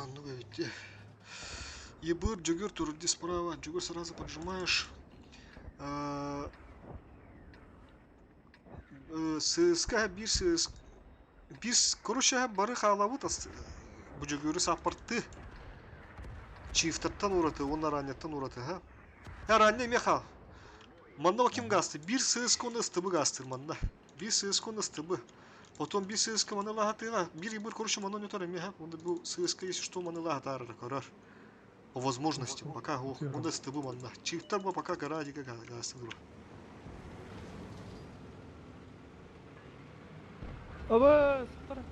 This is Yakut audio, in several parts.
Оннук эбит дии. Ебыр, Дьөгүөр турди справа. Дьөгүөр сразу поджимаешь. Э, э, Сыска биир сыыс биир короче бары хаалабыт бу Дьөгүөрү сааппартыы Чифтаттан ураты уонна Араанньаттан ураты ха. Араанньа эмиэ хаал. Манна ким гаасты? Биир сыыска уонна ыстыбы гаастыыр манна. Биир сыыска уонна ыстыбы. Потом биир сыыска маны лаһатыыга, биир ыбыр короче маны ойнотор эмиэ ха. Уонна бу сыыска если что маны лаһатаарара көрөр. По возможности пока ох, уонна ыстыбы манна. Чифтар бу пока гарадика гаастыыр. Оба, сыттар.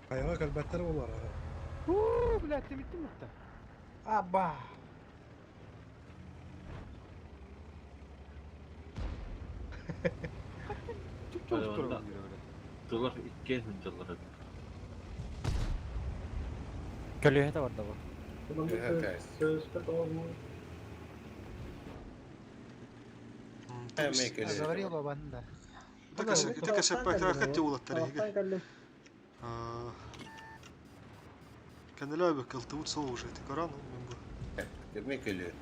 Хайаҕа кэлбэттэр буолар. Уу, блядь, тимиттим ытта. Аба! Чуп-чуп турар. Тылар иккиэн сылдьаллар эбит. Көлүөһэ барда бу. Говорил бабан да. Ити кэсэппэккэ уолаттар эһиги. Кэннилээбик кылтыбыт сол уже ити көрөн мен бу. Кемме көлүө.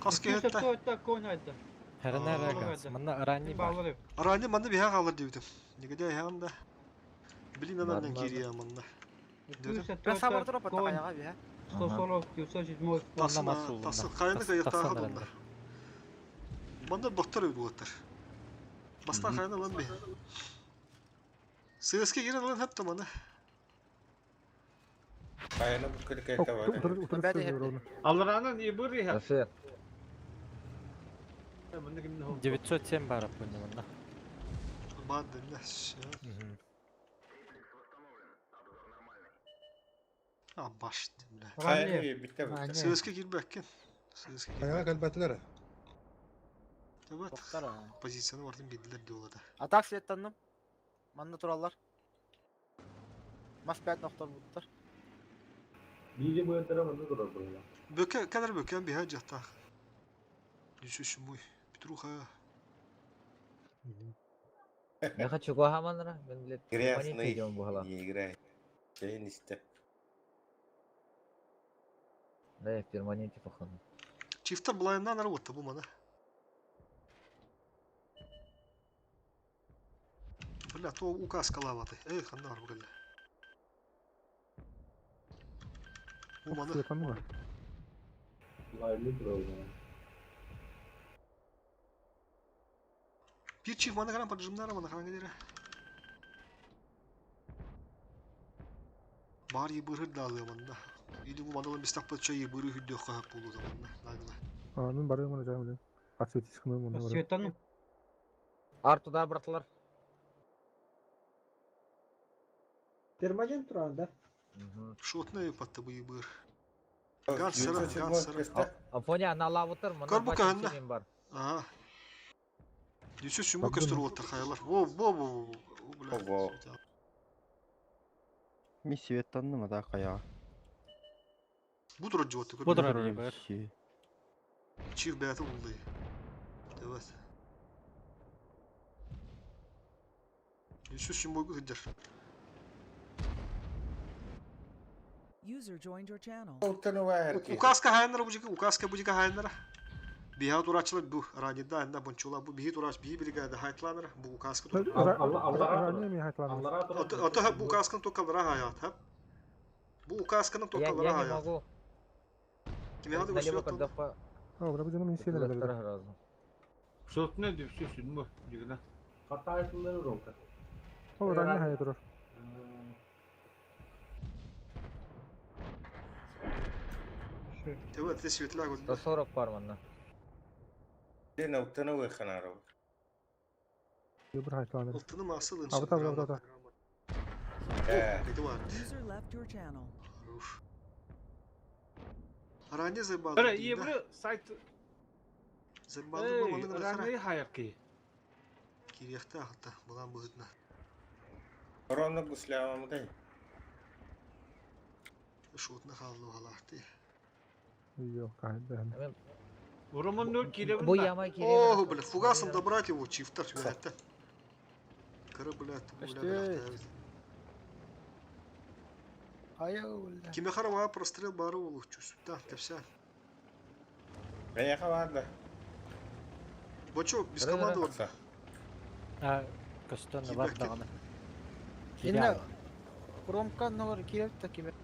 Хас киһиттэ? Херенер манна ранний бар. Ранний манна биһэ хаалар диэбитим. Нигде иһэҕин да. Блин анан киириэ манна. Тахсын хайаны кайыктааха донна. Манна доктор эбит уолаттар. Бастаан хайаны ылан биһи. Сыаска киирэн ылан хэптэ маны. Хайаны бу кэлкэйте бар. Аллараанан ибыр иһэ. 907 бар аппынна манна. Баар дэннэ. А баш бля. Хайаны биттэ бу. Сыаска киирбэккин. Сыаска Хайаҕа кэлбэтилэр. Тэбэт. Позицияны бартын биэрдилэр диолата. Атак светтанным. Манна тураллар. Мас пять нохторбуттар. Биири быатара манна турар буолла. Бөкө кэлэр бөкөн биһэ дьахтаах. Нүсү мой. Петруха. Я хочу Гуахаманра, мен, блядь, Грязный идем бугала. не играй. Чейин исте. Да, я в перманенте походу. Чифтер былайынан работа бу мана. Бля, то указ калаваты. Эй, ханна бар бу Бу маны. Пир чиф маны каран поджимнара маны каран келері. Бар ебыры далы манна. Или бу маны бистак патча ебыры хүддө хап болду да манна. Нагла. А, мен барым мына жамын. Отсветись кына мына. Светану. Артуда браталар. Перманент туран, да? Шотны патты бу ебыр. Гансера, гансера. Афоня, на лавутар, мына Карбука, бачын бар. Ага. Нүсү сүмү көстөр уоттар хайалар. Во, во, во, во, Во. Ми светтанным ата хаяҕа. Бу турар жуотты Бу турар ебыр. Чив бэйэтэ уллай. Тэбэт. Нүсү сүмү сылдьар. User joined your channel. Указка хайаннара бу жики, указка бу жики хайаннара. Биһа турааччылар бу ранидда анна бончула бу биһи турач биһи бригада хайтланара бу указка тур. Ото бу указканы токалара хаят ха. Бу указканы токалара Я не хаят. могу. Кими алды Налево көстүрөт когда по... О, бра бу жаным сразу. Шотны деп сүсүн бу. Дигна. Хатайтылары ромка. О, ранний хайа турар. Тэбэт те светлаг 140 бар манна. Ден оттана выханаров. Ебыр хайтланыр. Алтыны масылын. Абыта, абыта, абыта. User left your channel. Хорош. Ранее заебало. Бре, ебры сайт. Заебало бу маны Ранний хаярки. Кириэхте ахта булан быһытна. Ронна гуслявамдай. Шутна хааллы халаахты. Йо, кайда. Урумун нөр киребин. Бу яма О, бля, фугасом добрать его, чифтар чүгәтте. Кыра, блядь, бля, Көстүү. бэлэхтээбит. Хайа бля. Кими харава прострел бары болу чувствует. Кепся. Эйэхэ бар да. Бочо, без Кыра, команды кыра. вот. А, көстөн бар Киберкет. даҕаны. Инна Кромка нолар киреп та киме.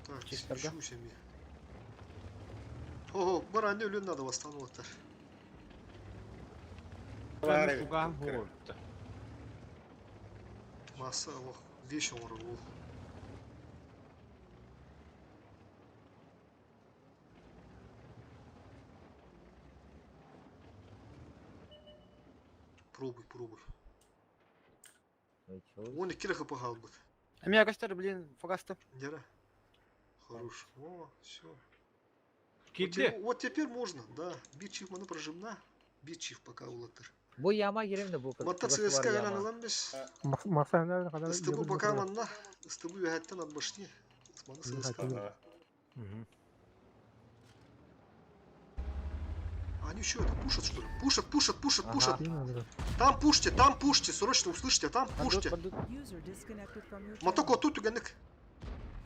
Так, Чисторга. чувствую себе. Ого, баранды өлөн надо восстанавливать. Бар эбит. Шуган хуотта. Масса, ох, вещь он рву. Пробуй, пробуй. Ой, чё? Он и кирха пахал бы. А меня көстөр, блин, фугасты. Нера. Хорош. О, все. Кирде. Вот теперь можно, да. Бичив маны прожимна. Бичив пока улатыр. Бу яма кирем де бу. Матта ЦСКА гран аламбес. Маса кадар. СТБ пока манна. СТБ үһәттен от башни. Маны ЦСКА. Ага. Они что, это пушат, что ли? Пушат, пушат, пушат, Ага. пушат. Там пушьте, там пушьте, срочно услышите, там пушьте. User disconnected from your Мотоко channel. тут угенек.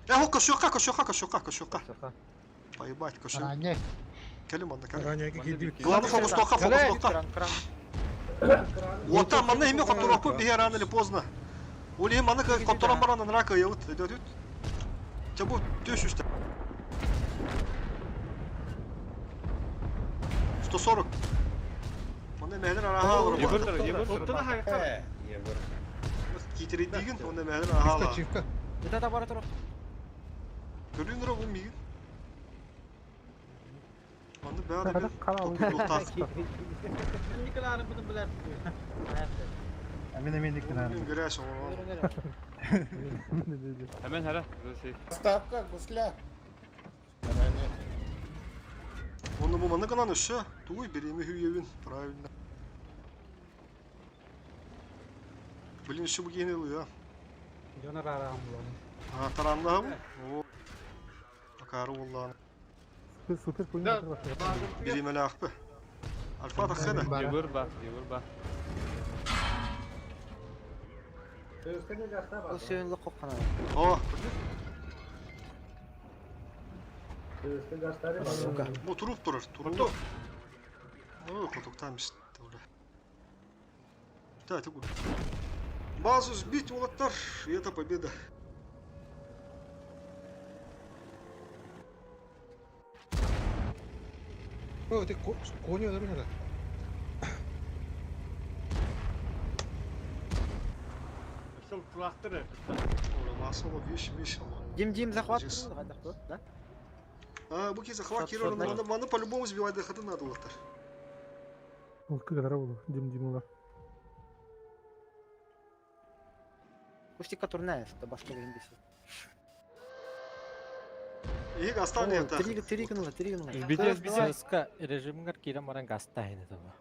Э, кошока, кошока, кошока, кошока. Соха. Поебать, кошока. Ранее. Кэлим, анна, кэлим. Ранее кидит. Главное, фокус тока, фокус тока. Кран, кран. Вот там, манна имя которого беге рано или поздно. Ули манна котором баран рака я вот идет. Тебя будет 140. Манна мехлер араха алыр. Ебыр, ебыр. Оттана хайкар. Э, ебір. Китере деген, онда мехлер араха алыр. Чивка. Это да бара турар. Көрүн ро бу мигин. Манна бәрі Кара кара алып. Тоқтақ. Николаевны буду, блядь. Амин амин диккен. Грязь, он. Hemen hele. Şey. Ставка гусля. Ранее. Он бу манна канан өссө. Туй береме хүйебин, правильно. Блин, еще бу генел я. Жона рарам булам. А, таранлахым. О. Акары олланы. Супер пуйна. Да. Беремеле акпы. Альфа таххада. Ебыр ба, ебыр ба. Ол сүйін лық қоққана. О, Сука. бу туруп турар, туруп. Ой, котуктан бис. Да, это гуд. Базу сбить, улаттар, и это победа. О, ты коню да Шол тулактыр. Ой, масово вещь, вещь. Дим Дим захват. Молодец. Да? А, буки захват Шот, Кирилла, шот, надо, надо по-любому сбивать доходы надо, улаттар. Ол кыгара болу. Дим Димула. Кустика турная, это башка гриндеси. И оставь это. Три, три гнула, три гнула. Битес, битес. ЦСКА режимгар кирем баран гастайны того.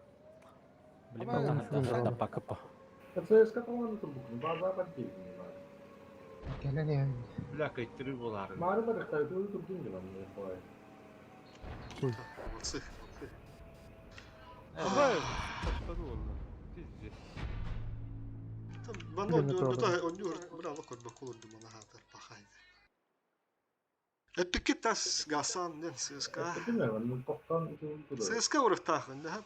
Блин, Абай, манна да. да пакапа. ЦСКА команда турбук. База партия. Келен Бля, кайттыры болары. Мары бар туу турдун дилам. Молодцы. Абай. Топтаdı oldu. Пиздец. Там, мано, Блин, это ну, он бля, локот бакулur думана хатар пахай. Эпикетас гасан нен ЦСКА. ЦСКА урахтах, да?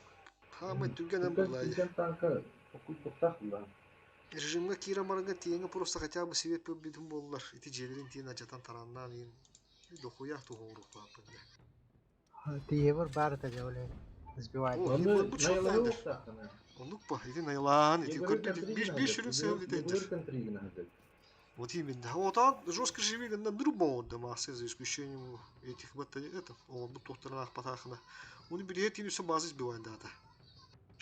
Хамы түгенем булай. Режимге кира марга тиеңе просто хотя бы себе битум боллар. Ити желерин тиен ажатан тараннан ин. Дохуя тухору папын. Ты ебыр бар это делали. Сбивать. О, ебыр бу чоттандыр. Онук па, ити найлан, ити көрдү биш биш үрүн сыйл дитендер. Вот именно. Вот он жестко живи на другом дома, за исключением этих вот это, он бу тохтарнах патахна. Он берет и все базы сбивает дата.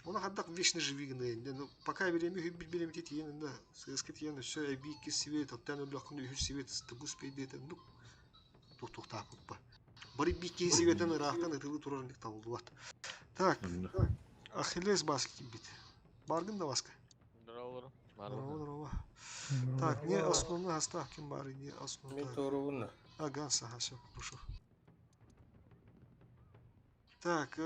Он хаддак вечно живи ну пока берем их берем тиен да, ССК тиен все абики свет, оттан блокну их свет, табус пейдет, ну тух тух так вот. Бары бики светен рахтан ытылы турарник табылды. Так. Ахиллес баски бит. Баргын да баска. Здорово. Здорово, здорово. Так, не основной оставки бары, не основной. Мен туруна. А, Ганс, ага, все, хорошо. Так,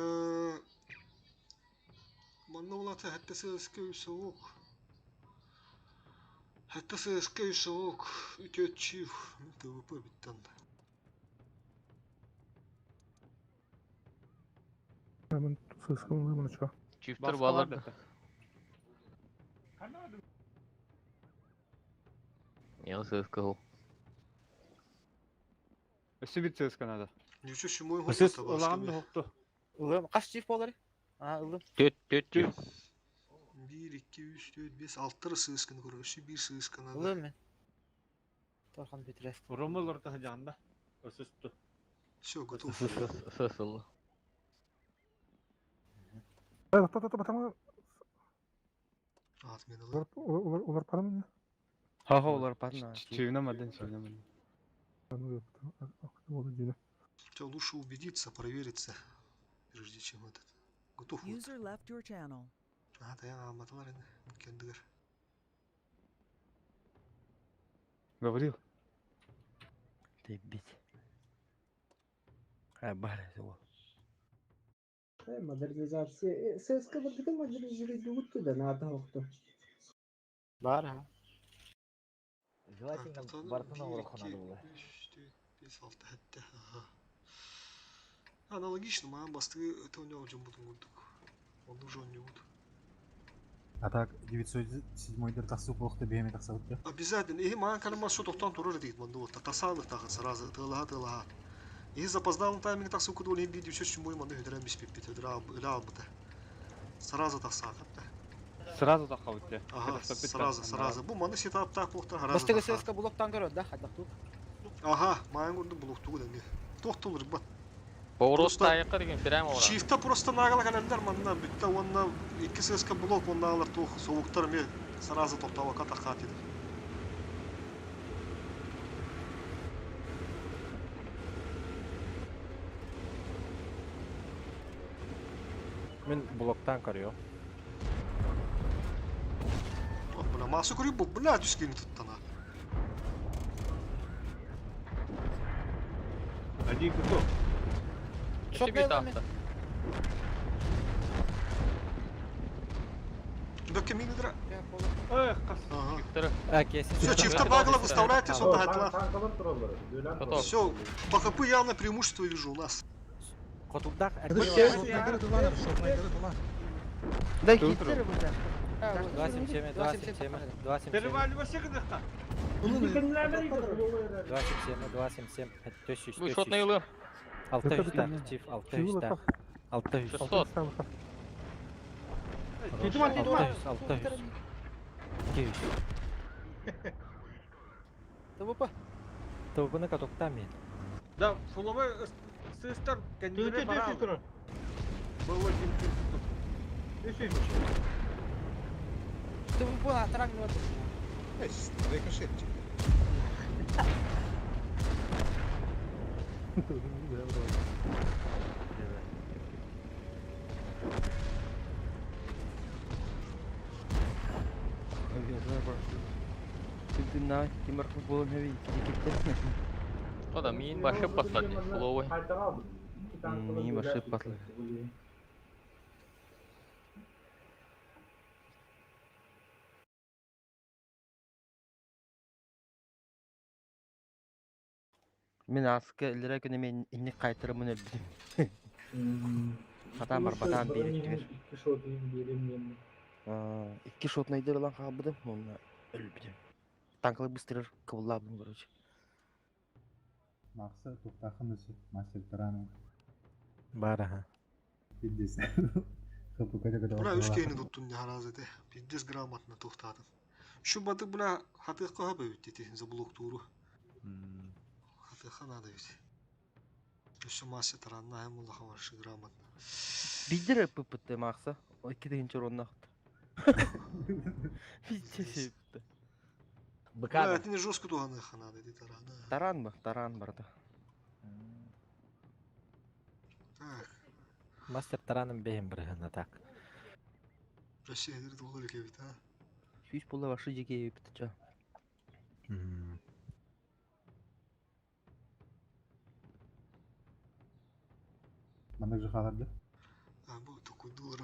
Манна улата хәтта сыска үсок. Хәтта сыска үсок. Үтөтчү. ТВП биттен. Hemen sıskı mı bunu ço. Чифтер балар. Я ССК. Өссө бир ЦСК надо. Ничего шумой Өсөс хотту улахан да хотту. Ылым. Каш чиф болар? А, ылым. Төт, төт, төт. 1, 2, 3, 4, 5, 6 сысканы көрөр. Өссө бир сыска надо. Ылым мен. Торхан битирес. Ромалар да жанда. Өсөстү. Все, готов. ССЛ. Та та та та Отменила. Улар улар пара mı? Ха олар парна. Чүйүнө маден, чүйүнө маден. Ну Oldu yine. Всё, лучше убедиться, провериться, прежде чем этот. Готов. Вот. User left your channel. А, да я алматылар енді. Кендігер. Говорил. Ты бить. А бар ол. Модернизация. ССК бирдики модернизировать да надо хоқту. Бар ha. Желательно бартына уроху надо было. 3, 4, 5, 6, 7, ага. Аналогично, маған бастығы это у него жамбудың курдук. Он уже не будет. А так 907 дер тахсы болықты беме тахсабыт. Обязательно. И маған калма су тоқтан турur дейт мында вот. Тасалык тагы сразу тылага тылага. И запоздалым тайминг тахсы куду не видео все чему манда хөдрәм бис пипит хөдрә ыла албыта. Сразу тахса хатта. Сразу тахабыт. Ага, сразу, сразу. Бу маны сетап так плохта сразу. Бастыгы ССК блоктан көрөт да, хадакту. Ага, маған көрдүм блоктугу да не. Тоқтолыр бат. Поворот Просто- тайыққа деген прямо ора. Чифта просто нагала календар манна бүтті онна 2 ССК блок онна алар тух соуктар ме сразу тоқтауа ката хатид. Мен блоктан көрüyor. Ох, бля, масу көрүп бу бля түскені туттана. Один кусок. Өссө бит атты. Бөкке мини дра. Эх, кас. Ага. Чифтер. А, кесин. Все, чифта багла выставляйте сонда хатла. Танкалар туралар. Дөйлән Готов. Все, по ХП явно преимущество вижу у нас. Котулдак. Да киттер бу да. 277, 277, 277, Переваливайся гыдыкта. 277, 277, 400, Бу шотный ылым. 600, чиф, 600, 600. 600. 600, 600. 200. ТВП. ТВПны катоктан мен. Да, фуловой сестер кандидат бара. Был один ТВП атырак вот. Рикошетчик. Ода мин башы патлады. Фуловой. Мин башы патлады. Мен аскы илere күнү мен инник кайтырымын өлдүм. Хатам бар батан бир. Икки шотын берем. Икки шот найдер лан хабыдым, онна өлбүдүм. Танклы быстырыр кыбыллабым, короче. Макса туктахын өсүп мастер тараны. Бар, ага. Пиздец. Хапы көтө көтө. Бля, үш кейini туттун не харазы де. Пиздец грамотно тухтадым. Шу баты бля хатыққа хапы бит за блок туру. Хатыққа надо ведь. Еще масса таранна хем Аллаха варшы грамотно. Бидер ППТ Макса. Икки дегенче онна. Пиздец. Бля, это не жестко туганыха надо, ди тарана. Таран ба, таран барда. Так, Мастер тараным бейм бір так. Россия дер доллар бит, а. Сүйіс бола башы жеке бит ча. Мандак жахаларды. А, бу такой доллар.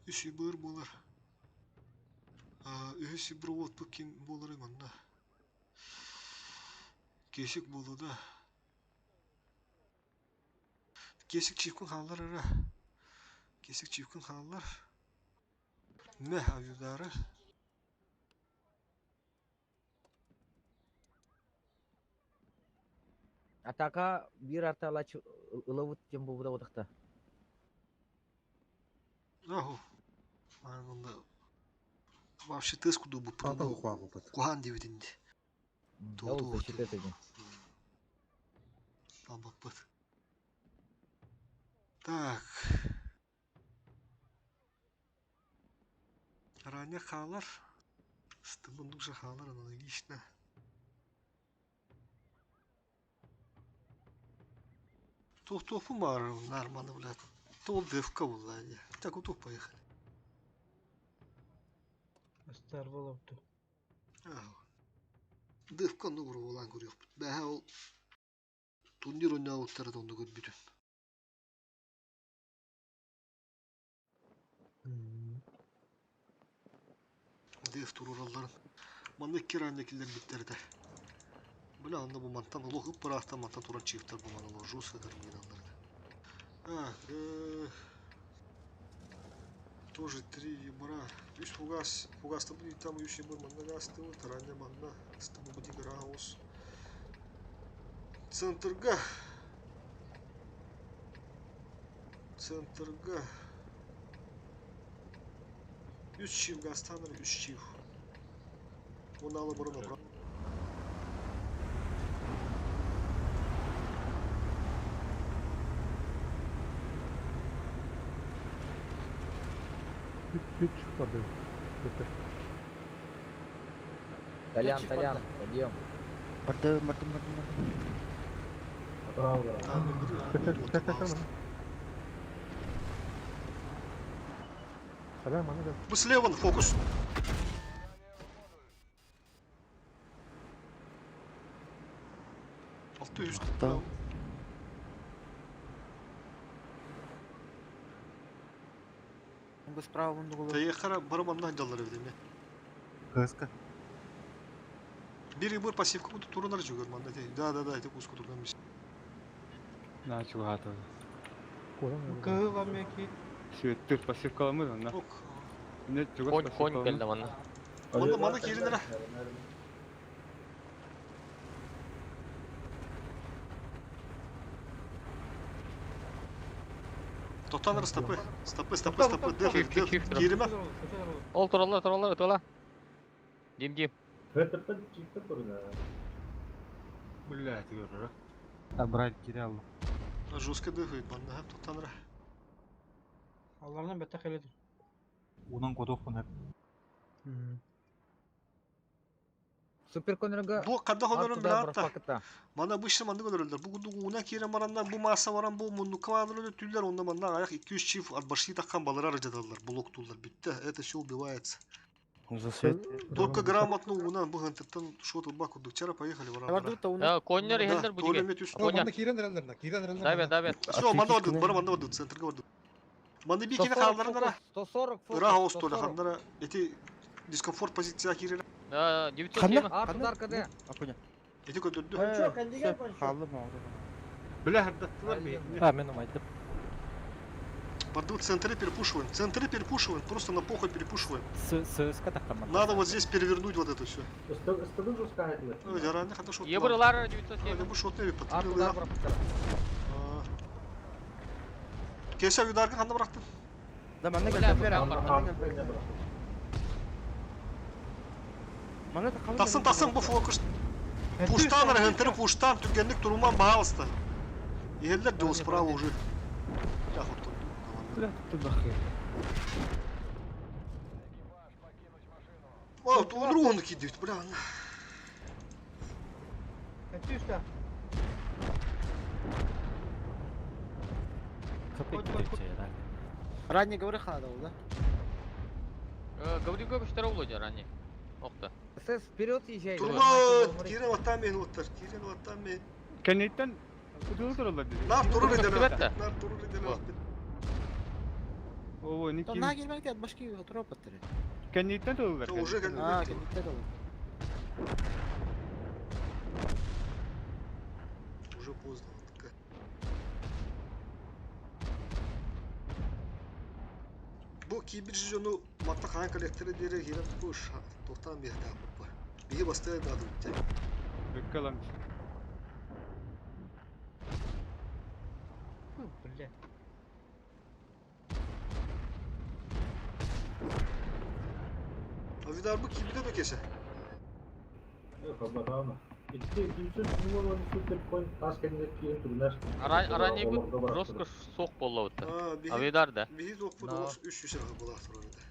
Үс ибыр буолар. Үһүс ибыр уотпут ким буоларый манна? Кесик буолуо да. Кесик чивкун хааллар эрэ. Кесик чивкун хааллар. Мэ авиудары. Атака биир арталач ылабыт диэн буолбута утахта. Аху. Манна вообще тыс куду бу Ата ухуагупат. Кухан диэбитинди. Ол защита этин. Албаппыт. Так. Ранее хаалар. Стыбын уже хаалар аналогично. Тух-тух нормально, блядь. То девка была. Так вот поехали. Астар болопту. Девка ну урулан көрүөхпүт. Бэһэ ол турнир ойнаабыттара да онно көрбүтүм. Дев туруралларын. Манна икки ранее киллэрбиттэр этэ. Бля, онно бу мантан олох ып-ыраахтан мантан турар чиифтэр бу манан олох жестко карминаллар этэ. А, тоже три ебра. Үс фугас, фугаста будет там үс ебр манна гастыбыт, ранее манна стыбы бути граус. Центрга. Центрга. Үс чив гастаныр, үс чив. Оны алы бұрын бра. Бүт чык барды. Бүт. Толян, Толян, подъем. Бардым, бардым, бардым, бардым. Салам, аны да. Бу слева фокус. Алты үст. Там. Бу справа вон Таехара бараманна жаллар эбит КСК. Бир ибыр пассивка буду турунар жүгөр манда. Да, да, да, это куску турган биз. На чугата. Кыһыл амеки. Сүөттүр пассивкаламы онна. Ок. Не чугас Конь, конь келді манна. Манна манна киринер. Тотаныр стопы. Стопы, стопы, стопы. Деф, Чиф, деф. чиф, чиф. Кириме. Ол тураллар, тураллар, ытыла. Дим, дим. Блядь, говорю. Абрать кирялу. Жестко дефает манна. Тотаныр. Алардан бетте хеледи. Унан кодох хеп. Супер конрга. Бу кадда хонорун билатта. Пакета. Мана обычно манды көрөлдөр. Бу кудугу уна кире мараннар, бу масса баран, бу муннука баран түллер, онда манна аяк 200 чиф от башки таккан балалар жадалар, блок туллар битте. Это все убивается. Засвет. Только грамотно уна бу хантаттан шот бак кудук. Вчера поехали варан. Коннер хелдер бу диге. Манна кирен реллерна, кирен реллерна. Давид, Давид. Все, манна вардыт, бара манна вардыт, центрга вардыт. Манна би кире халларнара. 140 фокус. Ыраах остола ханнара. Эти дискомфорт позиция кире. Да, 907. Арт удар КД. Апуня. Эти көтөрдү. Панчо, кандигер панчо. Халлым алды. Бля, ардаттылар бей. А, мен умайтып. Бардык центры перепушиваем. Центры перепушиваем, просто на похуй перепушиваем. Сыска тахтаман. Надо вот здесь перевернуть вот это все. Ой, заранее хорошо. Ебырлар 907. Бу шотны Арт удар бырапыттар. Кесе ударгын ханда бырактым. Да, манна Бля, келді. бля, Манна келді. Манна да қалды. Тахсын, тахсын бу фокус. Пуштан регентер пуштан түгенлик туруман баалыста. Еллер дол справа уже. Я хотел. Бля, ты бахы. О, тут другу кидают, бля. Катюшка. Ранее говори хада, да? Говори көп іштер олды ранее. Оқты. СС вперед езжай. Турма, кирен ватами оттар, кирен ватами. Кенеттен удулу тураллар диди. Нар туру Көстүбэт эделер. да. Нар туру эделер. О, не То кин. на кирбен ки башки отура паттары. Кэнниттэн тылылар. Уже А, кэнниттэн. кэнниттэн тылы. Уже поздно. Вот такая. Бу кибер жону матта хаан коллекторы диэри киирэн бу тохтаан биһэтааппыт. Биһи бастыа даады бүтте. Бөккөлөм. Бля. Avidar bu kibide de kese. Хабатаана. Икки кимсен нумар супер тас кэннэ киин турнар. Арай бу роскош соқ болла бутта. Авидар да. Биһи тохпут Да. олох 300 лира була турар edi.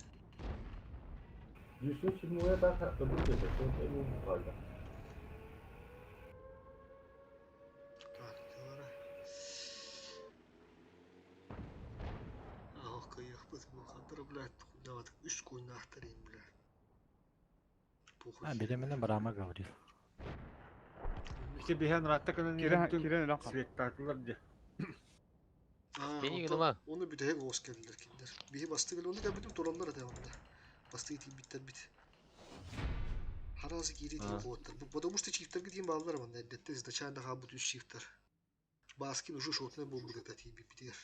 Жүсүн симуя та хатты кесе. Сол эми калды. Ах, кайыхпыт бу хантыр, блядь, дават үс куйнахтар им, блядь. Похуй. А, беременна Брама говорил. Ити биһэн ратта кынан Кирен кирен лаха. Светтатылар де. Кени гыныма. Оны бүтэһик оос келдилер киндер. Биһи бастыгыл оны кәбитим тураннар эте онда. Бастыгы тиибиттер бит. Харазы кири тиин куоттар. Потому что чифтерге тиин баалар манда элбетте изначально хабут үс чифтер. Баскин уже шотны болбут это тииби битер.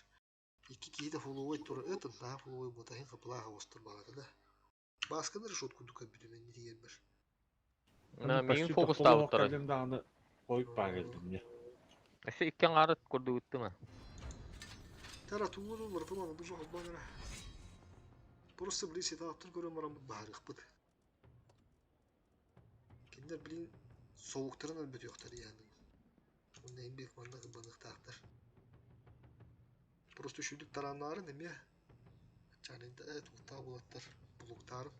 Икки киһи да фолловой тура этен да фолловой ботахин капылаха остур багата да. Баскыныр шот кудука бүтүмен не деген бир. На мин фокус табыттар. Кэлем дааны койуп баа келдим не. Эсе иккен арыт көрдү үттү Тара тугу лар бу жок багара. Просто блин сетаптыр көрөм барам баарык быт. Киндер блин соуктарын албет yoктар yani. Онда эмбек манда баныктаактар. Просто шүдүк тараннары неме? Чанында туктаа булаттар, булуктарын.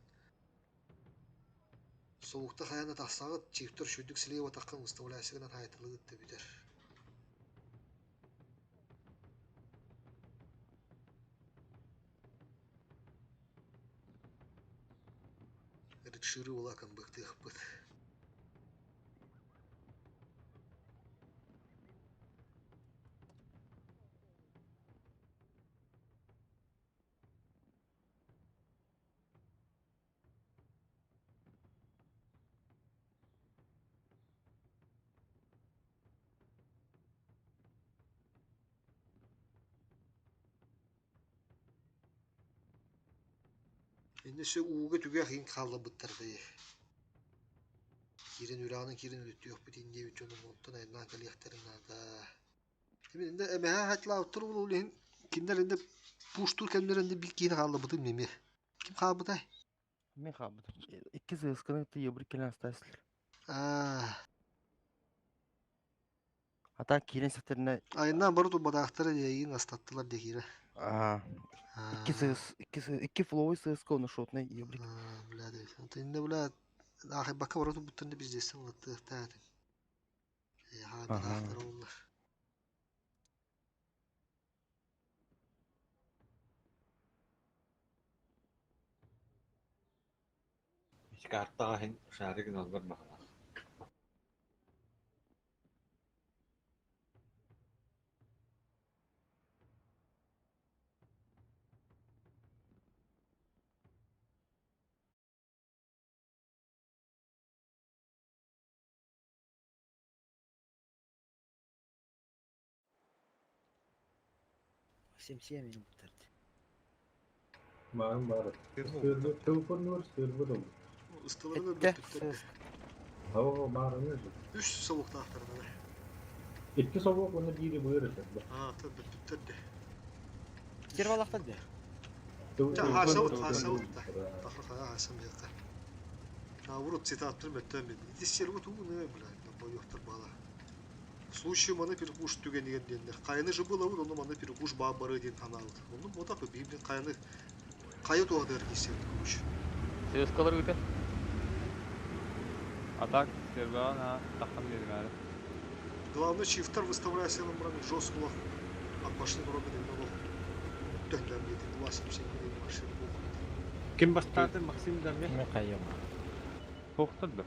Соукта хаяна тахсагыт чифтер шүдүк силева таккан выставлясыгынан хайтылыгыт деп бүтер. Ритширы улакан быктых быт. Инде ууга түгэх ин халла быттар дайы. Кирин үраанын кирин үлүттүөх бит инде үчөнү монтон айнаа калиахтарын нада. Эми инде эмэхэ хатла оттур булул киндер инде пуштур кемдер инде бир кийин халла бытым неме. Ким хаабытай? Мен хабыт. Икки сысканы ты ебір келен астайсылар. Аа, Ата кирен сәттеріне айнаа бару бадаахтары дейин астаттылар дехире. Аа, икки сыс, икки сыс, икки фловой сыска оны шотный ебрик. Бля, инде бля ахы бака бару буттан биздесен латты таатын. Э, ха бадаахтары олар. Картага хин шаригин алдар бахала. Семсия мени буттарды. Маған бары. Телефон сырбы дол. Ыстыларын Этте бүттүктер. Ава бары Үс совуктаахтары. Икки собок оны бири быыр эте. Аа, та бүттүктер де. Кир балактан де. Хасавыт, хасавыт да. Тахыр хасам бияка. Наоборот, цитаттыр мөттөн бит. Ити сербут угу не бля, на боёхтар бала. В случае маны перекуш түген деген дендер. Кайны же было, оны маны перекуш ба бары ден таналды. Оны мода бибин кайны кайы туадыр кесер короче. Сыскалар үтә. Атак сербан ha тахам дедим әлі. Главное, чифтер выставляя себе браны жестко от башны робин много. Төнләм деди, 2.77 машина бу. Ким бастаты Максим Даме? Мен кайым. Тоқтырды.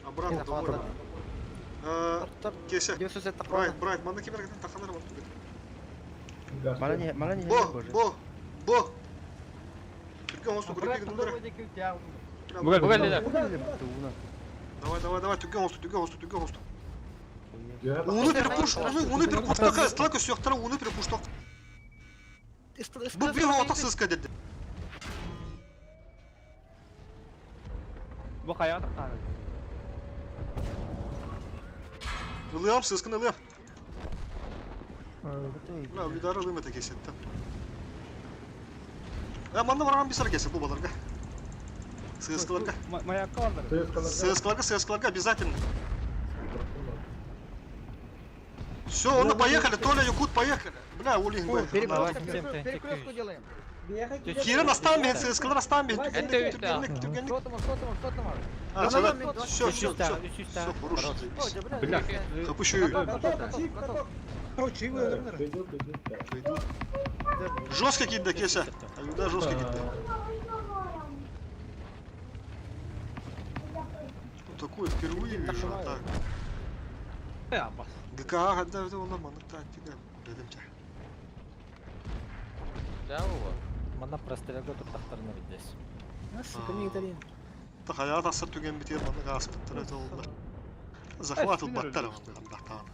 Обратно домой. Кесе. Брайт, Брайт, маны кемер кетен таханар бар түгел. Мала не, мала не Бо, бо, бо. Түргэн оҥосту, Брат, түргэн гындыра. Бугал, Бугал дилер. Давай, давай, давай, түргэн оҥосту, түргэн оҥосту, түргэн оҥосту. Ууну перепуш, ууну, ууну перепуштака, сталка сүйөктара ууну перепуштак. Бу бир отак сыска деди. Бу хайаҕа тахтаары. Ылыам, сыскын ылыам. Бля, уйдары ылыам это кесеттен. Э, манна баран бисар кесет бу баларга. Сыскаларга. Маякка бардыр. Сыскаларга, сыскаларга обязательно. Все, он поехали, Толя, Якут, поехали. Бля, Улин, Перекрестку делаем. Кирин астан бен, сыскалар астан бен. Это Түргенлик, түргенлик. Что там, что там, что там? А, все, все, все, все, хорош. Бля. Хапыщу. Жестко кидда, Кеся. Аюда жестко кидда. Вот такое впервые вижу. Так. ГКА, когда это он нормально, так, кидаем. Дадим тебя. Да, вот. Манна прострелга туртахтарына биддес. Так, а я түген битер, маны гаспыттыр это олдар. Захват баттар он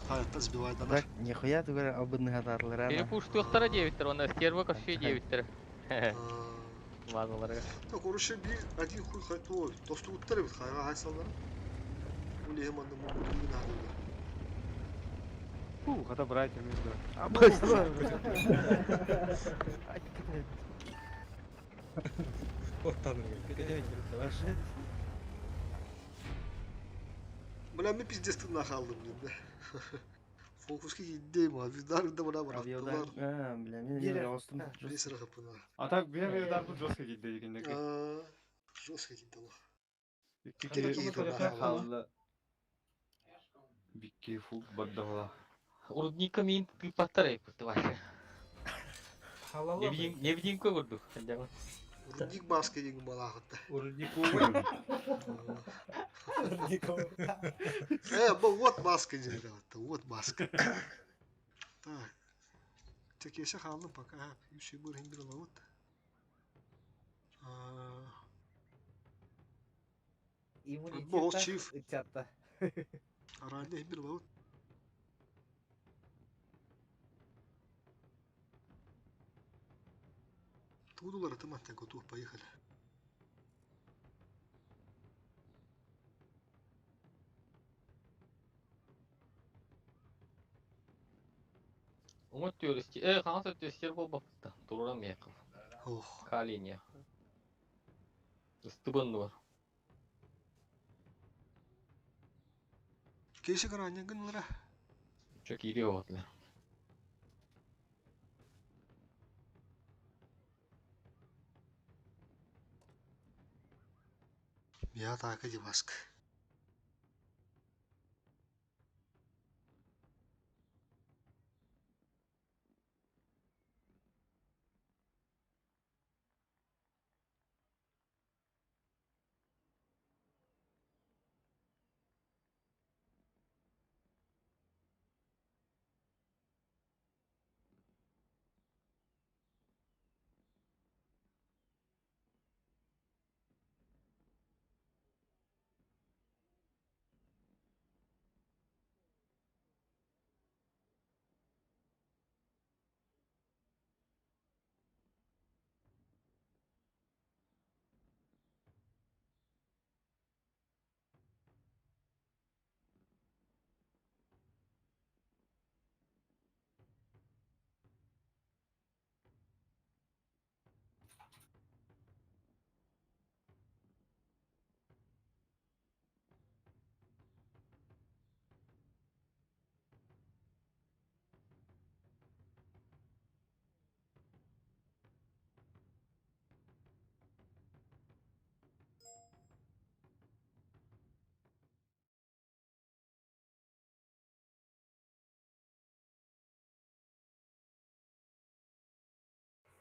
Хаятта сбивает она. Так, нихуя ты говоришь, обыдных атарлар, Перепуштуктара девиттер, онна стерва коши девиттер. Базаларга. Так, короче, bir один хуй хайто, тостуттар бит хайга хайсалар. Ули хеманды мугу надо. Фу, хата брать между. Бля, мне пиздец ты нахалдым, блин, да. Фокуска гиддейм, а видар да бара бара. А, бля, мен остум. Бесер хапына. А так бир бир дар жестко кидди дегендеги. Жестко кидди. Халла. Бикки фу баддала. Урудника мин тыпаттар эппит ваще. Невидимка көрдүк. Рудник маска деген балағытта. Вот маска деген вот маска. Так. Текесе қалдым пока. Үш бір бір вот. Бол чиф. Арале бір вот. Тудулар это мать готов, поехали. Умут диyoruz ki, kanat ötüyor, bol bapıtta. Dururam yakın. Ох. Калиния. Ыстыбын var. Кеше караня гынлара. Çok iyi oldu. Я так и баск.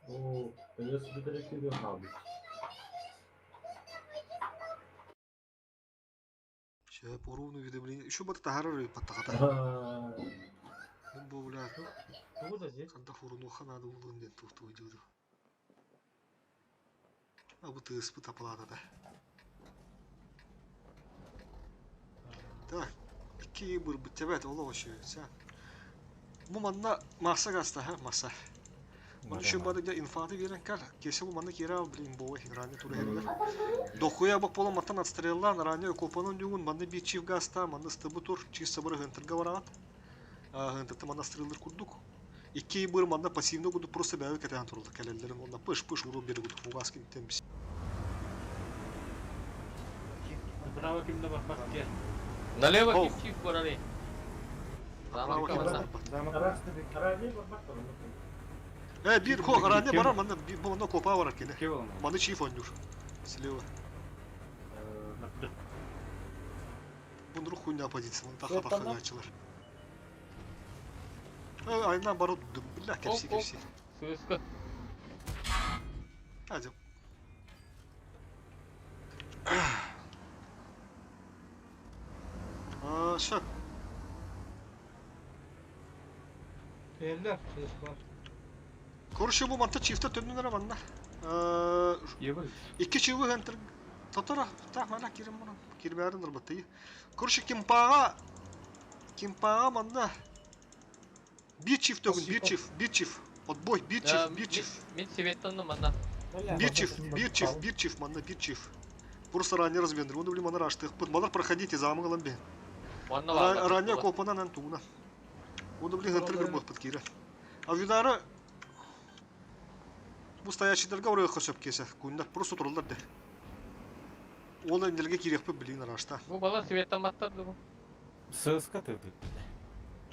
О, я собі директиві габу. Сейчас по ровну уведомление. Еще бы это гарары подтахата. Бу бля. Когда фурну хана надо было мне тут уйдет. А бу тыыспыт оплатата. Так, икки бырбыт тебет олох үчүгэй. Бу манна масса гаста, масса. Оны еще бады где инфаты берен кар. Кесе бу манна кира ал, блин, бой, ранее тура херилер. Дохуя бак пола маттан отстреллан, ранее копанын дюгун, манна би чив гаста, манна стыбы тур, чисто бір гынтырга бараат. Гынтырты манна стреллер курдук. Икки быр манна пассивно курдук, просто бәйі кетен турулды кәлелерин. Онна пыш-пыш уру бері курдук, фугас киттен бис. Направо кимде барбак ке. Налево Оу. ким чиф барары. Направо Замок ким манна. барбак. Ранее барбак бар. Э, бир хо, ранее барар, манна, бу манна копа барар кене. Ке болма. Манна чиф ойнур. Слева. Бундур хуйня позиция, ман таха таха гачылар. Э, айна бару, бля, кепси, Оп, оп. кепси. Сыска. Hadi. Aa, şak. Eller var. Короче, бу манта чифта төмнүнөр манна. Э, Ебы. икки чивы хентер татара так мана кирим мана кирбәрин нырбаты. Короче, кимпага кимпага манна бир чиф төгүн, бир чиф, бир чиф. Отбой, бир чиф, бир чиф. Мен себеттен манна. Бир чиф, бир чиф, бир чиф, манна бир чиф. Просто ранее размендер. Оны блин, манара аштык. Малар проходите замыгылан бе. Манна бар. Ранее копанан ан тугуна. Оны блин хентер кырбых пыткира. А видары бу стоячийдерге орой хөсөп кесе. Күннер просто турулар де. Ол эмнелге кирекпи блин арашта. Бу бала себеттен маттады бу. Сыска тыды.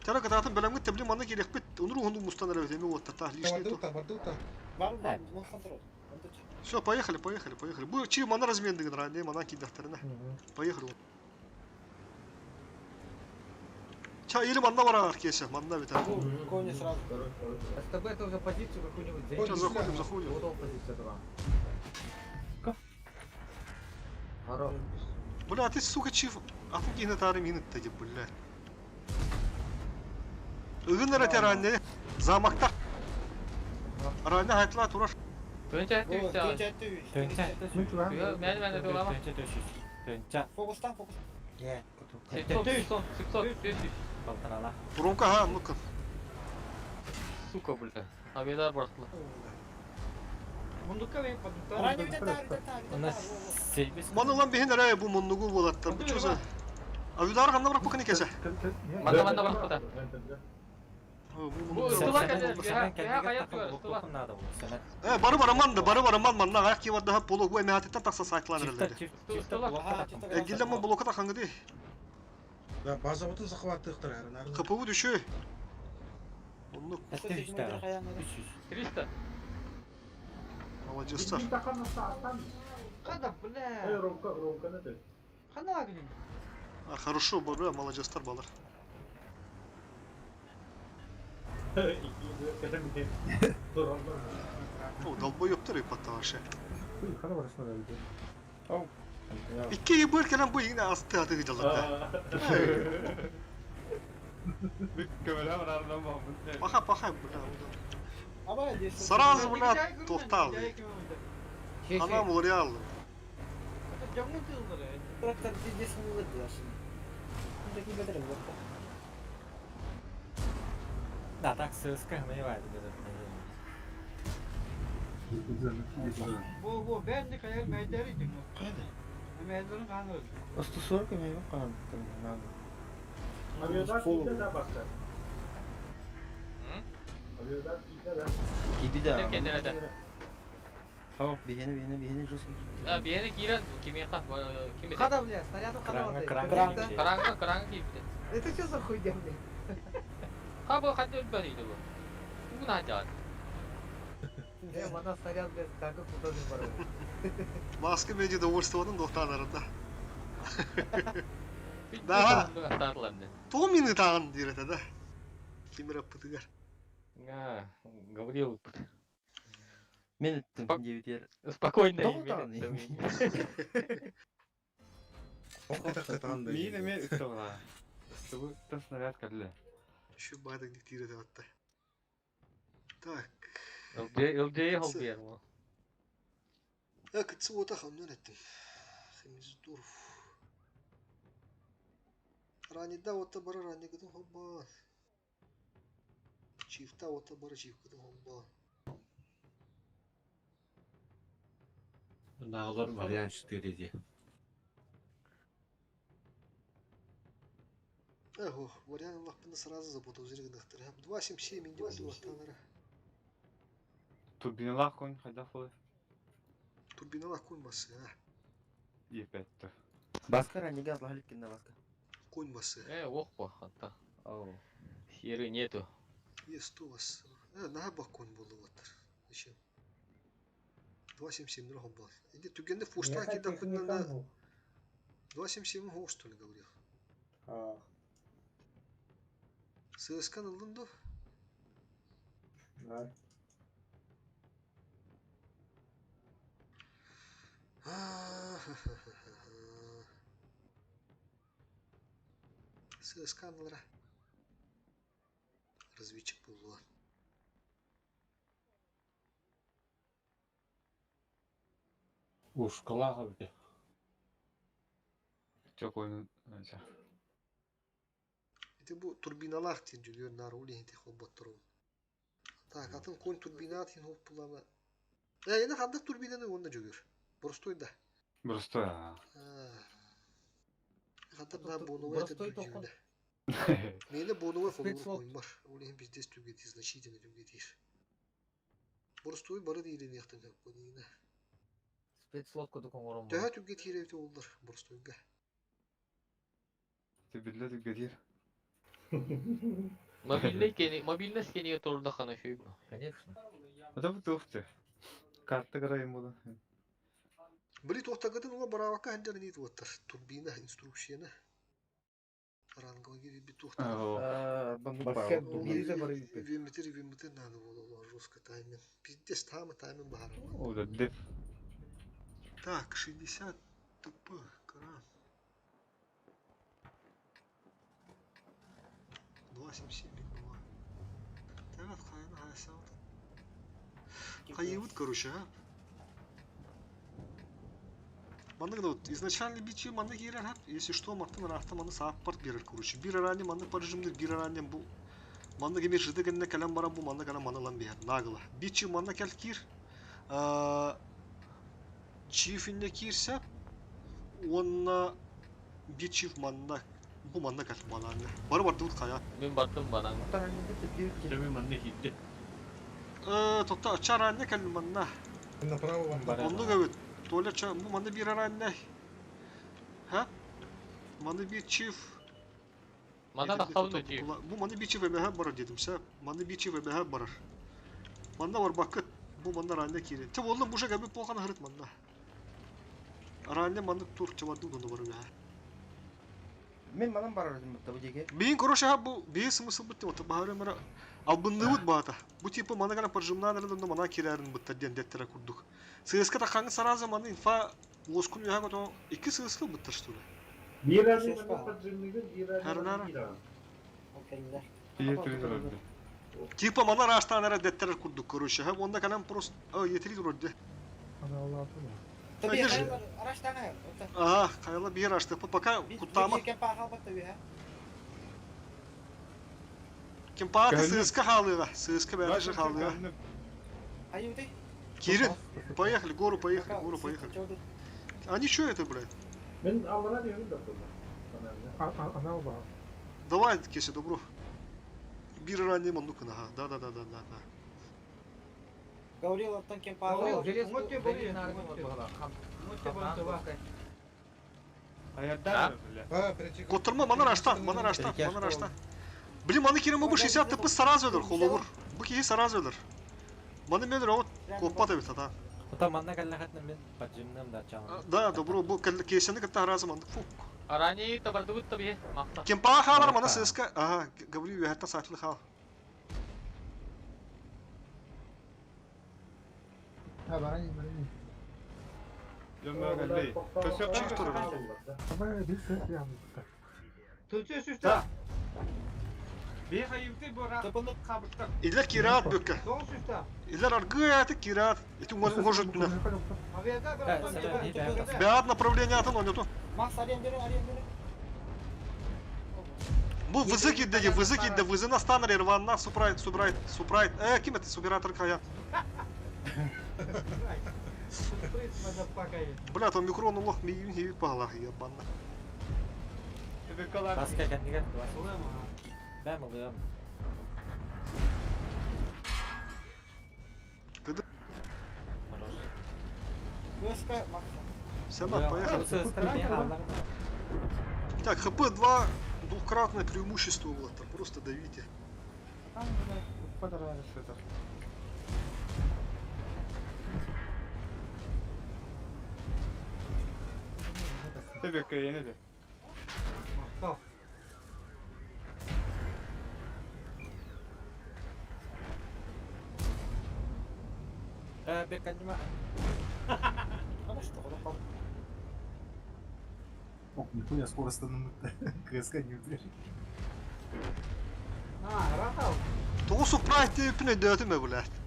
Тара кататын белемге теблин мана кирекпи. Онуру хунду мустан эребет эми вот та лишний то. Барды ута, барды ута. Бар бар, ну контроль. Все, поехали, поехали, поехали. Бу чи мана размен деген ранее мана кидахтарына. Поехали. Ча или манна бар кесе, манна бит. Кони сразу. СТБ это уже позицию какую-нибудь Сейчас заходим, заходим. Вот позиция два. Хорош. Бля, ты, сука, чиф. Атын кийин тары минут тади, бля. Ыгын эрете ранее. Замакта. Ранее хайтла турар. Төнчә төшә. Төнчә. Мен мен дулама. Төнчә төшүш. Төнчә. Фокустан фокус. 700, 700, 700, 700. Балтарала. Ромка, ха, ну-ка. Сука, бля. Абедар бартла. Мундука ве подута. Ранее видата, видата, У нас сервис. Маны лан бихин эрэ бу муннугу болаттар. Бу чуза. А видар ханна барак бакыны кесе. Манна манна бартла. Бу ыстыла кәле. Надо было. Сәнә. Э, бары бараман да, бары бараман манна аяк киварда полог бу эме хатыттан такса сайтлар эрелерди. Э, гилден блока та хангыды. Да, база бутын захваттыктыр әрін. КПУ düşü. Онну 300. молодецтар. Када, бля. Ромка, Ромка не ты. Хана агни. А, хорошо, бля, молодецтар балар. О, долбоёбтар и поташе. Хана барасына да видео. Икки быр келен бу игне асты аты гыжалар. Камера барардан бамын. Паха, паха, бля. Сразу, бля, тоқтал. Анам ол реал. Трактор здесь не выдашь. Такие бедры, вот. Да, так сыска мы Бу бу ben de kayar meyderi diyor. Қайда? Meyderin kanı. 140 мен yok қан. Надо. Авиадар кийде да баста. Авиадар кийде да. Киби да. Кендерede. Хау, бихени бихени бихени жестко. Да, биени кирен кими ха, кими. Када, бля, снарядом када. Кранга, Караңга, караңга кийипти. Это что за хуйня, бля? Ха, бу хатты өтпөн иди бу. Бу на Э, мана снаряд, блядь, танка куда не барып. Маска меди довольствованың доқтан Да. Да. То мини тағын дирете да. Кимер аппытыгар. А, Гаврил. Мен өттім, девятер. Спокойно. Тоғы тағын. Мин эме ыстыла. Ыстыбы тас снаряд кәлле. Şu байдың дирете атты. Так. ЛД, ЛД холбер. Кытсы уота оннун эттим. Хемиздорф. Ранида ота бара ранигытын хобба. Чифта ота бара чифкытын хобба. Нағылар вариант 4 ди. Эго, вариант лахпына сразу заподозрили нахтар. 277 инди була танара. Турбиналаах конь хайда фолы. Турбиналах конь басы, а. Епетті. Баска ранее газ лагалит на баска. Конь басы. Ох, паханта. Оу. Серы нету. Есть у вас. Наха бак конь был вот. Зачем? 277 дорого был. Иди түгенде фуштан Меха кида техника на ну. 277 го что ли говорил. А, ССК налынды. да. ССК налара. Разведчик был. Ушкалаға бите. Чок ойын. Это бу турбиналах тин жүлөр нар ули хинти хобботтору. Так, атын конь турбинат хин хоп булана. Эне хандык турбинаны онна жүгөр. Простой да. Простой, а. Хандык на боновой это Простой тоқон. Мені боновой холор Спецлот. конь бар. Ули хин пиздец түгети значительно түгетир. Простой бары дейли нехтен конина. Спецлодку дукон ором. Төһө түгетир эти олдар простойга. Ты биле түгетир. Мобильный кени, мобильный скени турда хана шуй. Конечно. Это bu туфты. Карта карайым була. Били тоқтағыдын ола баравака ханжар не оттар. Турбина инструкцияны. Ранговый би тоқтар. Баска бири де бары бит. Вимитер вимитер надо было жестко таймин. Пиздец там таймин бахар. О, да деп. Так, 60 ТП, кара. 2,77 было. Так, хайна хайсал. Хайвуд, короче, а? Маннык вот изначально бичи маннык ерер хап, если что, мактын рахта маны саап парт берер, короче. Бир аране маннык паржымдыр, бир аране бу. Маннык эмер жыды кенне калам барам бу маннык ана маны бер. Нагло. Бичи маннык кел кир. Чифинне кирсе, онна бичив манна бу манна кал бананы. Бары бар тут кая. Мен баттым банан. Төмі манны хитті. Тотта чаранне кал манна. Направо вам бар. Онну гавит. Толя ча бу манна бир аранне. Ха? Манна бир чиф. Мана тахтабын өтүй. Бу манна бир чиф эбеһэ барар дедим сэ. Манна бир чиф эбеһэ барар. Манна бар бакыт. Бу манна ранне кире. Те олла бу жага бу полхан хырыт манна. Ранне манна тур чабаду дону бар эбеһэ. Мен манан барар едим бу деге. Бейін короче ха бу бейін смысл бітті ота бахары мара албынныбыт баата. Бу типа мана гана паржымнан эрден мана кирәрин бытта ден деттера курдук. ССК та хаңы саразы маны инфа лоскун яга то iki ССК бытта что ли. Bir anne bana поджимныгын, bir anne Her bana nara. bir an. Типа мана раштан эре деттера курдук короче. Ха онда калам просто етили турды. Она Аллаху. Ага, кайла бир ашты. Пока куттама. Ким пааты ССК халыга. ССК бәрі халыга. Кирин, поехали, гору поехали, гору поехали. А ничего это, блядь? Ben Allah'a diyorum da burada. Она оба. Давай, Кеся, добро. Бир ранее манука, ага. Да, да, да, да, да, да. Гаврил оттан кем пағал. Котырма, мана раштан, мана раштан, мана раштан. Блин, маны керем бу 60 ТП сразу ödür, холовур. Бу кихи сразу ödür. Маны мен робот коппат эбит ата. Ота манна каллахатна мен поджимнам да чаң. Да, добро, бу кесени кытта разы мандык фук. Арани табардыбыт таби. Мақта. Кемпа халар мана ССК. Ага, Гаврил хатта сатлы хал. Ha барани барани. Ama bir ses yandı. Да. Илер кираат бүккэ. Илер аргыаты кираат. Ити может Бэат направление атын онету. Бу вызы кирдеги, вызы кирде, вызы настанар Ирванна, Супрайт, Супрайт, Супрайт. Ким это суператор кая? Бля, там микрон улах миин хибит палах, ебанна. Баска кэннигэр Бэм ылыам. Сема, поехали. Так, ХП-2 двукратное преимущество было, там просто давите. Бекканьма. Ох, нихуя скорость КСК не удержит. Тоҕо Супрайт диэбиппин өйдөөтүм ээ, блядь.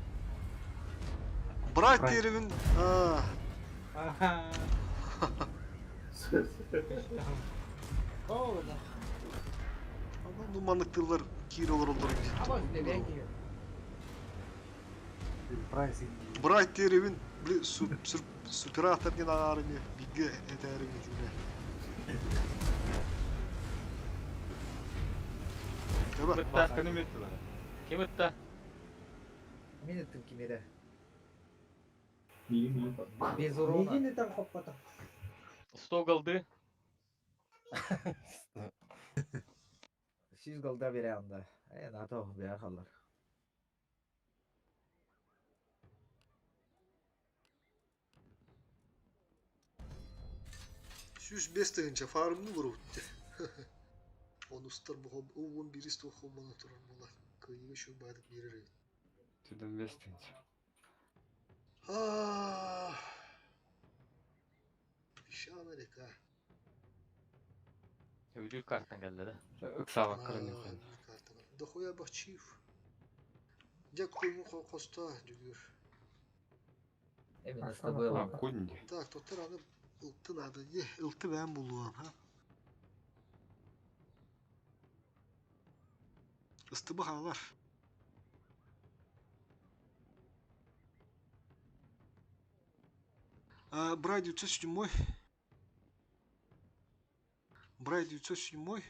Брайт диэрибин Ну маннык тыллар киир олороллор Брайт диэрибин били суператор диэн ааҕарыны бииргэ этээрибин итиннэ. Ким ытта? Мин ыттым ким эрэ. Без урона. Миигин ытан хоппото. 100 голды. 100 голда бере анда. НАТО бере халлар. 105 тыһыынча фармны урутте. Онустар бу 11 холмана турар була. Кыйыга şu бадык берер. Түден бестинчи. Песчаная река. Өлүү картан келди да. Ыксаба кырын. Дохуя бахчив. Дякую коста дүгүр. Именно с тобой. Так, тоттар аны ылты надо. Не, ылты бән булуам, ha. Ыстыбы халар. Брай 907. Брай 907.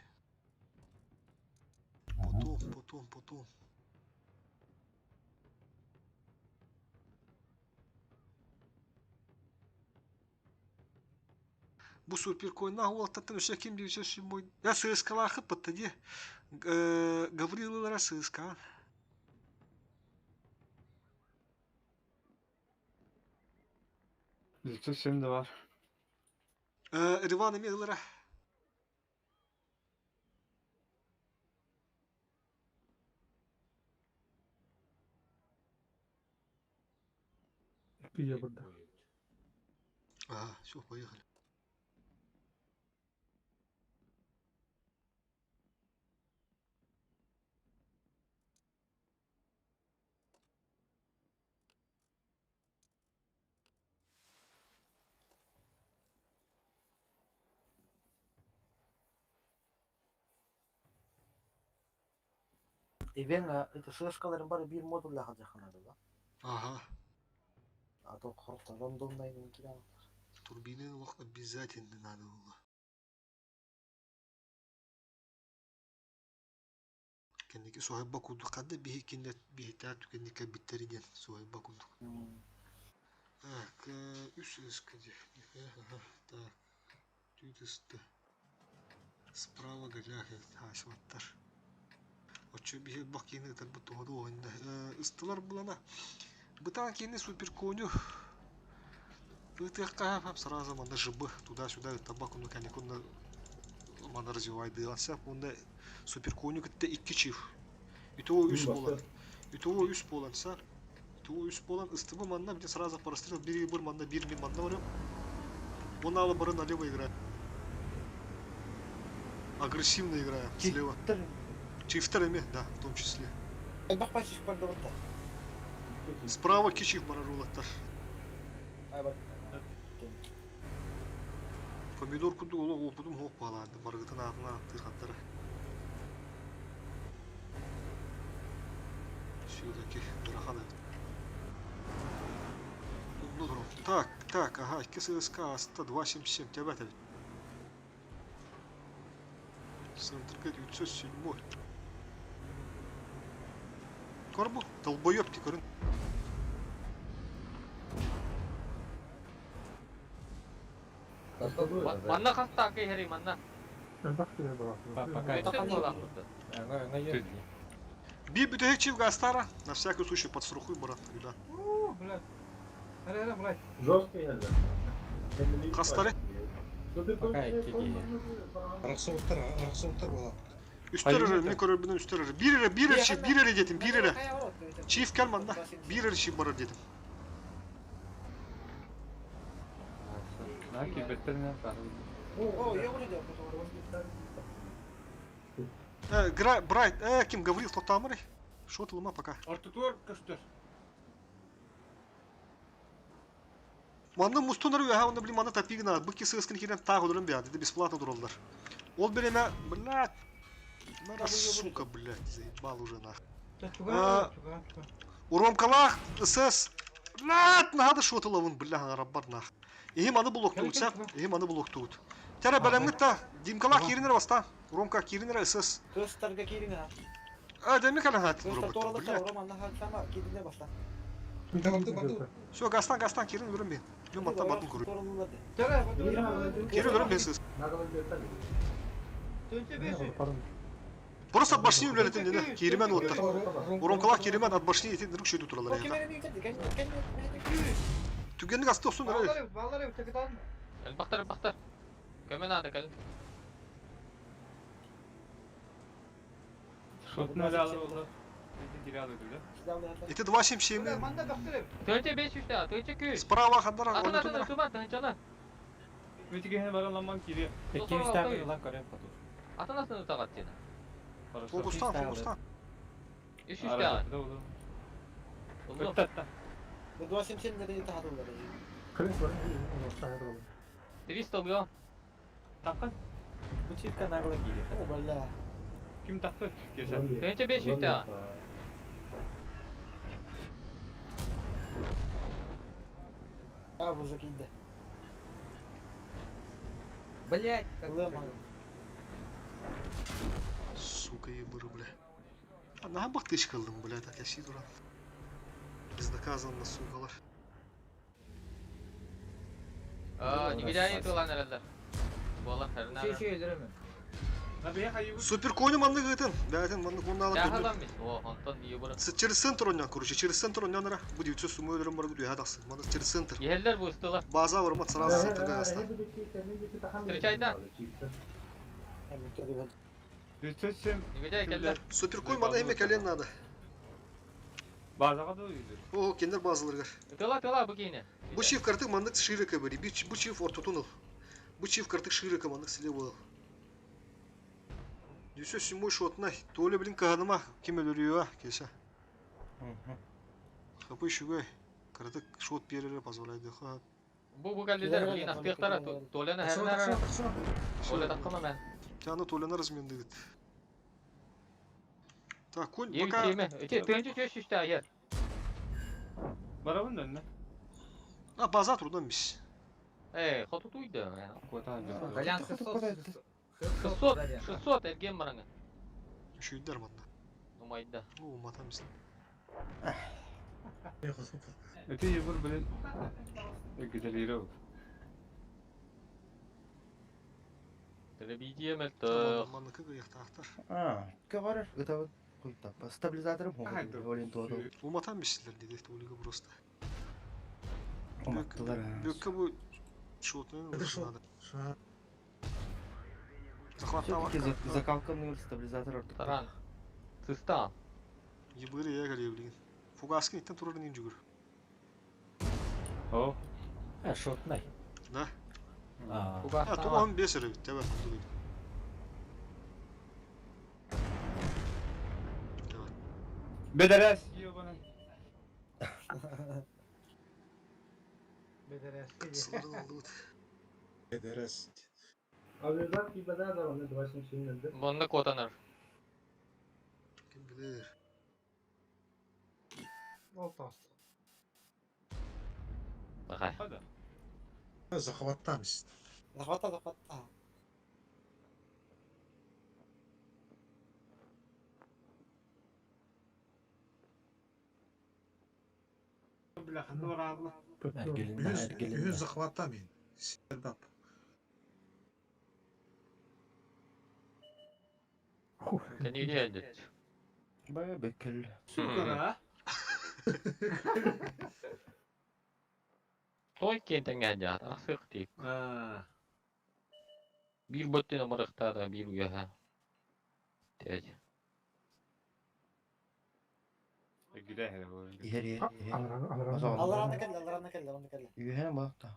Потом, потом, потом. Бу суперкоин нахуй өсө ким 907. Я сыскалахы паттади. Гаврилылара сыска. 907 de var. Риван эмиэлара. Пия burada. Ага, все, поехали. Ивен это шешкаларын бары bir модуль халжаханады да. Ага. А то хорта рандомный кирал. Турбины лох обязательно надо было. Кенники суһайба курдук ханна биһи кинне биһитää түгэнники биттеринен суһайба курдук. Так, үс ыскади. Так. Түүтүстэ. Справа голях хаасваттар. Оччо биһи бакины ытар бу туһаду оһунна. Ыстылар булана. Бытаан кини суперконю. Ытыакка сразу манда жыбы туда-сюда табак ну каникунна манда развивайдыласа. Онда суперконю кытта икки чиф. Итого үс болан. Итого үс боланса. Итого үс болан ыстыбы манна где сразу прострел бери бір манна бир мин манна барым. Он алы бары налево играет. Агрессивно играем слева. Чифтер эми, да, в том числе. Элбэх пачиш бардыбытта. Справа кичив барарулаттар. Помидор курдук олох уопутум суох баалаанды, барыгытын аатын ааттыыр хантара. Все-таки ыарахан эбит. Ну, так, так, ага, 2 ССК, аста 277, тебя эбит. Центрга 907. Корбу, долбоёб ти көрүн. Манна хаста кэһэри манна. Пока. Би бүтэһик чив гастара, на всякий случай подстрахуй, брат, ребят. Жестко Хастары? Пока икки Арахсыбыттар, арахсыбыттар буолар. Үстер эрэ, мен көрөрбүнэн үстер эрэ. Биир эрэ, биир эрэ чив, биир эрэ диэтим, биир эрэ. Чив кэл манна, биир эрэ чив барар диэтим. На кибеттен Гра, Брайт, ким Гаврил Тотамырый? Шо тылыма пока. Ортотуор көстөр. Манны мустунар үөһэ онно блин манна топигна, бу ки сыскын кирен таах олорон биады, бесплатно тураллар. Ол биремэ, блядь, надо, сука, блядь, заебал уже нах. Уромкалах, СС, блядь, надо шотылавын, бля, раббар нах. Ихим аны блоктуут, сәп, ихим аны блоктуут. Тәрә бәләмгит та, Димкалах киринер баста, Уромка киринер СС. Кыстарга кирин ha. А, демек әлі хат, Кыстар торалык блядь. Роман на киринне баста. Барды, барды. Все, гастан, гастан, кирин өрім бен. Мен маттан батын көру. Кирин өрім бен сіз. Просто от башни үлелетін деді, киримен оттар. Уромкалах киримен от башни етен дұрық шөйді туралар ята. Түгенік асты ұқсын өрі. Элбахтар, элбахтар. Көмө надо кэл. Шотны алар oldu. Эти 277. Төнче 5 3 төнче 2. Справа хандара. Атын атын тума төнчөна. Өтүгеһин бараламан кире. Икки үстән ылан көрөм поту. Атын атын утагат сени. Фокустан, фокустан. 3 3 тагы. Bu 277 nereye tahatıllar? 300 ылгы. Таккан. Бу чипка нагло кире. О, бля. Ким такты? Кеша. Төнче 5 3 тагы. А, bu zakinde. Блять, как Лыман. Сука, ебыры, бля. А на бак тыч кылдым, бля, так я сидура. Безнаказанно, сукалар. Аа, нигедәй тылан эрелер. Бола, Şey şey öldüremem. Супер коню манны гытын. Да, это манны конна Жахалан бит. О, онтон ебыры. Через центр ойнан, короче, через центр ойнан ара. Бу 900 сумма өлөрөм бар гүдү хадаксы. Маны через центр. Ехеллер бу ыстыла. База вармат сразу центрга гаста. Встречайда. Нигедәй келлер. Супер конь мана эме кален надо. Базага да үйдүр. О, кендер базаларга. Тыла, тыла бу кейне. Бу чиф карты маннык широко бери. Бу чиф ортотунул. Бу чиф карты широко маннык слева. 907 шотна. Толя, блин, каганыма. Ким өлөрүө, кеша. Хапы шугай. Карты шот перере позволяет. Ха. Бу бу каллелер, блин, астыктара толяны хәрнәр. Толя таккама мен. Тяны толяны размендыгыт. Так, конь пока... Төнчө чөш үстә, ер. Барабын дөнне. А, база трудно бис. Эй, хоту туйды. Колян 600. 600, 600 эрген бараңы. Шүйдер манна. Умайда. О, матамыз. Өте ебір білін. Гүзел Телевидение мелтөх. Манныкы гыяктаактар. А, говоришь, это вот стабилизатором олин туоду. Уматан бисилер деди, толига просто. Уматтылар. Бөккө бу шотны надо. Захваттава. Все-таки закалканный стабилизатор орту. Таран. Сыстан. Ебыры я гале, блин. Фугаскин иттен турар нин жүгүр. О. А, шотнай. Да. А, А, то он бесер бит, тебе куду. Бедерес, ебаный. Сыларын алдыбыт. Бедерес. Авизар тибада да оны 277 Манна куотанар. Ким билэр. Баҕай. Захваттамс. Захвата, захвата. Эргилиннэ, Үһүс эргилиннэ. захваттамин. Сердап. Кэнигини элдит. Бая беккел. Той киэнтэҥҥэ дьаат, ахсык тип. Биир боттун амарыктаата, биир уйаха. Тээж. Иһэр иһэр иһэр. Аларана кэллэ, аларана кэллэ, онно кэллэ. Үһэ баахта.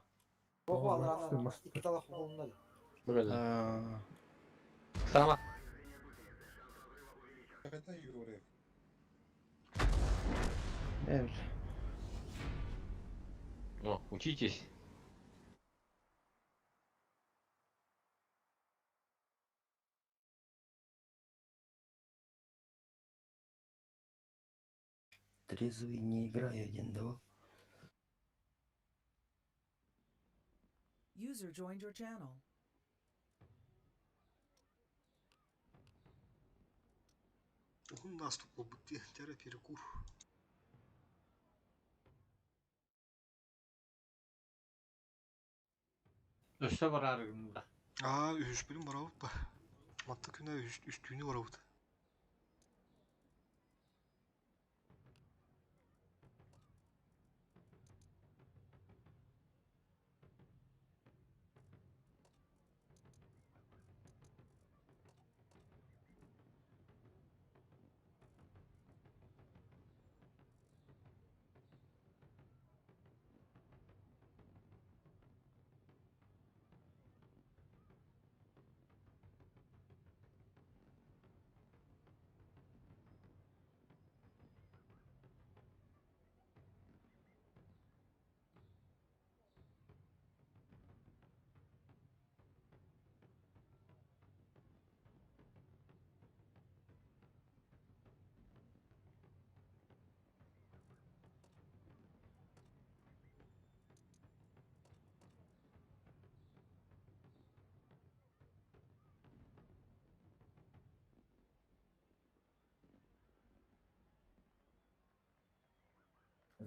Оҕо аларана икки талах холунна. Бүгүн. Аа. Сама. Это Юрий. Эбил. О, учитесь. Трезвый не играю, один давал. User joined your channel. Уһун наступ буолбут дии. Тәрэ перекур. Өссө барарыгында. Аа, үһүспүнүн барабыт ба. Матта күнэ үстүүнү барабыт.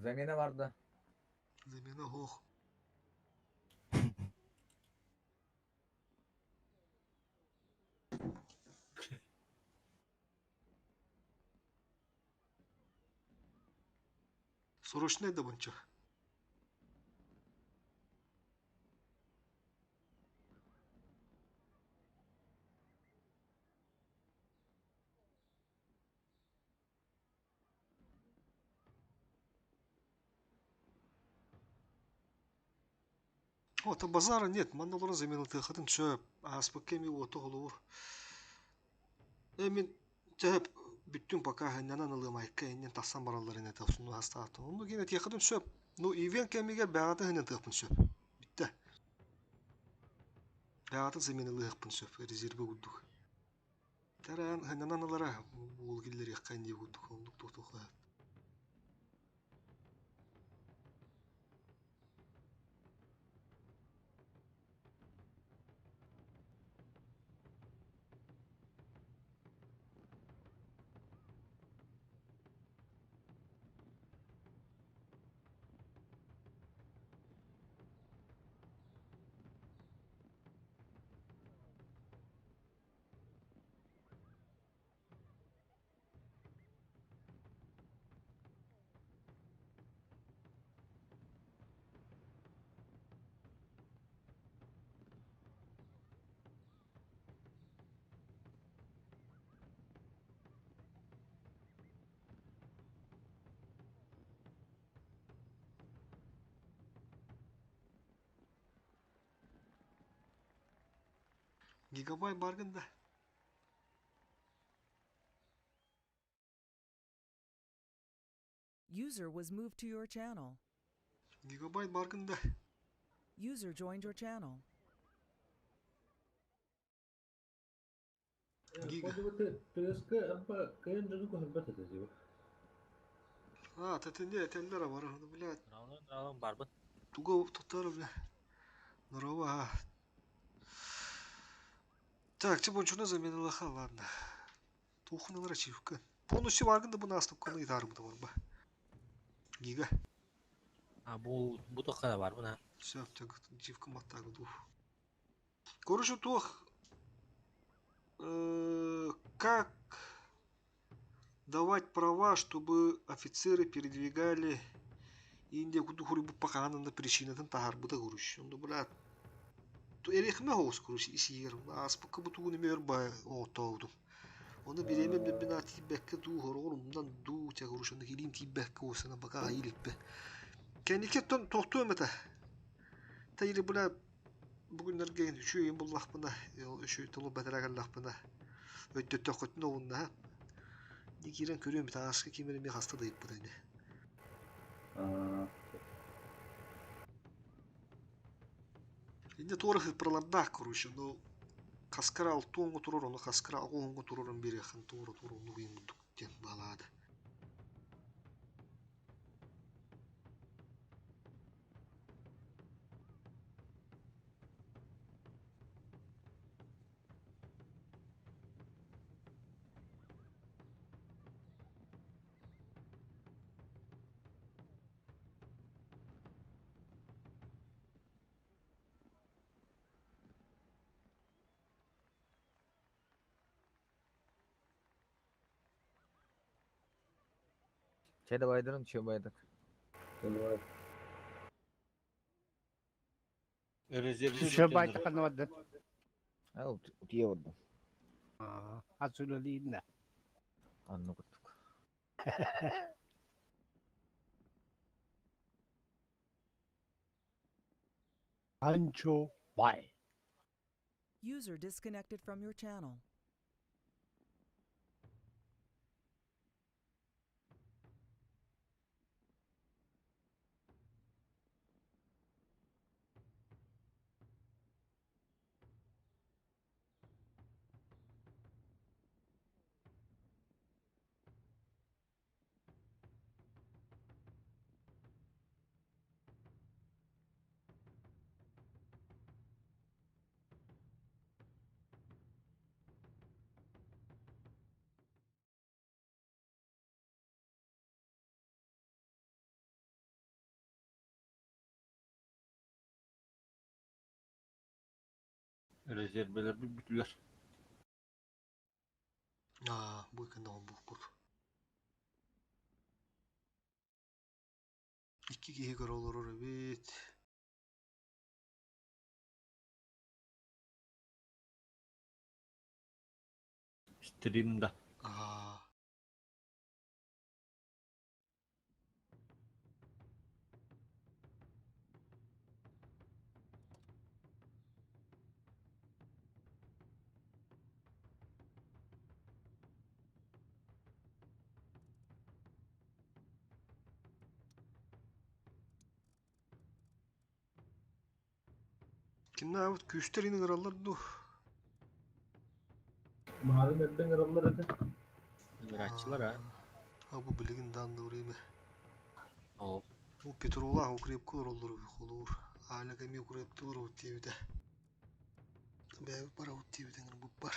Замена vardı. Замена хоох. Срочно да бунча. О, там базара нет, манна олорон замена тыахатын сөп. Ааспыкка эми уоту холобур. Э, мин төһөп бүттүм пока ханнанан ылыам айка иннен тахсан бараллар ine тахсуну хастаатым. Онну кине тиэхатын сөп. Ну, ивен кэмигэр бэҕатын ханнан тыахпын сөп. Бүтте. Бэҕатын замена ылыахпын сөп. Резерве курдук. Тараан ханнанан ылара уол киллэриэххэ дии курдук оннук туохтуохла. Гигабайт баргын да. User was moved to your channel. Гигабайт баргын да. User joined your channel. Гига. ТСК арба кыйын дьону көһөрбөт этэ дии. А, тэтинде этеллер бар, блядь. Равлан барбын. Туга тутар, бля. Норова, а. Так, ти бончуна заменила, ха, ладно. Тухнылар ачивка. Полностью баргын да бу наступканы итар бу бар. Гига. А бу тоққа да барбын а. Все, так, дивка маттагы дух. Короче, тух. Как давать права, чтобы офицеры передвигали Индия куду хури бу паканында причинатын тахар бу да күрүш. Онда бля эрехме хоус күрүш исигер. Аспыкы бу тугуну мөр бай оотоодум. Оны биреме бина тибекке ду хорогор умдан ду тя күрүш. Онда килим тибекке осана бака иликпе. Кеники тон тохту эмете. Та или бля бүгүннерге үчүйүн буллахпына, үчүй тулу бәтәрәгәллахпына. Өйдөттө көтүнө унна. Дикирен көрөм тааска кимере ми хаста дайып бу дайны. Инде туора хыппыралардаах короче, ну хаскара алтуоҥҥа турар, ону хаскара аҕуоҥҥа турарын биэриэххин туора туора оннук ыйын курдук диэн баалаада. Чайда байдырын, чё байдык. Чё байдык анабадын. А, утие барда. Асулалиинна. Анны курдук. Анчо бай. User disconnected from your channel. Резервелер бүтүлөр. Аа, бу экен даҕаны буукпут. Икки киһи көрө олорор эбит. Стримда. Аа. Кимнәбит күүстэр ини ыраллар дуу. Марын эрден ыраллар этэ. Ыраччылар а. А бу билигин данды время. Ол. Бу Петролах укрепкалар оллор холуур. Аалага ми укрептылар уттиэбитэ. Бэйбит бара уттиэбитэ бу бар.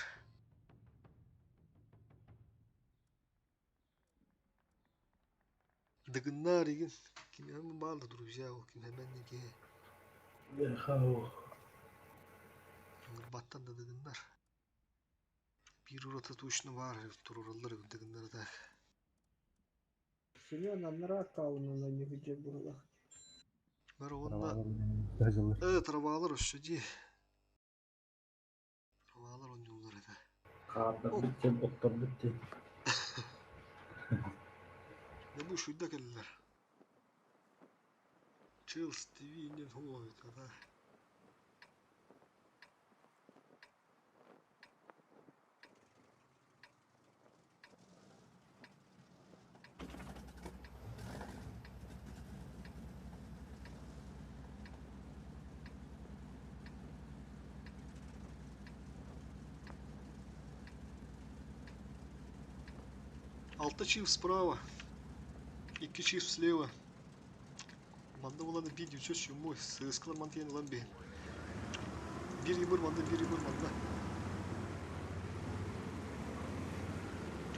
Дыгыннар игин. Ким hemen баалда друзья, ким hemen неге. Хау. Баттан да дыгыннар. Бир урата точно бар, турураллар дыгыннар да. Семен аннара аккаунун ойнуһүдьэ буолах. Бар онна. Травалар өссө дии. Травалар онньуулар этэ. Хаардar бүттен, оттор бүттен. Не бу шуйда келлер. Челс ТВ инен хуой да. Алта чиф справа. Икки чиф слева. Манна буланы биир дүүсө сүмму сыыскалар мантыйан ылан биһин. Биир ыбыр манна, биир ыбыр манна.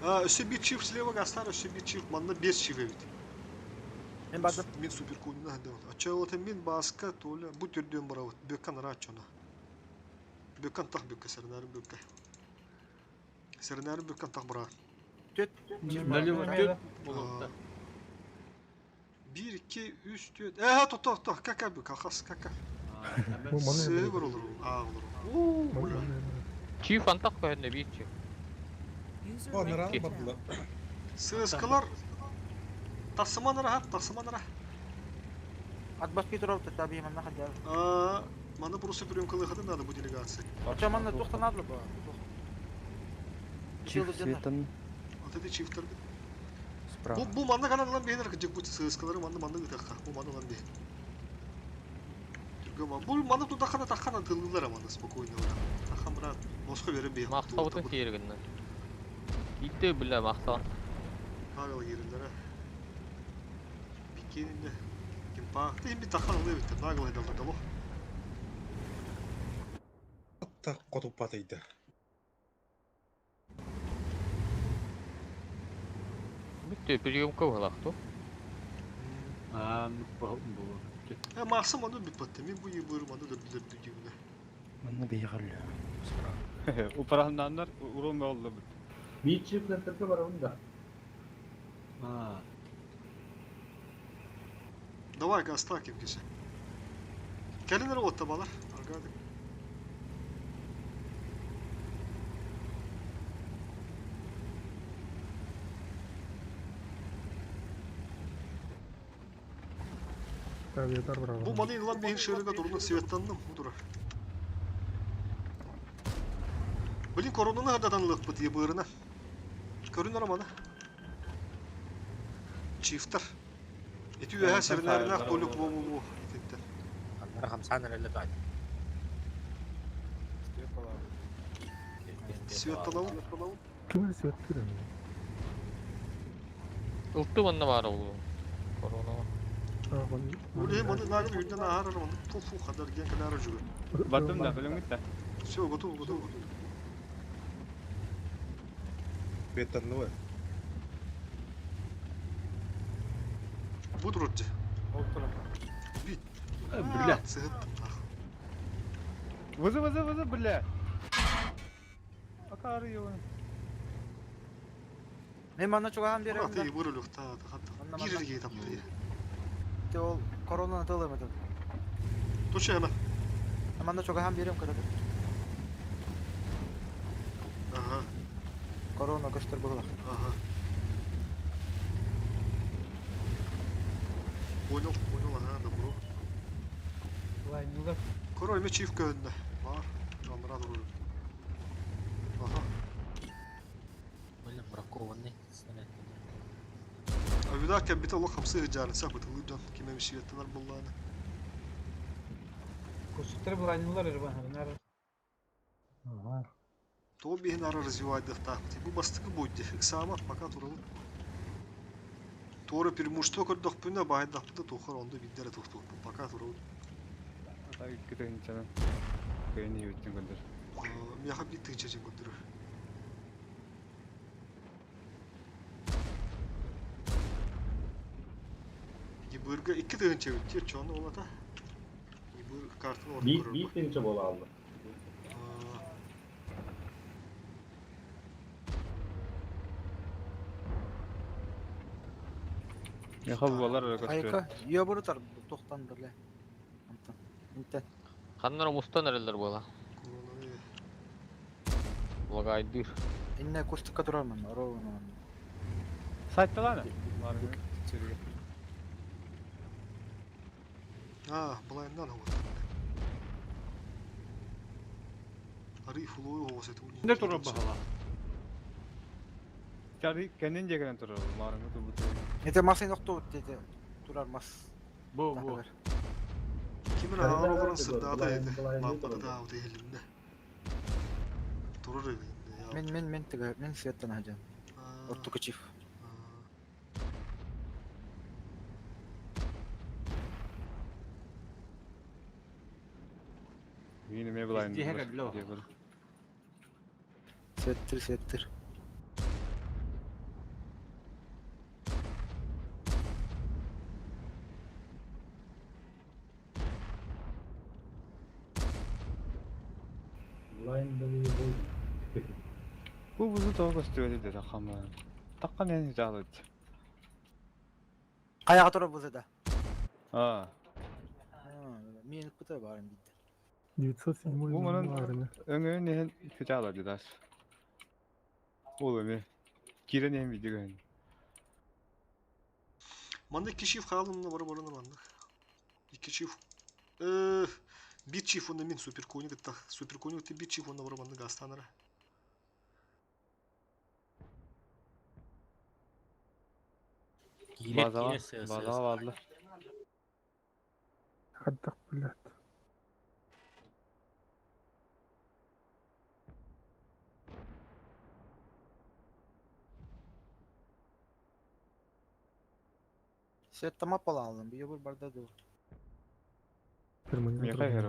А, өссө биир чиф слева гастар, өссө биир чиф манна бес чиф эбит. Мен бардым. Мин супер кунна хадават. Ача олата мин Баска, Толя, бу түрдүөн барабыт. Бөккан арааччона. Бөккан тах бөккэ, сэрнәрин бөккэ. Сэрнәрин бөккан тах бара. Түт. Налево түт булукта. 1, 2, 3, 4. Э, то, то, то, кака бөк, алхас, кака. Сыгыр olur, а olur. Уу, бля. Чиф антак көһүннэ биир чиф. User О, left your наран channel. бардылар. Сыскалар. Тасыман рахат, тасыман рах. Атбас Петров таби манна хадя. А, мана просто приемкалы надо бу делегация. Ача манна тухта надо ба. Чиф светан Вот эти чифтер. справа. Бу бу манна канал lan бейнер кыжык бу сыскалары манна манна гытакка. Бу манна lan бейн. Түргө бу манна туда хана тахана тыллар манна спокойно. Тахан брат, боско бере бейн. Мактабытын сиергиннен. Итте биле мактан. Павел ерилere. Бикенинде. Ким пақты им тахан алып бит. Нагыл айдалды дало. Та котуп атайды. Бүтте приемка булакту. Аа, бу бу. Э, Максым аны бит батты. Мен бу ебыр маны да билер дүйгүнө. Манна бейгаллы. Справа. Упарахнаннар урон oldu бит. Биир чип центрге барабын да. Аа. Давай газ ким кесе. Келинер отта балар. Аргады. Бу маны илан бейин шырыга турунун светтанным бу Блин, коронаны хададан лык бит ебырына. Көрүн араманы. Чифтер. Эти үһә сернәренә толюк бу бу бу. Итеттер. Аннары хамсан эле тайт. Светталау. Ылты манна бар ул. Корона. Уле маны нагыл үйден ахар маны туфу хадар ген калара жүгөр. Баттым да, билем гитте. Все, готово, готово. Беттанны Бу турды. Бит. Бля. Сыгыттым. Вызы, вызы, вызы, бля. Акар его. Мен манна чугахан берем. Мурат ей бұрылық та та Гирерге тапты. Те ол коронаны тылымы. Туши hemen. Манна чугахан берем када. Ага, Корона көстөр була. ага. Понял, понял, ага, добро. Король мечи в көнне. Бар, жанра руль. Ага. Блин, бракованный снаряд. А вида кем бит Allah хамсы жарын сап бит киме мишиеттер булланы. То биһин ара развивайдыхта. Бу бастыкы будет. Сама пока туралы. Тора преимущество көрдөх бүнә байдах бу тухар онда биддere тухту. Пока туралы. Так китен чана. Кыйны юттен көндөр. Мяха бит тыгча көндүрөр. Гибырга 2 тыгынча өттер, чоны олата. Гибыр картын орды Биир көрөр. биир тыгынча бола алды. Яха булалар көстөр. Айка, ё тар тохтан берле. Антан. Интен. Ханнар мустан эрелер була. Лагайдыр. Инне кустыкка турармын, ровно. Сайтталаны. А, былайынан вот. Ариф улуй оғыз это. Не турап бахала. Чары кенен жеген турар. Марыңы тубут. Это масын окту деди. Турар мас. Бу бу. Кимин ағар оларын сырдата еді. Лампада да ауды елімді. Турар еді. Мен мен мен тиге мен светтан хажан. Оттуку чиф. Эми Издиһэ былайындылар. кэллэ ол. Диэбил. Сеттир, сеттир. Blind boy. Бу бузу тоҕо көстүбэт деді хамлан. Таққан ән жалыт. Каяга тура бузу да. А, Мен кута барым бит. 907 бу манан өңө нehen хүтэ дас. Ол эми. Кирен эми видео. Манна iki çift хаалымна бары барыныр манна. Iki çift. Э, bir çift онна мин супер кони гытта. Супер кони гытта bir çift онна бары манна гастанара. Киирер Базаға, киирер сыа базаға барды. Хаддах блядь. Сет тамап алалым. Бие бир барда ду. Меха хер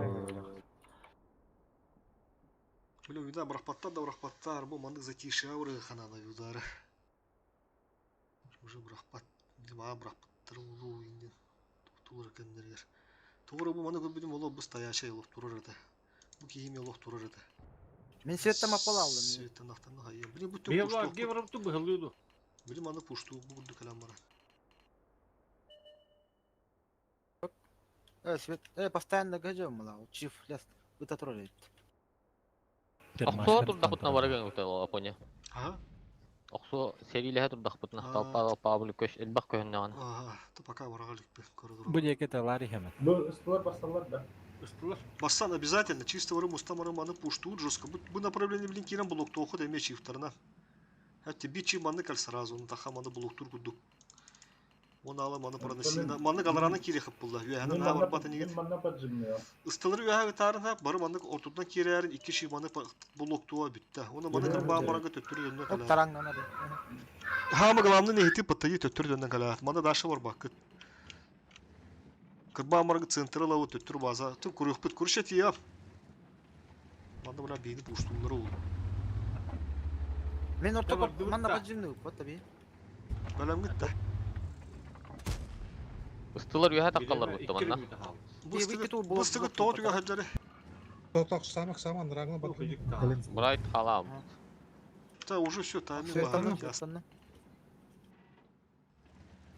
Бля, вида брахпаттар да брахпаттар, бу маннык затишье ауры ханана юдары. Уже брахпат, маа брахпаттар улуу инден. Тулар кендергер. Тугура бу маны көрбүдүм оло бу стоячий олох турар это. Бу кийими олох турар это. Мен сет тамап алалым. Светтен ахтан хайы. Блин, бу Бие тө бар, пушту. ге барып ту быһылыйду. Блин, маны пушту бу гурду калам бара. Э, свет, э, постоянно гажем мала. Чиф лес. Ыта тура дейт. Охсоо турдахпытына барыгын утал Апоня. Ага. Охсоо серилэһэ турдахпытына Аа. талпа талпа бу көш элбэх көһүннэҕин. Ага, то пока барагалик бе коридор. Бу диэки талари хэмэн. Бу ыстылар басталар да. Ыстылар. Бассан обязательно, чисто варым устам маны пушту жестко. Бу направление блин кирен блок тоху да мечи вторна. Хатти бичи маны кал сразу, ну таха маны блок тур кудук. Он ала маны проноси. Маны галараны кире хып булда. Юхана на бар бата нигет. Мен манна поджимнıyor. Ыстылыр юха тарын хап, бары маны ортудан кирерин iki ши маны блок туа битте. Оны маны кырба марага төттүр дөннө Оп кала. тараңнана де. Хама главный не хити паттайы төттүр дөннө кала. Маны дашы бар бакыт. Кырба марага центры лавы төттүр база. Тым курюх бит куршет я. Маны бына бейни пуштулары ул. Мен орто Давай, дуб манна да. поджимны вот таби. Бәләм гитте. Ыстылар үһэ таккаллар бутта манна. Бу Бии стыгы бу бу стыгы тоот үгә хаҗары. Ток самак саман рагна бак. Брайт халам. Та уже все, та ми Сеттанны, багат. сеттанны.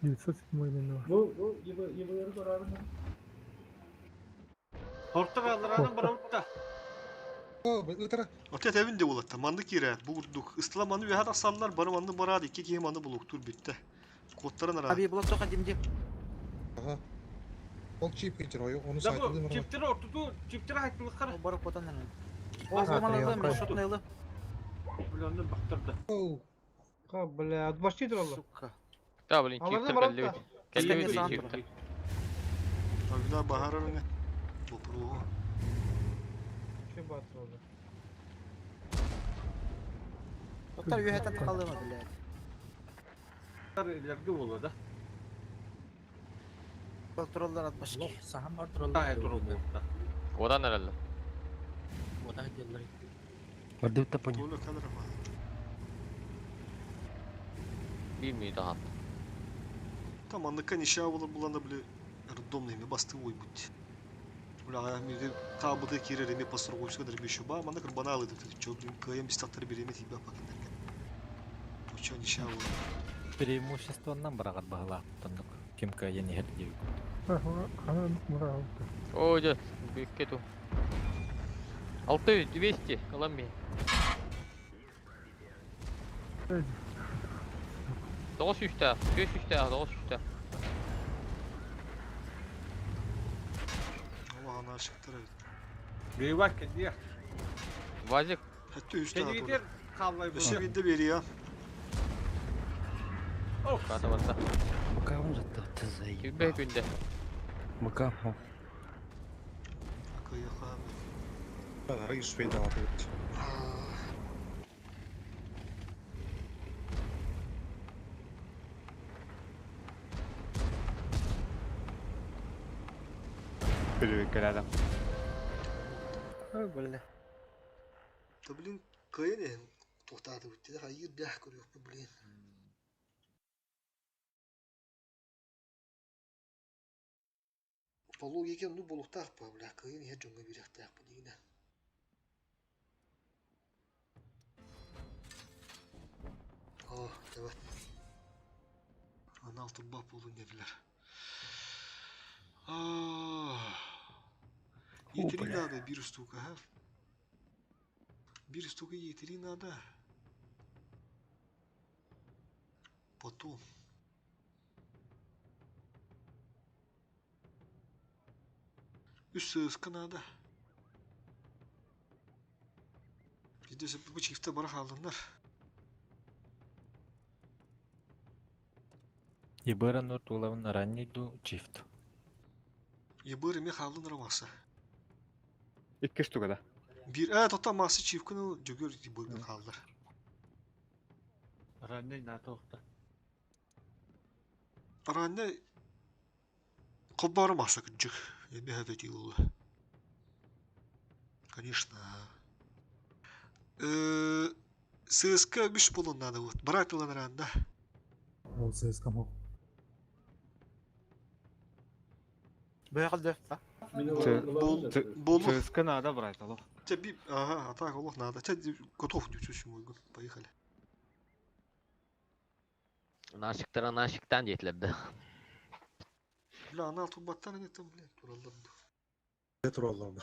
907 именно. Бу бу ибы ибылары көрөрүн. Ытара. Отет evin de ulatta. Mandı kire, bu vurduk. Istıla mandı ve hatta sanlar barı mandı barad iki ki mandı buluktur bitti. Kodların ara. Аби блок тока димди. Ага. Ол чип кетер ой, оны сайтылды мына. Барып потаннан. О, мана мен шотнайлы. Оу. Бля, отбашти Сука. Та блин чифтер кэллибит. Кэллибит Сан чифтер. Avida bahararını. Bu pro. Оттар юхэтен калыма, блядь. Контроллар атмаш. Сахам бар тураллар. Одан эрэллэ. Одан келлер. Барды тапан. Böyle kalır ama. Билмей дахан. Там анныка нişа olur bulanda bile рандомный ми басты ой будь. Бля, ми табыды кире ми пасыр койса дер бешü ба, маны кырбаналы деп чо блин км бистаттар береме тиба пакендерген. Учо нişа olur. Преимуществоннан барагат баһыла тоннук. Ким кайын иһэр диэбит. Ага, ана мура алды. О, дьэ, бүккэ ту. 6 200 ылам ми. Тоҕус үстэ, түөс үстэ, тоҕус үстэ. Allah ana aşıktır evet. Вазик, Hatta üstte atıyor. Öse binde beri ya. ката барда. Мака он зато ты заебал. Күбэ күндэ. Мака. Akı yaka. Рагы успейді алды. Привет, адам. Ой, бля. Да блин, кыайан иһин туохтаатыбыт дии, хайыыр дээх көрүөхпүт блин. По логике оннук буолуохтаах баа, бля, кыайан иһэр дьоҥҥо биэриэхтээхпит игинэ. О, давай. Анал турбап буолун диэтилэр. Е3 надо, биир штука, ага. Биир штука Е3 надо. Потом. Үс сыыска надо. Здесь бу чифтэ бара хааллыннар. Ебыра нур тулавын ранний ду чифт. Ебыр эмиэ хааллыннар маса. Икки штука да. Биир ээ тота масса чифкын ыл дьөгүөр ебыргын хааллар. Ранний НАТО охта. Ранний холбоору масса кырдьык. Эмиэ хэбэтии буолла. Конечно. Сыыска үс буолуон наада вот. Бараат ылан араанда. Ол ЦСКА мог. Быйыл да. Болу. ЦСКА надо брать, алло. Тебе, ага, а так олох надо. Тебе готов 907 год. Поехали. Нашиктара нашиктан диэтилэр да. Бля, анал турбаттан они там, блин, тураллар. Дьэ тураллар да.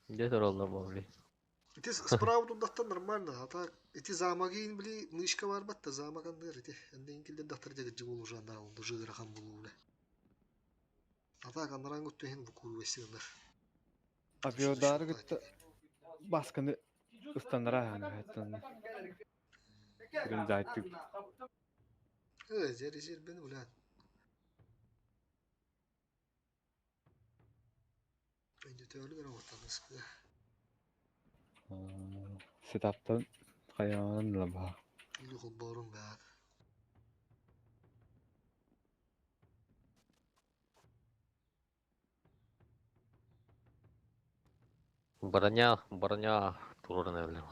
Где тураллар буолли. Ити справа тудаттан нормально, а так ити замагин, бли, мышка бар батта, замак андыр, ити. Энден килден дактар жеге жигол уже анда, он уже ырахан болу, бля. А так анаран көттөһен бу курвесилер. Авиодары кытта басканы ыстаннара ханы хаттан. Бирин зайтык. Э, зер зер бен, бля. Өйдөтөөлү работаныз. Сетаптан хайан лаба. Или холборун баар. Броня, броня турурун эбилер.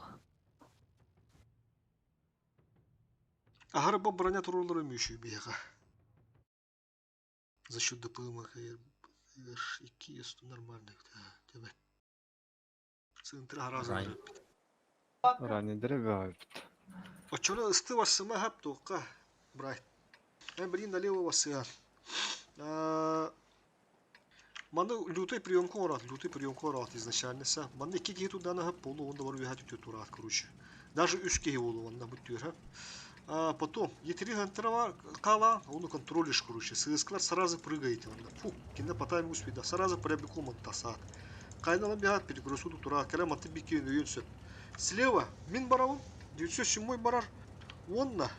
Ахара бу броня турулары мүшү биэха. За счет ДПМ р 2 нормально. Тебе. Центр разом. Рань. Ранидре баабыт. Очону ысты вассыма хап туққа. Брайт. Мен блин налево вассыа. Маны лютой приемка орат, лютой приемка орат изначально са. Маны икки киһи тудана хап полу, онда бар уйхат үтө турат, короче. Даже үс киһи болу, онда бүттүр, ха. А потом, етери хантрава кала, он контролишь, короче. Сыскалар сразу прыгаете. Онда. Фу, кине по тайму успеет, сразу прябиком он тасат. Кайналам бихат перекресу тура, калям аты бикин үйенсө. Слева мин барабын, 907 барар. Онна.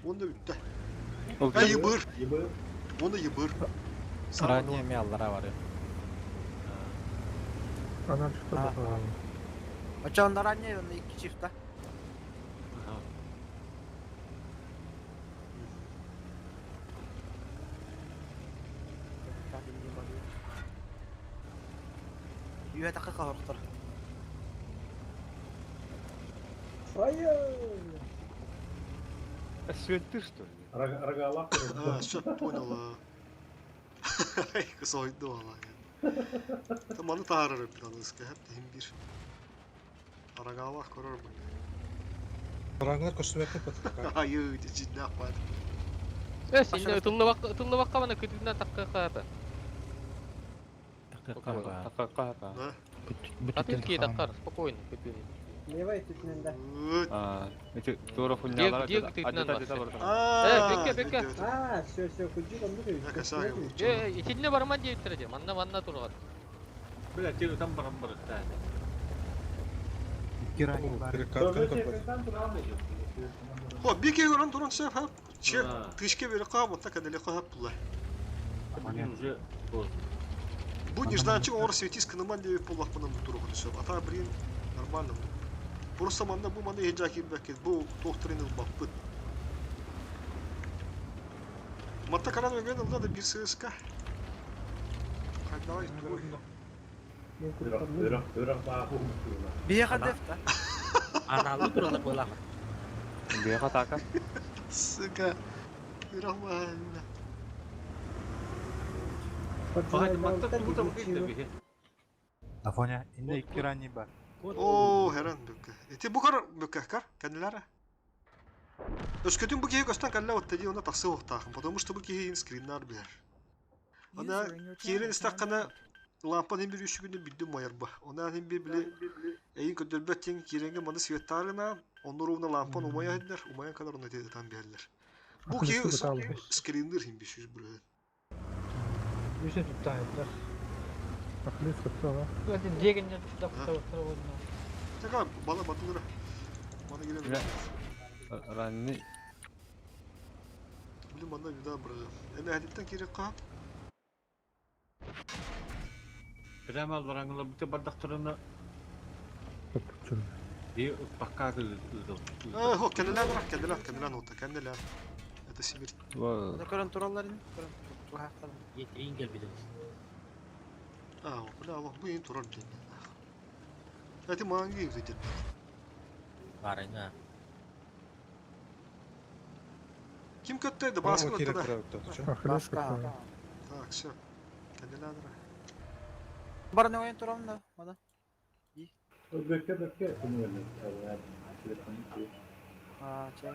Онна бүтті. А, ебыр. Ебыр. Онна ебыр. Ранее эми аллара бар. Анал что А. было? Очоондар ранее, он икки чифта. Үйе тақы қалықтыр. Айы! Свет ты что ли? Рогалах. А, все, понял. Сойду ала. Маны таарар эпит хеп хим бир. Арагалах көрөр бу. Раңнар көстүбэккэ патка. Айы, жиннах бар. Э, син тыллыбакка мана күтүнөн такка каапа. Такка Такка каапа. Да. Атын ки таккар, спокойно күтүн. Левай түтүнен да. А, эти тура хуйнялар. Диэг тытынан бар. Э, бекке, бекке. А, все, все, куджи онду Э, итинне барман диэбиттер же, манна манна турган. Бля, тиги там барам барыктаа. Хо, бике көрөн туран сеп хап. Че, тышке бере кап, онта каделе хап була. Уже поздно. Бу нежданчик ор светис кыныман деп боллах бунан бу туругун сөп. Ата блин нормально. Просто манда бу манда хеджа кирбек бу доктрина баппыт. Матта каран өген ылда да бир ССК. Давай, туй. Үрэх үрэх бааһы умтуула. Биһиэхэ дефта. Анаалыы туралар буолаах. Бэйэҕэ атака. Сука. Үрэх бааһы. Баҕайы мантан тугу да быһыйда биһи. Афоня, инне икки ранний бар. Оо, херен бүккэ. Ити бу кар бүккэ кар кэннилэрэ. Өскөтүн бу киһи көстөн кэллэ отта дии онно тахсыы уохтаахын, потому что бу киһи скриннар билэр. Ана User in your киирэн channel timed истэххинэ out. лампан иһин bir үс күнү билдим майарба. Она иһин bir били эйин көрдөрбөт тиң киирэнгэ маны светтарына, онно ровно лампан умая хеддер, умаян калар оны тетан биһэллэр. Бу киһи скриннер хин bir сүз бүрү. Үсө туттаайдар. Ахлыс кытта Дегенне туттап болна. Така бала батылыр. Мана келе. Ранний. Били манда вида бир. Эне хадиттен кирек ка. Прямо алараңла бите бардактарына би пока ыдыл. Э, хо, кенделер бар, кенделер, кенделер нота, кенделер. Это Сибирь. Оны көрөн тураллар ин. Көрөн туһахтар. Етрин келбидин. А, бля, аллах, бу ин турар блин. Это манги видит. Барыңа. Ким көттөйдү? Баскы Рома көттө да. Ахлыс кытта. Так, все. Кенделер. Барны ойын турам да. Мана. Бөккө бөккө күнү А, чай.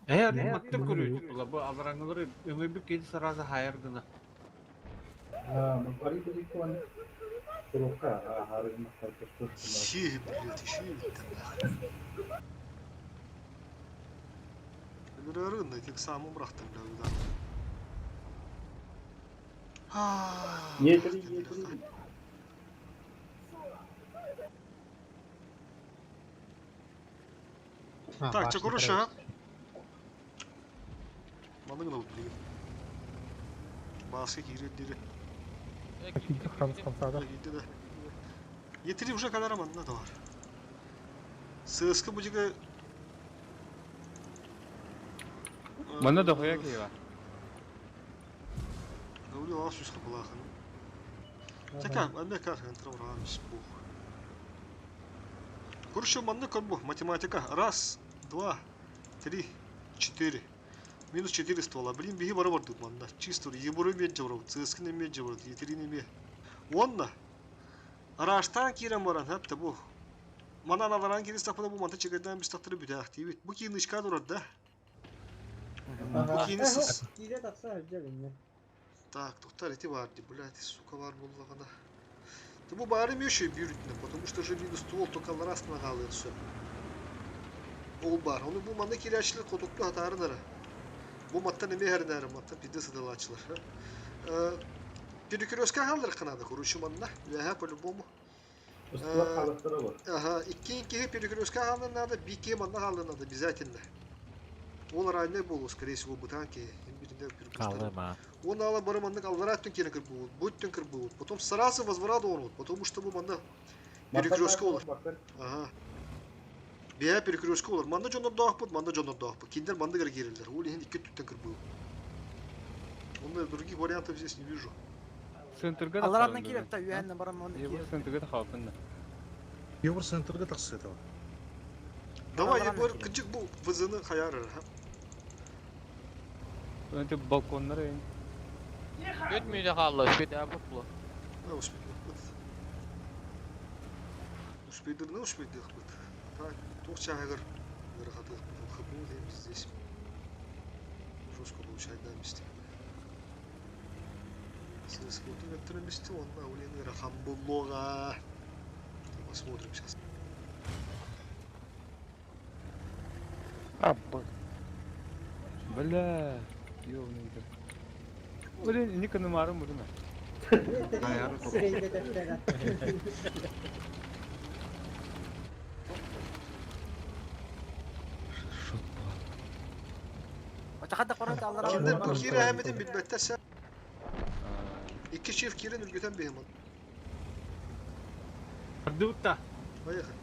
Э, маттым көрүйтүп була. Бу алараңлары өңөбүк кел сразу хайыр гына. Бari бери куан. Курукка ахары мактар Щи, блядь, еще Өлөрөрүн, этик самым брахтым, бля, да. Етри етри. Так, че, короче, а? Маны гына блин. Баскы кирет дире. Килди храмс хамсада. Килди да. Етири уже кадар манна да бар. Сыскы бу жиге Манна дохуя киһи бар. Өлі ас үс қыбылақын. Така, әмме кар, антра бу. Короче, манны көр бу, математика. Раз, два, три, четыре. Минус 4 ствола. Блин, беги бара бардык манна. Чисто ебуры меджи бар, цискны меджи бар, етерин ме. Онна. Араштан кирен баран, хәтта бу. Манан аларан кирис тапына бу манта чегеден biz тактырып бүтәк дейбит. Бу кийин ышка дурар да. Бу кийини сыз. Кире тақса әбдер инне. Так, тоқтар эти бар, блядь, сука бар буллагана. Да бу бары еще бюритне, потому что же минус ствол только раз нагалы все. Ол бар. Оны бу маны кирәчле котукту хатарынары. Бу маттан эме хернәре, маттан пиде сыдылачылар. Э, Перекрестка халдыр канады, короче, манна. Вәһә по-любому. Ыстылар халыктары бар. Ага, икки перекрестка халдыр надо, бике манна халдыр надо, обязательно. Ол ранее болу, скорее всего, бутанки, биринде Калыма. Он ала барыманнык аллара түн кир будет, будет түн кир будет. Потом сразу возврат он, потому что бу манна перекрестка олар. Ага. Бия перекрестка олар. Манда жонор дағып манда жонор дағып. Киндер манда кир кирилер. Ол енді икки түттен кир будет. Онда других вариантов здесь не вижу. Центрга да Алараннан хаалбын. киреп та үйәнне барам оны Ебур киреп. центрга да хаалбын да. Ебур центрга тахсыта. Давай, Алларан ебор, киреп. кыджык бу вызыны хаярыр. Önce balkonlara in. Өтмөйдө хаалла, өтпөйдө абыплы. А, успейдік. Успейдір, не успейдік быт. Так, тух чагыр. Гырхатык хыпу дейміз здесь. Жестко получать да мисти. Сыз вот это мисти, он на улин рахамбуллога. Посмотрим сейчас. А, б. Бля, ёбаный Блин, Ника номарым буду. Сирейде тәптәгә. Отахада корот алларан. Киндер бу кире әмедин билбетте sen. Икки чиф кирен үлгетен бейман. Бардыбытта. Поехали.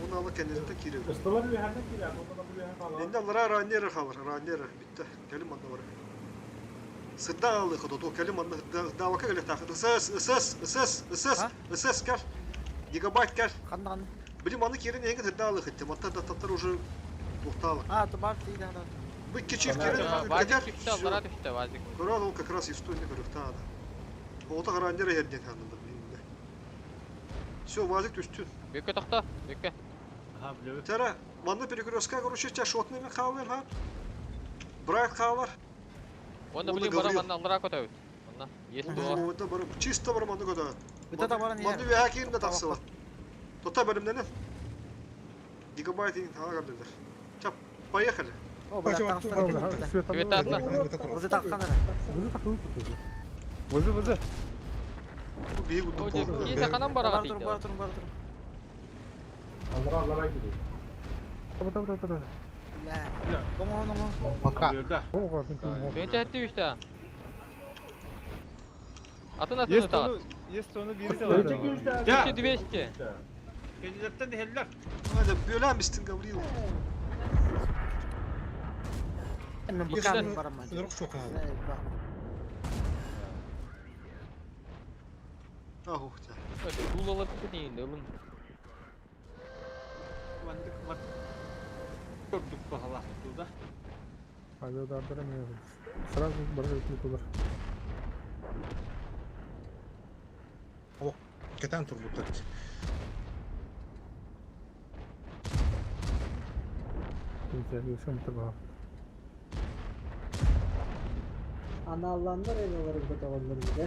Оны ала kendine кире. Ыстылар үйәнне кире, онда да үйән кала. Енді алара раннері қалыр, раннері бітті. Келім анда бар. Сырда алыха доту кэлим манна даавака кэлиэхтээх. СС, СС, СС, СС, СС кэл. Гигабайт кэл. Ханна ханна. Били маны киирэн эһиги сырда алыха итти. Манта даттаттар уже туохтаалар. А, тубар тиийдэ ханна. Бу икки чиф киирэн Вазик үргэтэр. түстэ, аллара түстэ Вазик. Көрөөт ол как раз история көрүөхтаада. Оҕото гарандер эһэр диэн ханна билиннэ. Все, Вазик түстүн. Бүккэ тохто, бүккэ. Аха, билэбит. Тара, манна перекрестка, короче, тебя шотными хаалар, ха? Брайт хаалар. Онно Уонна билин бара Гаврил. манна аллара көтөбүт. Онна есть дуо. Онно бары чисто бары манна көтөт. Бүт ата баран Манна иһэр. үөһэ киирин да тахсыбат. Тота бөлүмнэнэн. Гигабайт иһин таға көрдүлэр. Чап, поехали. О, бля, тахсан кэлбитэ. Света Бызы тахсан эрэ. Вызы, вызы. Бу биһи курдук буолла. Киһи ханан бараҕа Бара турун, тиийдэ. бара турун, бара турун. Аллара аллара gidiyor. Бля. Оҥоһун, оҥоһун. Пока. Алыырда. Бэйте әтти үстэ. Атын атын Есть ытаҕыт. onu, есть onu biri de var. Ya. 200. Kendilerden heller. Hadi бөләм истин Гаврил. Мен букам бараман. Өлөрүк шок хаалар. Ах, ух ты. Тулала бүтүн ылын. Мандык мат. Көрдүк баһалаах туда. Сразу бары тутулар. Кэтэн турбуттар. Аналландар эбелерин көтөҕөллөр бile.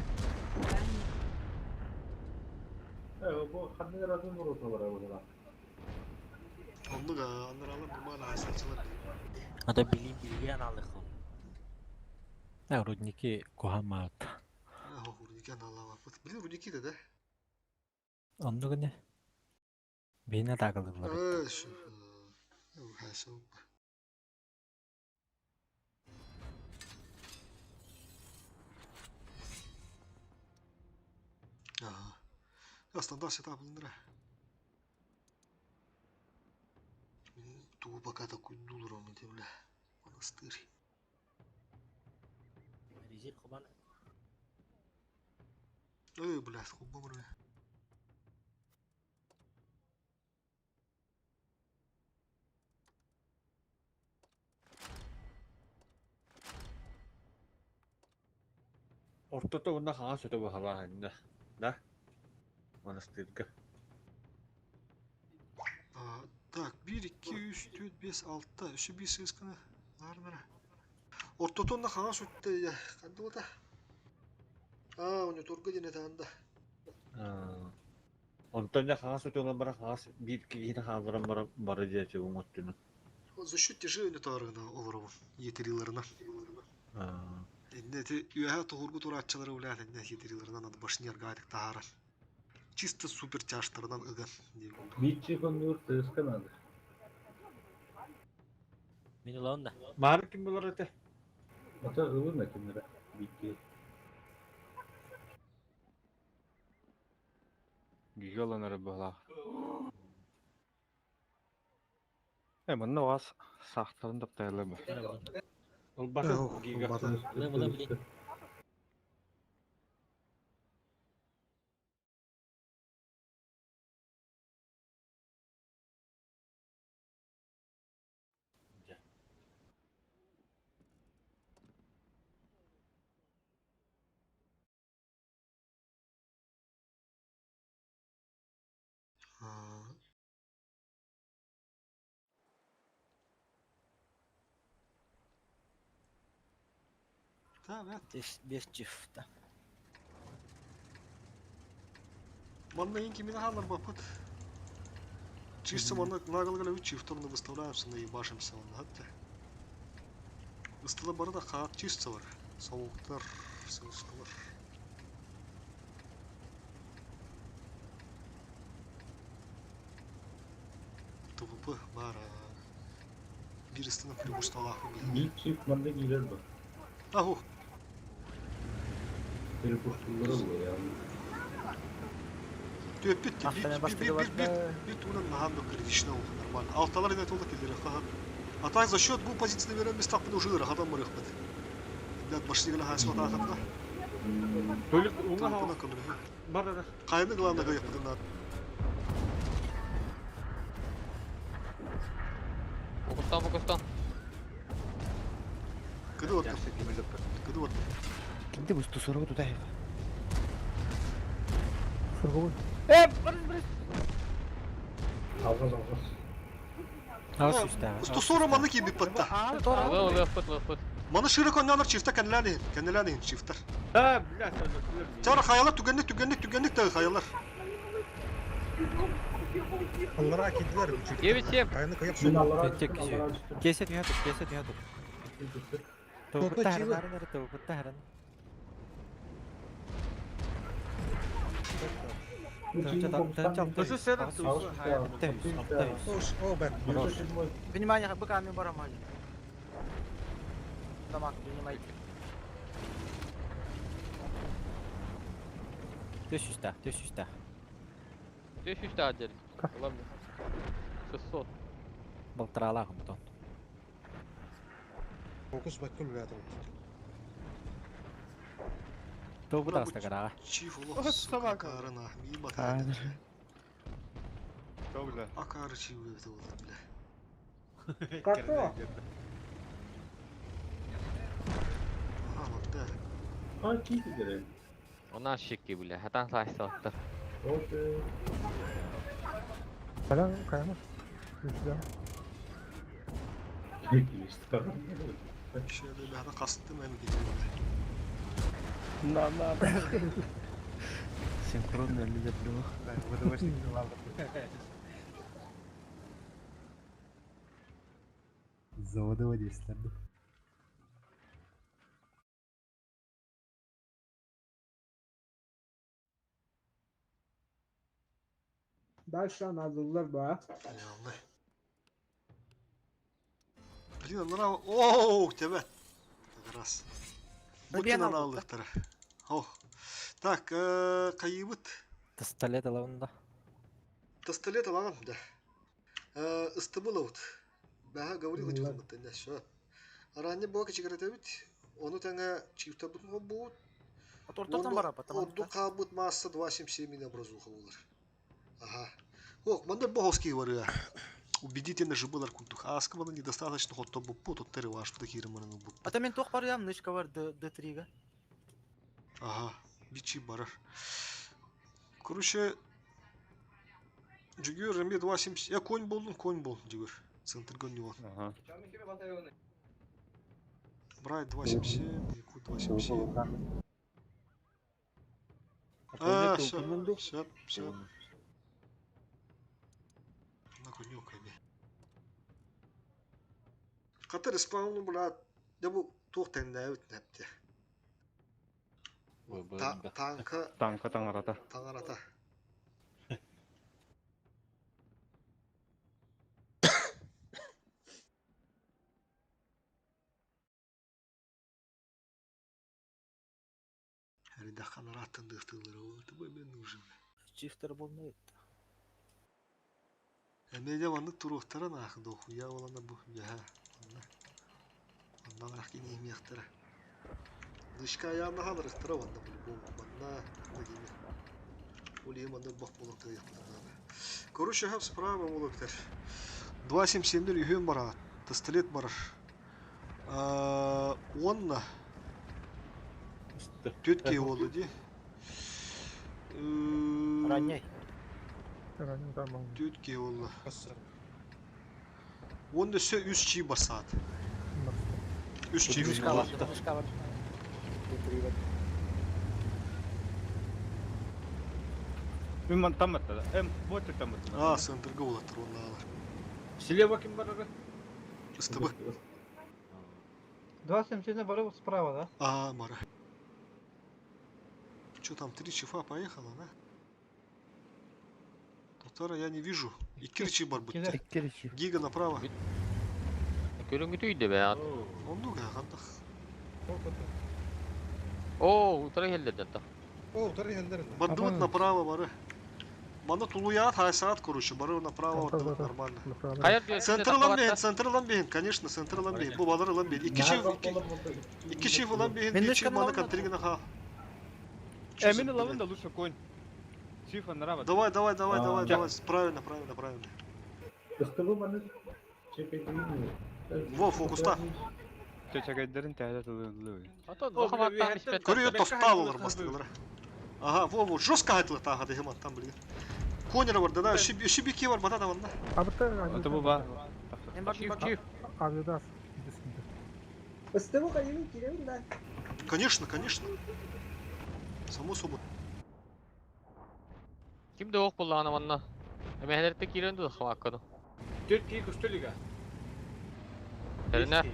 Bu ханны разын роталар була. Оннук аннаралар нормально айсачылар. Ата билим билген алыхым. А, рудники кухамаат. Ах, рудники аналлава. Блин, рудники да, да? Онну гыне. Бейне тагылырлар. Э, шу. Хасо. Ага. Я стандарт сетап булындыра. Туу пока такой дулром иди, бля. Монастырь. Резер кубан. Эй, блядь, хубамры. Ортото онна хаҥас өтө баһалаах иннэ. Да? Монастырга. А, так, 1, 2, 3, 4, 5, 6, 3, 5 сысканы. Нарнара. Ортотонна хаҥас өттө хандыбыта. А, у него торга диэн этаанда. Онтон дьэ хаҥас өтө бара хаҥас биир киһини хаалларан бара бары диэчи уҥуттуну. За счет тяжелее тарыгына олоробун етерилерина. Инне үөһэ тоһургу турааччылары улаат инне етерилеринан ады башни аргаатык таһааран. Чисто супер тяжтарынан ыган диэн курдук. Битчи көмүр тыска надо. Мин улаун да. Маар ким булар этэ? Ата ылына кимнere. Битти. Гигаланары бала. Э, манна вас сахтарын таптайлы бу. Ол баты гига. Улам улам билин. А, Да, да. Бес чифта. Манна инки мин хаалар баппыт. Чисто манна нагалгала үч чифторны выставляемся наебашимся онно хатта. Ыстыла бары да хаат чисто бар. Совуктар, сылыскалар. ТВП бар. Бир ыстына перепусталаах билин. Битчи манда киирер бу. Аху, Перепуштулары бу я. төппүт Ахтана бир бир бастыры бир бир барда. бир тугунан наһаан критично нормально. Алталар инет олда келдер хаха. А так за счет бу позицияны берен біз таппын уже ырахан барыхпыт. Блядь, башнигана хаасма таахатна. Толик уҥа Тууппунан көмөлөһүө. бар ара. Хайаны главное кыайыахпытын наада. Фокустан, фокустан. Кыды оттон. Кыды оттон. Кинди бу 140 тутay. Соргубун. Э, барыс, барыс. Алгаз алгаз. Аас үстää. 140 маны киирбит батта. Ылы, ылы, ыппыт, ылыппыт. Маны широко онньоонор чифта кэннилээн иһин. Кэннилээн иһин чифтар. Да, блядь, өлөрдүлэр. Чара хайалар түгэнник түгэнник түгэнник да хайалар. Аллара кидилер үчүк. 9-7. Кайны кыйып Мин сук. аллараа Тек түстүм, киси. аллараа түстүм. Кесе түһэ тук, кесе түһэ тук. Түстүк. Тугутта Тугутта харан чивы. харан тугутта харан. Бу чиви фокустан. Тусы сэрэ, тусы хайа. Ош, о бен. Хорош. Внимание, быка мен барам али. Дамаг, принимайте. Төс үстää, төс үстää. 300 отдель. Ладно. 600. Балтыраалаах онтон. Фокус баккыл бәтер. Тугут астагараага. Чиф улах сука карана. Мимо Аадыр. Добре. Акары чив это вот, бля. Како? Ага, вот да. А, кити керек. У нас щеки, бля. А там сасал. Окей. Кайда кайма. Үстää. Şöyle bir hata kastım hem gidiyor. На на. Синхронно люблю. Да, ВДВшник ладно. Заводова действие. Дальше Anadolu'lar ба. Eyvallah. Блин, анара... Оу, тебе. Как раз. Бен Бутин алды. аналыктары. Ох. Так, кайыбыт. Пистолет алабында. Пистолет аламын, да. Ыстыбыловт. Бәһә говорила Мм. тюхмыт, да, все. Ранне буа чигаретебит. Оны тәңә чифта бутын бу. Ортотан бара, потому Орду кабыт масса 277 мин образуха булыр. Ага. Ох, манда боговский бар я. Убедительно же было кунтух. А скамана недостаточно хот тобу пут от тереваш в такие реманы бу. Ата мен тоқ бар ям, нычка бар Д3-га. Ага, бичи барар. Короче, Джигюр, Рембе 2.70. Я конь был, ну конь был, Джигюр. Центр гонил. Ага. Брайт 2.77, Якут 2.77. А, все, все, все. На конюка ми. Катар исполнил, брат. Я бу тух тәннәвит нәпте. Танка Танка таңарата. таңарата. Әрі қанараттын дықтылары олды, бой мен нужен. Чифтер болмайды. Әмеде ваннык туруқтара нахы дохуя олана бу. Яха. Оннан рах кини имехтара. Дышка аяғына ханырықтыра ванна по-любому. Манна дегене. Улей манна бақ болын тыяқтырнады. Короче, хап справа болыптыр. 2.77 үйін бара. Пистолет бар. Онна. Төтке болды де. Ранняй. Ранен там. Төтке болды. Онда все үш чи басат. Үш чи Нычка бар, нычка бар. Д3-га. Мен ман таматта. Эм, вот таматта. А, центрга олаттыр онда алар. Слева ким бар ара? СТБ. 2.77 бары справа, да? А, Мара. Что там, три чифа поехала, да? Татара я не вижу. И кирчи бар будто. Иккеричи. Гига направо. Көрүнгү түйдү бе. Он ну гандах. О, утара келдер да. О, утар хелдер. Бардыбыт направо бары. Манна тулуйаат, хайсаат, короче, бары направо Та-та-та. нормально. Направо. Хайар диэн Центр ылан биһин, центр ылан биһин, конечно, центр ылан биһин. Бу балар ылан биһин. Икки чив, икки чив ылан биһин, Мен биир чив нышканы маны ылан контригина ха. Э, мин ылабын да лучше конь. Чиф нравится. Давай, давай, давай, давай, А. давай. Правильно, правильно, правильно. Во, фокуста. Чачагайдарын тәһәдә тылы. Көрүө тостаал олар бастыгылар. Ага, во, во, жестко айтылы тага дегем там билген. Конера бар, да, шибики бар, бата да ванна. Абыта Это бу ба. Мен бардым Чиф, чиф. Авидас. Ыстыбы кайыбын киребин да. Конечно, конечно. Само собой. Ким де ок буллаана манна. Эмэхэлэртэ киирэн ду хаваккану. Төрт кии көстөлүгө. Тэринэ.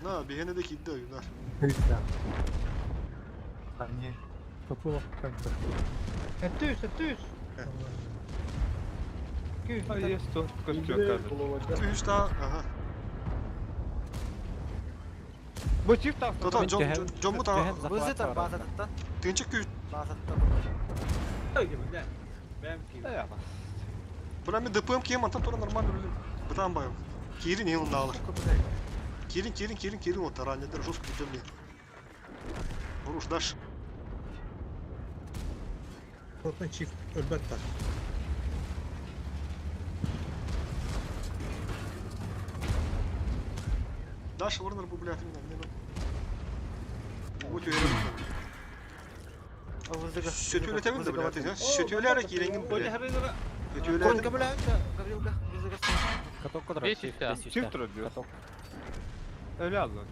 На, бигене де кидде юнар. Христа. Топулов центр. Өттүс, өттүс. Ай, есть то көстү казыр. Үш та, ага. Бу чиф та. Тота, жом жом та. Бызытар баазаттан. Тынчык күй. Баазаттан. Бра мен ДПМ кием, антан тура нормально билим. Бытан байым. Кирин елын алыр. Кирин, кирин, кирин, кирин вот ранедер жестко битемли. Руш даш. Шотный чиф өлбәттә. Даш Warner бу блядь именно не Вот уверен. Сөтүөлетебин да блядь, сөтүөләре киреңин блядь. Сөтүөләре. Гаврилка, Бызыга. Каток квадрат. Бес үстә. Чиф турар диyor. Öyle aldı.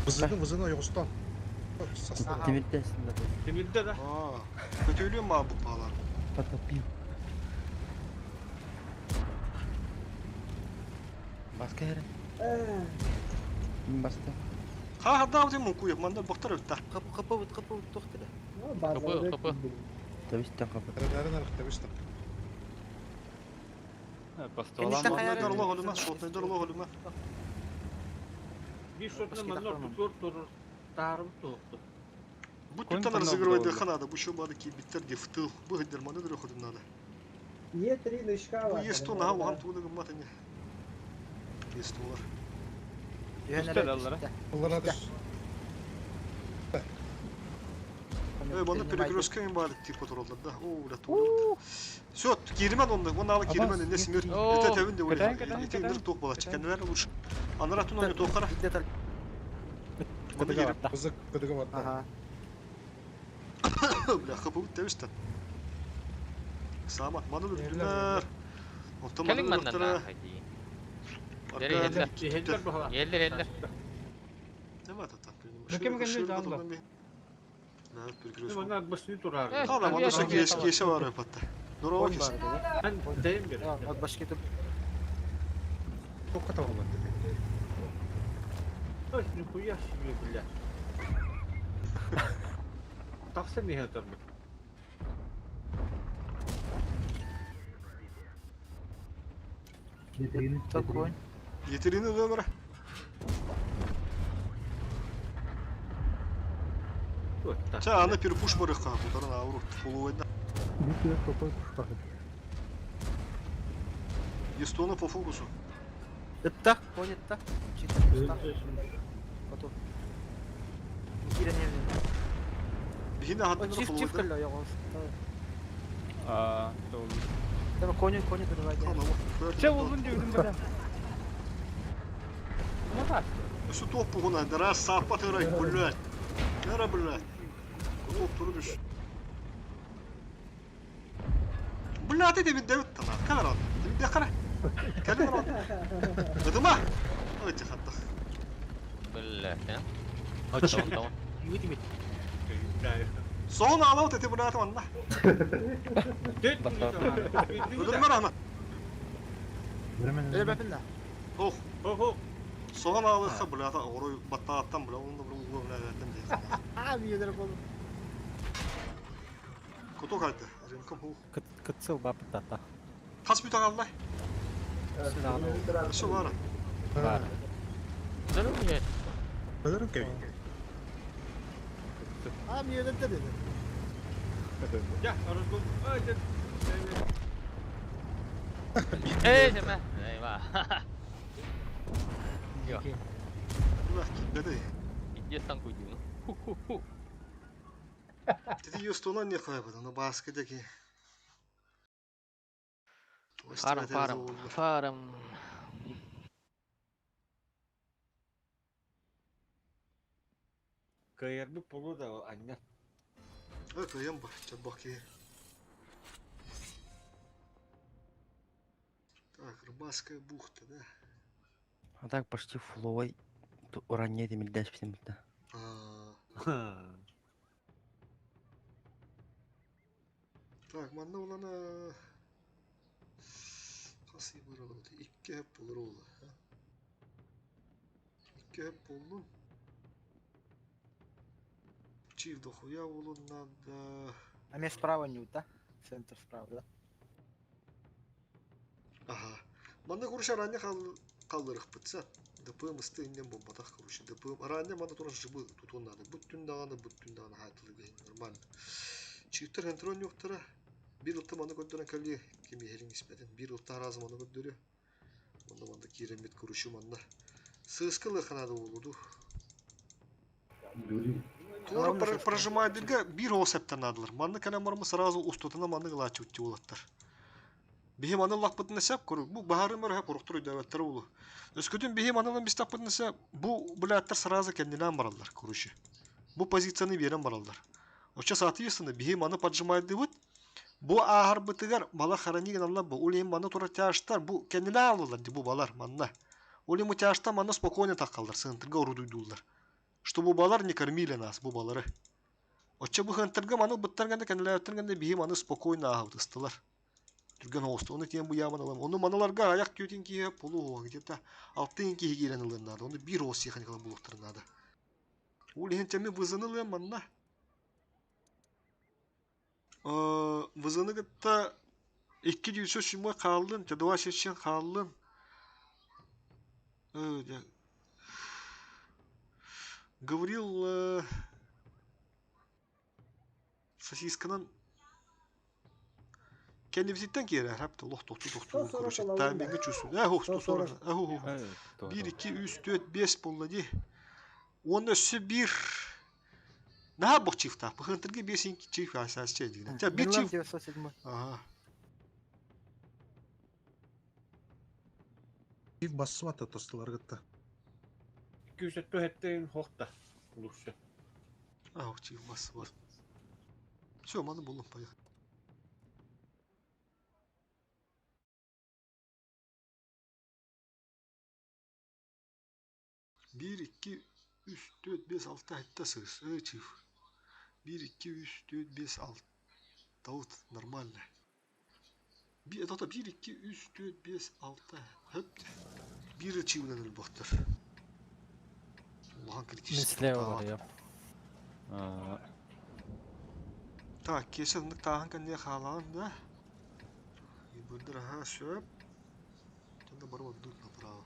Вызыгын вызыгын ойгостон. Темирдесин да. Темирде да. Көтүөлүм ба бу балар. Потопил. Баска хәрә. Баста. Ха ха дау дим куеп, манда бактар өттә. Капы капы капы тохтыда. Капы, капы. Табистан капы. Әрәдәрен арык Басталам. Шотнайдар лог олума, шотнайдар лог олума. Бир шотна манна ортотугар турар таарым туохту. Бу туттан разыгрывать надо, бу еще бады ки биттер де в тыл. Бу гидер маны дөрө ходым надо. Е3 нышка Бу бар. есть то на уган туды гыммат не. Есть олар. Үстел аллара. Аллара да. Эй, маны перекрестка им бады типа туралдар да. О, бля, туды. Все, киримен онды, он алы киримен не смир. Это тәвин де Кәтән, ойлай. кәтән, Это кәтән. бир тоқ бала, чекенлер лучше. Анара тун оны тоқара. Маны кирип. Вызык кыдыгы бар. Ага. Бля, хапы үттәбистен. Самат, маны дүрдүләр. Оттон маны Кэлин маннан дүрдүләр. хайди. Дери Еллер баһала. Еллер, еллер. Нема тата. Кем кем жанла? Да, перекресток. Манна башны турар. Hala маны сөкес кесе бар өпатта. Нурова кесе. Мен дейм бер. От башки туп. Токка табылмады. Ой, нихуя себе, бля. Тахса миһэ турбут. Такой. Етерини өмірі. Ча, аны перепуш барыхка, кутаран авру, полуойда. Битве какой пушка. Естона по фокусу. Ытта, конь ытта. Чит, Потом. Кирен Бихине хаттын Чиф, чиф полуойда. кэллэ оҕос. Аа, doğru. Тама коню, коню дурвай. Че болдун дедим бля. Şu top бугуна, дара саппат ырай, блядь. Нара, блядь. Топ туру düş. Блядь, это мен дәвіт тана. Кәлер аны. Демин қара. Кәлер аны. Ыдыма. Ой, тихатты. Бля, а? Tamam, tamam. Соны алау тете блядь анна. Öldürme аны. Өлбәпин да. Ох. Ох. Соны алыққа блядь, орой баттааттан бля, оны бля, угу бля, дәм де. А, миедер болду. Кото кайтты. Ренком ху. Кытсыл бапыт тата. Тас бүтә аллай. Şu var. Бар. Ölürüm ki. А, миедер деді. Я, разгон. Ай, дед. Эй, сэмэ. Эй, ма. Йо. Беды. Иди станку иди. Ху-ху-ху. Ти юстуна не хайбы, но баска деки. Фарм, фарм, фарм. Кайырбыт болу да анна. Кыйым ба, чабаки. Так, рыбацкая бухта, да? А так почти фуловой уранье демилдәш битем бит. Так, манна улана хас ибыр алды. Икки хеп болur oldu. Икки хеп болдун. Чив дохуя болун надо. А мне справа не да? Центр справа, да? Ага. Манна куруша ранее калдырых бытса. ДПМ ысты иннен бомбатах короче. ДПМ ранее манна туран жыбы тутун надо. Бүттүн даганы, бүттүн даганы хайтылы нормально. Чиптер хентрон юктара. Бир ылта маны көддөрөн кали кими херин испетин. Бир ылта разы маны көддөрү. Онда манда киремет курушу манна. Сыскылы ханады болуду. Тура прожимайдырга бир осептен надылар. Манны калем сразу устутuna манны гылачы утти болаттар. Биһи маны лакпытын сәп көрү. Бу баһары мөр хә коруктур дәвәттер улу. Өскөтүн биһи манылан бис таппытын сәп бу булаттар сразу кендинен баралар көрүшү. Бу позицияны берен баралар. Оча соответственно биһи маны поджимайды Бу ахар бытыгар бала харанигин алла бу. Улим маны тура тяштар бу кендине алалар ди бу балар манна. Улим тяшта манна спокойно таккалдар сынтырга урудуйдулар. Чтобы балар не кормили нас бу балары. Оча бу хантырга маны быттарганда кендилер өттөргөндө биһи маны спокойно ахыбытыстылар. Түрген оғысты. Оны тем бу яман алам. Оны маналарга аяк күйетін кие полу где-то алтын кие кирен ылынады. Оны бир оос еханикала булуктырынады. Ул ехен теме вызыны манна. Вызыны гытта 207 қалдын, тедуа шешен қалдын. Говорил сосисканан Kendimizden geri hep de loh tohtu tohtu короче. Тайминги чувствую. Эх, 140. Эх, 1 2 3 4 5 болла ди. Он өссө бир. Наха бох чифта. Бхынтырги 5 чиф асас чедигин. Та бир чиф. Ага. Чиф бассыбата тостылар гытта. 207 хохта. Лучше. А, чиф бассыбат. Все, маны булдum, поехали. 1, 2, 3, 4, 5, 6, хәтта сыз. Чиф. 1, 2, 3, 4, 5, 6. Давыт, нормально. Это 1, 2, 3, 4, 5, 6. Хөп. Bir чивнен өлбақтыр. Улахан критический. Мисле бар я. Так, кесе нык тағын кәнде қалаған да. Ибырдыр, ага, все. Тогда барып дут направо.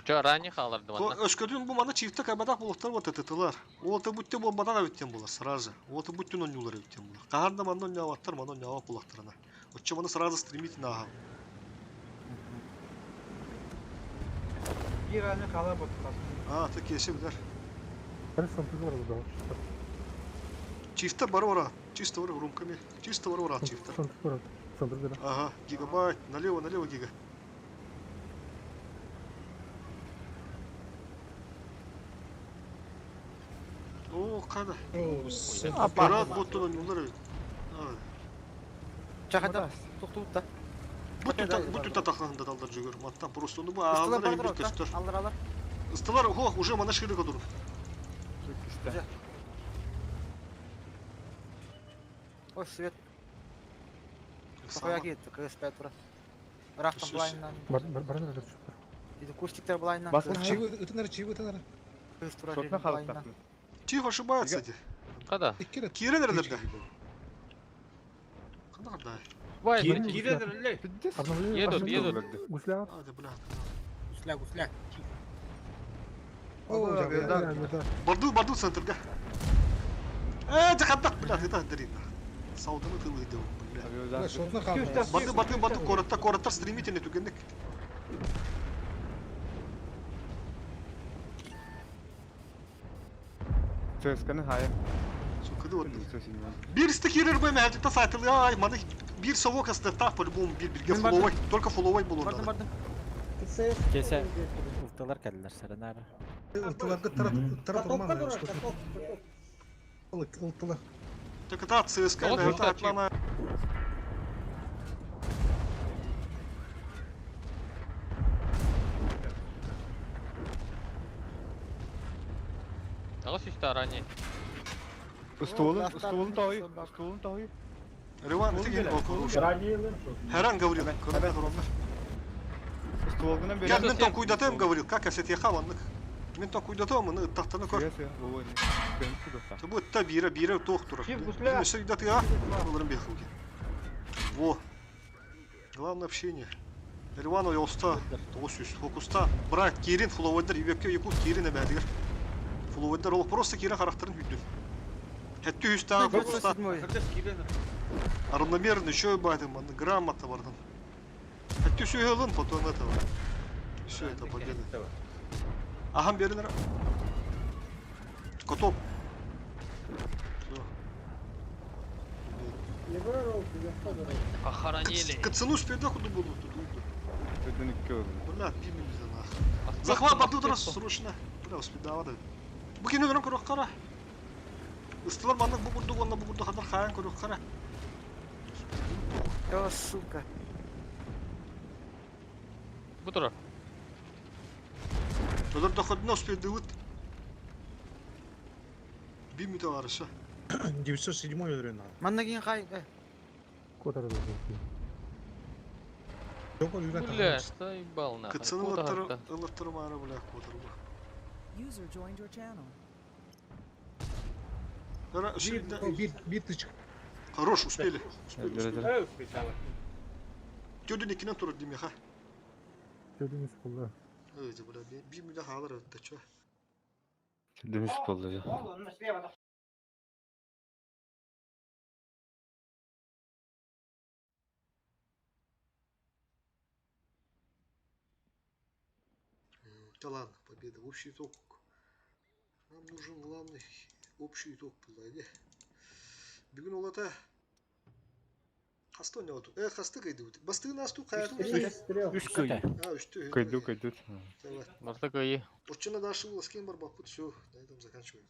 Чо, ранее халарды манна. Өскөтүн бу мана чифте кабатак булуктар вот тытылар. Ол бүтте бомбадан өттен булар сразу. Ол бүттен онюлар өттен булар. Кахарда манна няваттар, манна нявап булактарына. Отче мана сразу стремительно ага. Бир аны кала боткас. А, ты кесе билер. Хорошо, ты здорово, да. Чифте бар ора. Чисто ора румками. Чисто бар ора чифте. Ага, гигабайт, налево, налево гига. О, қана. Аппарат боттун онюлар. Чахата тоқтуутта. Бу тахланда далдар жүгөр. Маттан просто ну бу алдар бир көстөр. Алдар алар. Ыстылар, хо, уже мана шырыга дур. Ой, свет. Тохуя кетти, КС5 тура. Рахтан булайынан. Бар бар. Иди кустиктер булайынан. Чивы ытынар, чивы ытынар. Кыз тура булайынан. Чиф ошибается де. Када? Кирен эрдерде. Кандай кандай? Вай, Кирен эле. Едут, едут. Гусля. А, да, бля. Гусля, гусля. О, Барду, барду центрга. Э, дьэ бля, это дарина. Сауданы тылы бля. Бля, шотна хаалла. Баты, баты, баты, коротта, коротта, стремительно түгенник. ЦСКА-ны хайа. Сука, вот. Bir стихирер бе мәҗитә сайтылы ай, маны bir совок астырта по-любому bir бирге фуловой, только фуловой булыр. Бардым, бардым. Кесе ылтылар кәлләр сәренәр. Ылтыларга тара Катокка турман. турар, каток, каток. Ылтылар. Только та ЦСКА Вот это что, атлана. Ағыс үсті арани. Устуулун, устуулун тойу, устуулун тойу. Рыван, ты гел Херан говорил, когда Устуулгунан Я мен тон куйдатым говорил, как я сет яхал аннык. Мен тон куйдатым, аны тахтаны көр. Бу та бира бира тох турар. Ким гусля? Мен куйдаты а, оларын бехуги. Во. Главное общение. Ривано Йоста, 900 фокуста. Брат Кирин фловодер, юбекке якут Кирин эбәдигер. Фловодер ол просто Кирин характерин хүддүн. Хәтті үстән фокуста. Равномерно еще и байтым, грамотно бардан. Хәтті сүйелін, потом этого. Все, это победа. Ахам беринер. Котоп. Всё. Похоронили. Кацану спеда куда буду тут уйду. Бля, пимили нахуй. Захват батут раз срочно. Бля, успедава да. Бу кино верон көрөк кара. Ыстылар маннык бу курдук онна бу курдук хадар хаян көрөк кара. О, сука. Бу турар. Тодор доходно успедыбыт. Бимите барыша. 907 өлөрөн надо. Манна кийин хай. Котар Бля, заебал нахуй. Кацаны Куда ылаттыр это? ылаттыр мара бля котор бу. User joined your channel. Бир бир тычка. Хорош, успели. Успели, успели. Тёдүн икинен турар диме ха. Тёдүн үс болду. Эй, бля, би мүдө халар өттө чё. Дүнүс болду я. Да ладно, победа. Общий итог. Нам нужен главный общий итог был, да? Бүгүн олата Хаста ойнап Э, хасты кайды бут. Бастыгын асту каятын. Үш көй. А, үстү. Кайду, кайду. Давай. Барта көйи. Очына дальше с кем бар бапыт, все, на этом заканчиваем.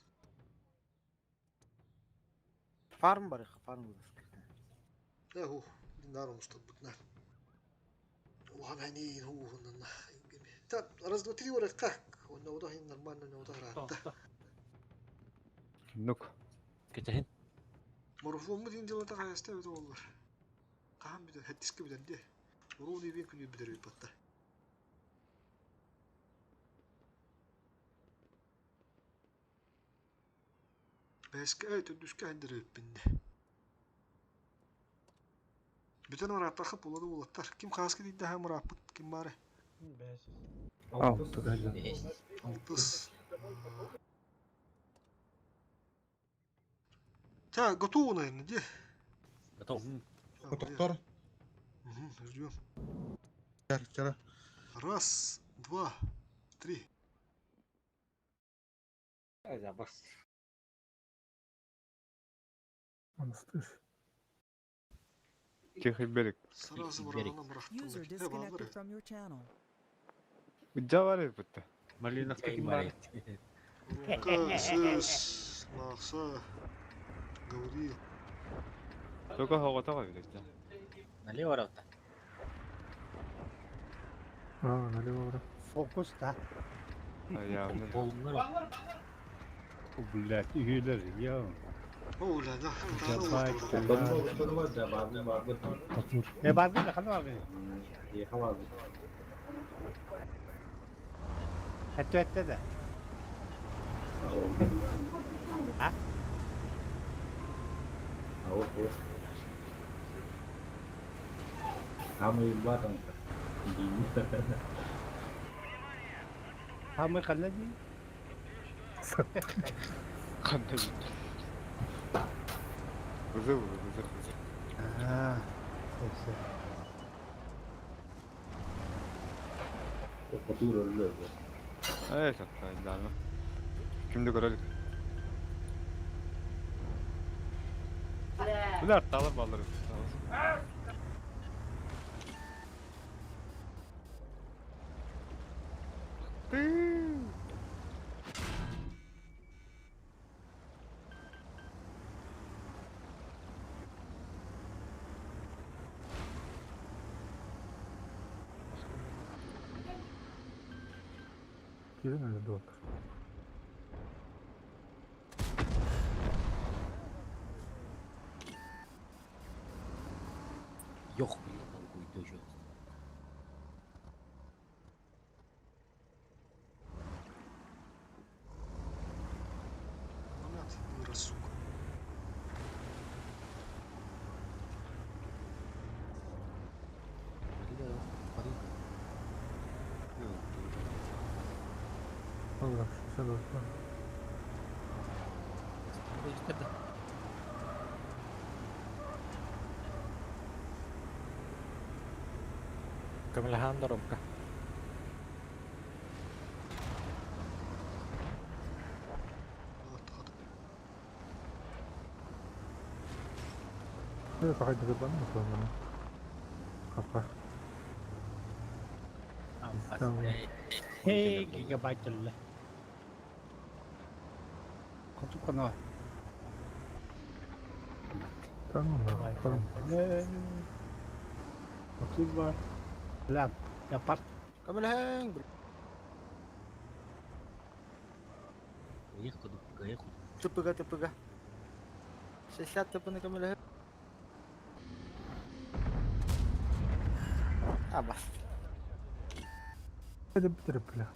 Фарм бар, фарм. Да, ух, нарум что бут на. Ладно, не, ух, на. Та, раз, два, три, ора, как? Он на удах нормально, на удах рата. Нук. Кетехин. Марафон мы дин дело так оставит олар. Кахан бидер, хеттиске бидер де. Уруни бин күнү бидер батта. Бәске әй төдүскә хендер бинде. Бүтән маратахы болады болаттар. Ким хаски дейді ха марапыт, ким бары? Алты. Алтыс. Так, готово, наверное, где? Готов. Котоктор. Угу, ждем. Вчера. Раз, два, три. Монастырь. Тихий берег. Сразу врагана User disconnected from your channel. Жавары бутта. Малиновка ким бар? Рука, сыс, махса, говорил. Только хогота билет. Налево равта. А, налево бра. Фокус да. Я. Блядь, üyler ya. О, бля, да. E bargın da kanı var Hatta hatta da. Ha? Hamı kanla di. Кандай. Вызов, вызов, вызов. Аа, все. Хотуур өллө өллө. Эй, сатта, дааны. Кимди көрөлүк. Булар талар балдар. Кирин öyle doğru. Yok bile толкуйду жок. Момент, дура, сука. Allah şu sen olsun. Көмөлөһөн Ромка. Ne pakaydı bana mı sorun Kapa. İstanbul. Hey, гигабайт өллө. Хоту коно. Tamam mı? Tamam. Хоту бар. Lan, yapar. Көмөлөһөҥ, Кыйык кудук, кыйык кудук. Тыпыга тыпыга. 60 тыпыны көмөлөһөҥ. А, бас. Hadi bitirip bile.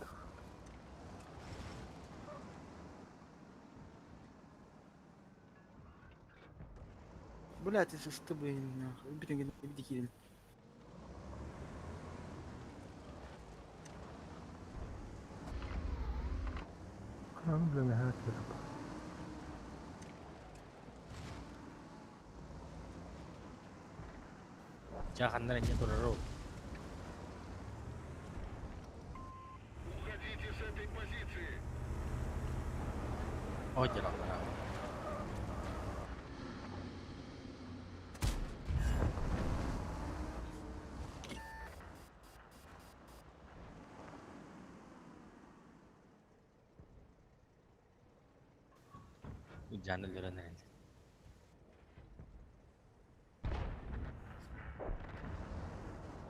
Блять, сысты Бүтүн бити кирин. Kanı bile ne her Чаханнар эмне турар ол. Ой, делалар. Жаныл өрөнөр.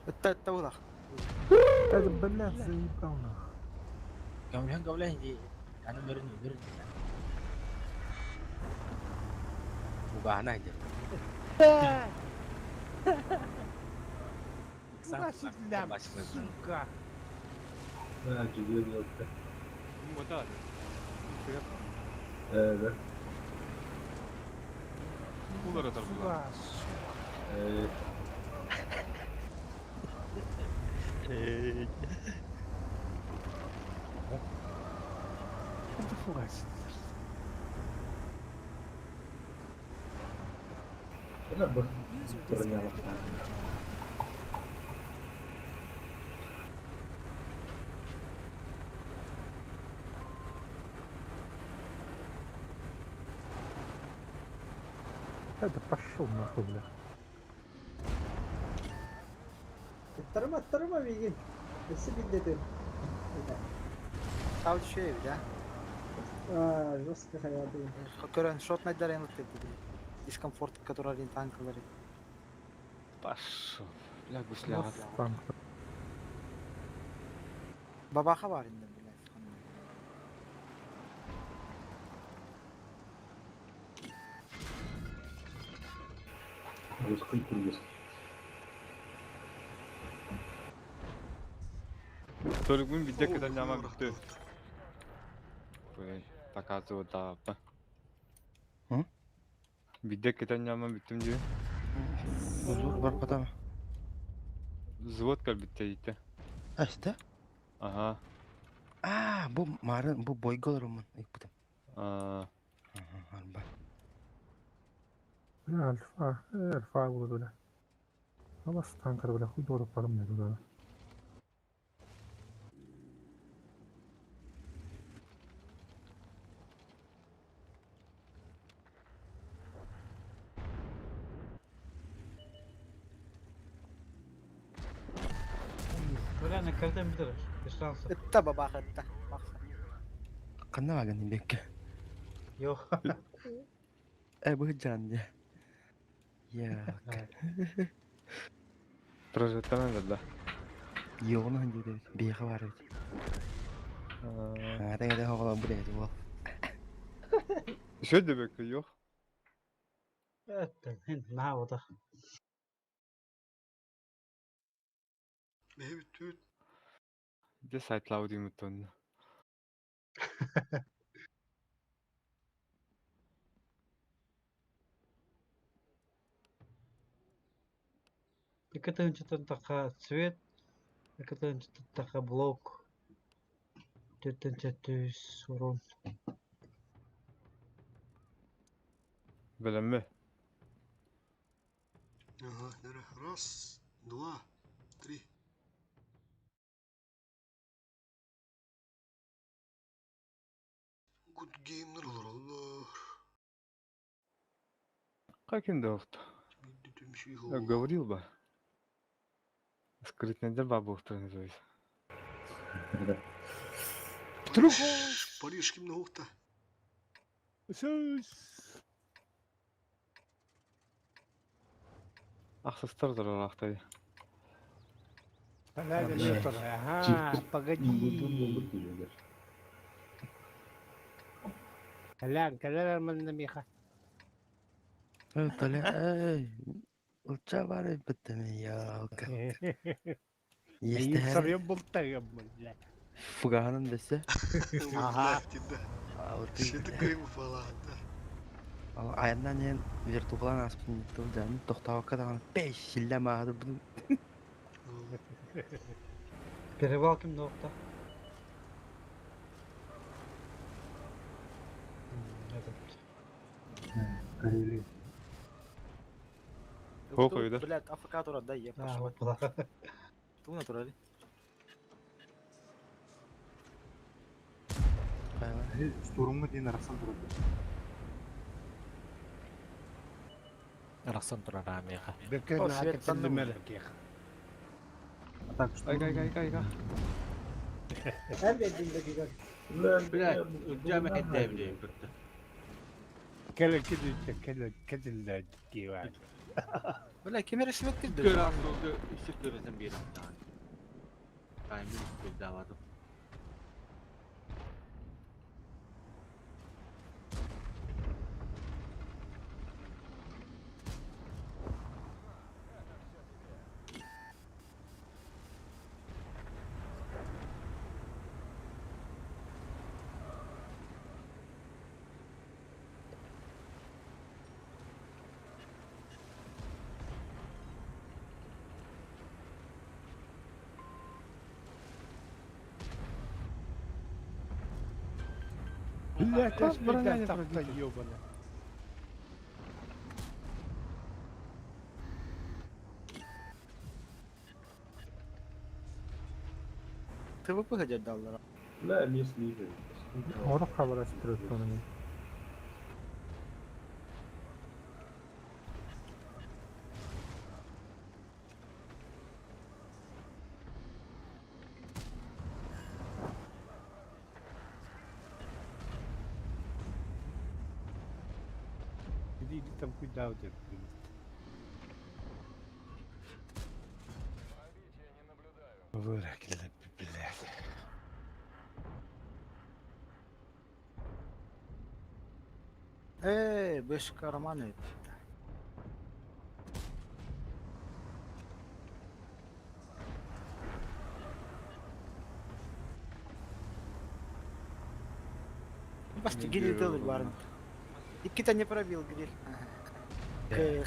Ытта ытта булах. Hadi блядь, заебал нахуй. Көмөлөһөн көмөлөһөн ди. Жаныл өрөнөр өрөнөр. Бугаана ди. Сука. Ha, gidiyor yoksa. Мода. Evet. Булар атар булар. Evet. Это фугас. Bunlar bak. User Sorun disconnected yok. from your channel. Это пошел нахуй, бля. Тарыма, тарыма миигин. Өссө билдетин. Сау түшөй да. А, жестко хаятын. Көрөн шот найдар эн Дискомфорт, который один танклары. Пошел. Бля, гусля. Танк. Бабаха бар инде, блядь. Русский кыргыз. Толугун бидде кытан жама бүттү. Показывать да. Hı? Бидде кытан жама бүттүм ди. Узур бар потом. Взвод кал битте дите. Аста? Ага. А, бу марын, бу бойголор умун. Икпитим. А, Арба. Бля, альфа, альфа буолар бля. Алас танкар бля, хуй дуорап барым бля туда. Бля, накардан битер. Без шансов. Ытта бабах ытта. Махса. Ханна баган бекке. Йо. Э бу жан я. Я. Прожектор да. Йоғын ханжы бейхі бар бит. Ата кede хоғла бу деді бол. Еще дебекке yok. Это, на вот. Бэйбит түт. Де сайтлау деймін тонна. Икотынчытын така цвет, икотынчытын така блок. Төтінче түс урон. Білемме. Ага, нere. Раз, два, три. Good game'ler olur Allah. Как им доқты? Bir Я говорил бы. Скрытный бабу называется. Париж, Париж ким нохта? Ақсастар тұрар ақтай. Ага, погоди. Калян, калян манна миха. Толя, эй. Улча бар бітті я. Есть. Сорьем болтаем, блядь. Фуганын десе. Ага. Şimdi kıyım falan да. Аяннан ен вертухлан аспын жан тоқтауаққа дағы 5 шилле мағады бұны. Перевал ким нохта? Этот. Карелия. Хопа, да? Блядь, АФК турар да, еп. А, вот была. Ту натурали. Штурмы дейін арақсан тұрады. Арахсан турар амиха. Бекке О, на свет кеттен А так, Айга, айга, айга, айга. Her verdiğinde güzel. Бля, жаме хеттебилейм бітті. Келе кеде келе кеде кева. Бля, кемере свет кирди. Көр астолды ишик көресен бир аттан. Каймен давадым. Блядь, Как броня не пробита? ёбана. ТВП хотят даллар. Бля, не снижай. Орық хабар açtırıyor onu. Иди, иди там куда вот это. Выракили, блядь. Эй, бешка Романы. Басты гриль делай барын. Иккита не пробил гриль. К.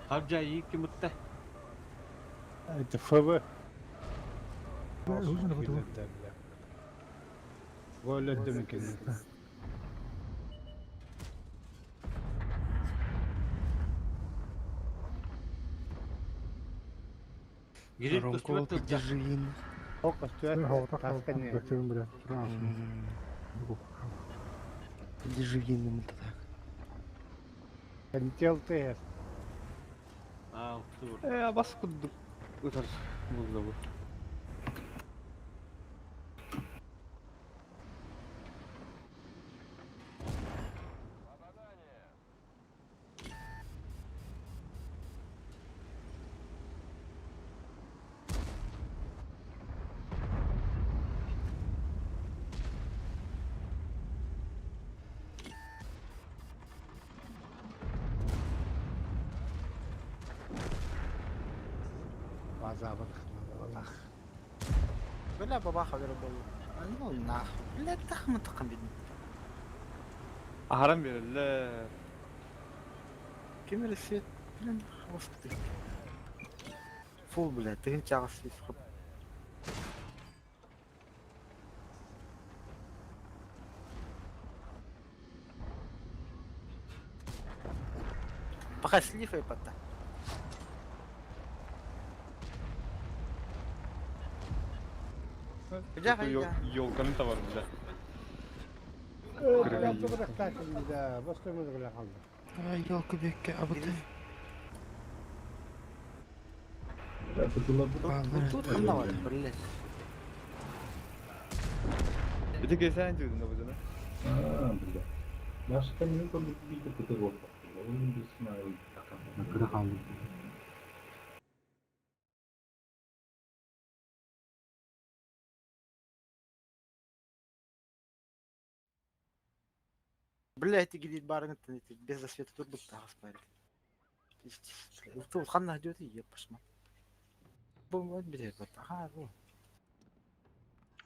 Хабжа ики мутта. Это ФВ. Gol kendini. Girip Ромко, көстүбэт тылдьа. поддержи. О, көстүбэт. Таскан Бөтүн бля. Поддержи это так. Кентел тыһэр. Аа, тур. Бас курдук ытар булду бу. Базабыт ханна Бля, бабаха вербол. Ну нахуй. Бля, тахмы тахам бит. Ахаран береллер. Ким ресет? Блин, господи. Фу, бля, ты чагас свис. Пока слифай пота. Ёлканы табар бile. Ёлка бекке абыты. Тут ханна блядь. Ити кесен жүрдүн да бу жана. Аа, бля. Башка не көрдүк бийде көтөр болуп. Onun bilsin Кыра қалды. Бля, эти гидит барын без засвета тут будет тагас барит. Тут ханна идет и епашма. Бум, блядь, вот. Ага, ну.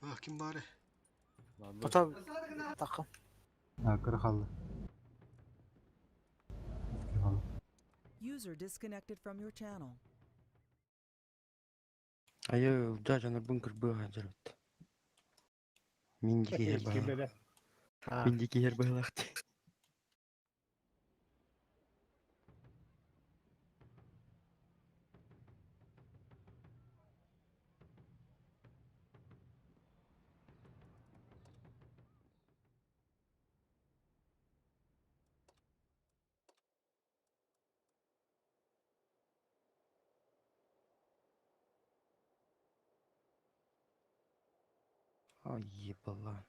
А, ким бары? Потом тахым. Кыра қалды. User disconnected from your channel. Айы, да, жанар бункер быға жүрөт. Мин дикер баа. Мин дикер баалакты. Ай, ебала.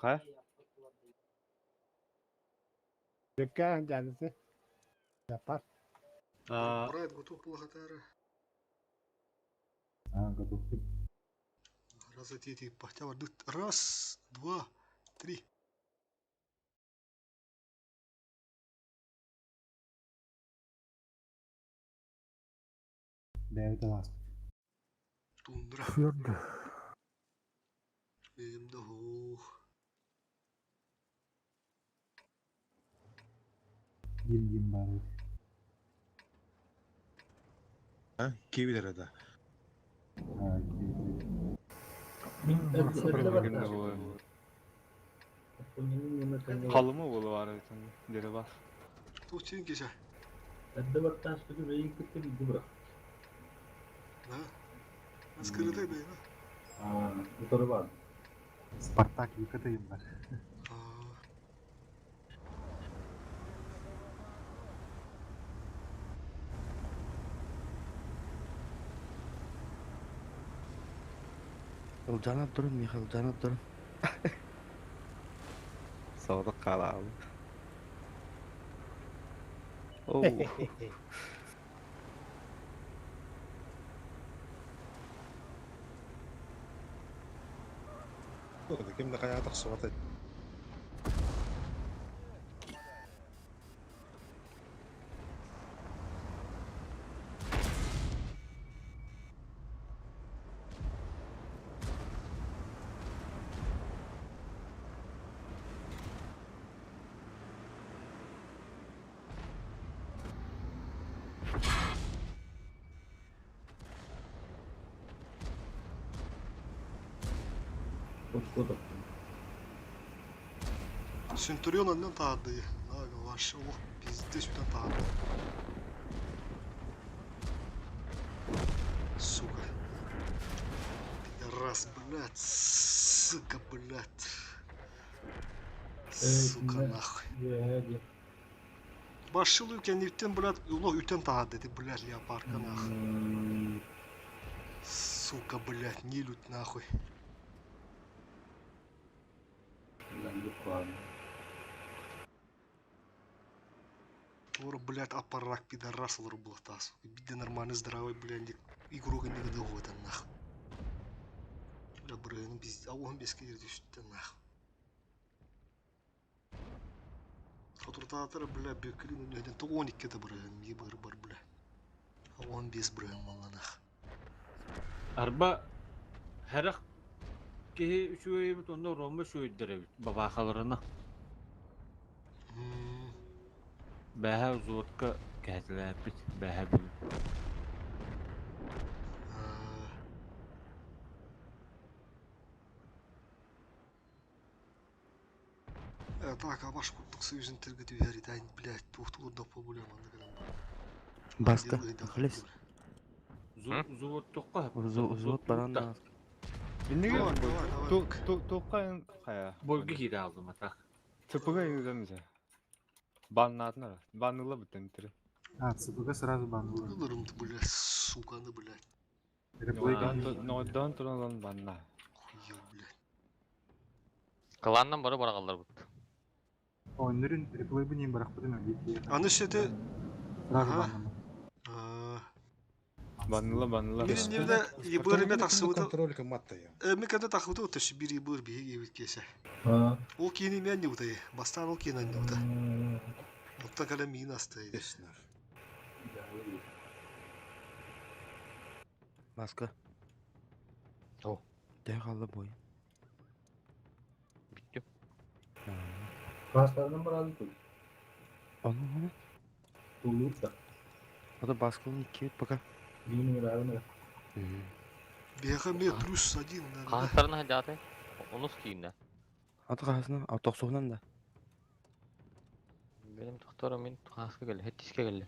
Ха? Бекка жанысы. Yapar. Брайт готов благодаря. А, готов. Раз, эти пахтя Раз, два, три. Бәйті ласт. Тундра. Фьорд. Бэм да хох. Дим-дим бар. А, кебилер да. А, Kalımı bolu var ötün. Deri bas. Тучин кеша. Да. Скрытый да. Спартак Екатеринбург. Ылжанап турун, Михаил, ылжанап турун. Саудық қалалы. Оу. Ким да хайаҕа тахсыбата. Центурион аннан таһаардыы. Вообще олох пиздец үтэн таһаарды. Сука. Пидорас, блядь. Сука, блядь. Сука, нахуй. Башылы кэнниттэн, блядь, олох үтэн таһаарды ити, блядь, леопарка, нахуй. Сука, блядь, не лють, нахуй. Ор, блядь, аппарак, пидорас, олор булата, сука. Бидде нормальный, здравый, блядь, игрок не годовой, нахуй. Бля, брыганы без... А он без кидер түстэ, нахуй. Хотуртаатар, бля, бөкүлүн үнөден 12 да брыган, ми бар бар, бля. А он без брыган маланах. Арба хэрэх киһи үчүгэй эбит, онно Рома үчүгэйдэр эбит, бабаахаларына. Бэһэ взводка кэһэтилээппит, бэһэ бүгүн. Так, а ваш курдук союзун тирге түһэр итайн, блядь, туохтулур да проблема маннык гынан бар. Баска, хлес. Взвод тоққа. Взвод баран да. Иннеге Давай, давай, давай. Туққа хая. Бойга кире алдым ата. ЦПГ юзамыз. Баннатына. Банныла бүтән тире. А, ЦПГ сразу баннула. Ылырым ты, блядь, сука, ну, блядь. Нодон туран банна. Хуел, блядь. Кланнан бары барагаллар бут. Ойнырын реплей бы не барахпытын өйдет. Аны шете... Сразу баннула. Банныла, банныла. Бир небде ебыр эме тахсыбыты. Контроль матта я. Эми кэнде тахсыбыты өтөшү бир ебыр биһиги эбит кесе. Ол кийини мен не утайы. Бастан ол кийин анне ута. Отта калем миин асты. Баска. О. Дэ қалды бой. Биттим. Класстардан барады тут. Оны оны. Тулута. Ата баскылын икки пока. Бин мирабын. Беха ме плюс один. Кахаттарына хадаты. Онус кийинде. Ата қасына, а тоқсуғынан да. Benim doktorum мен хаска келди, хеттиске келди.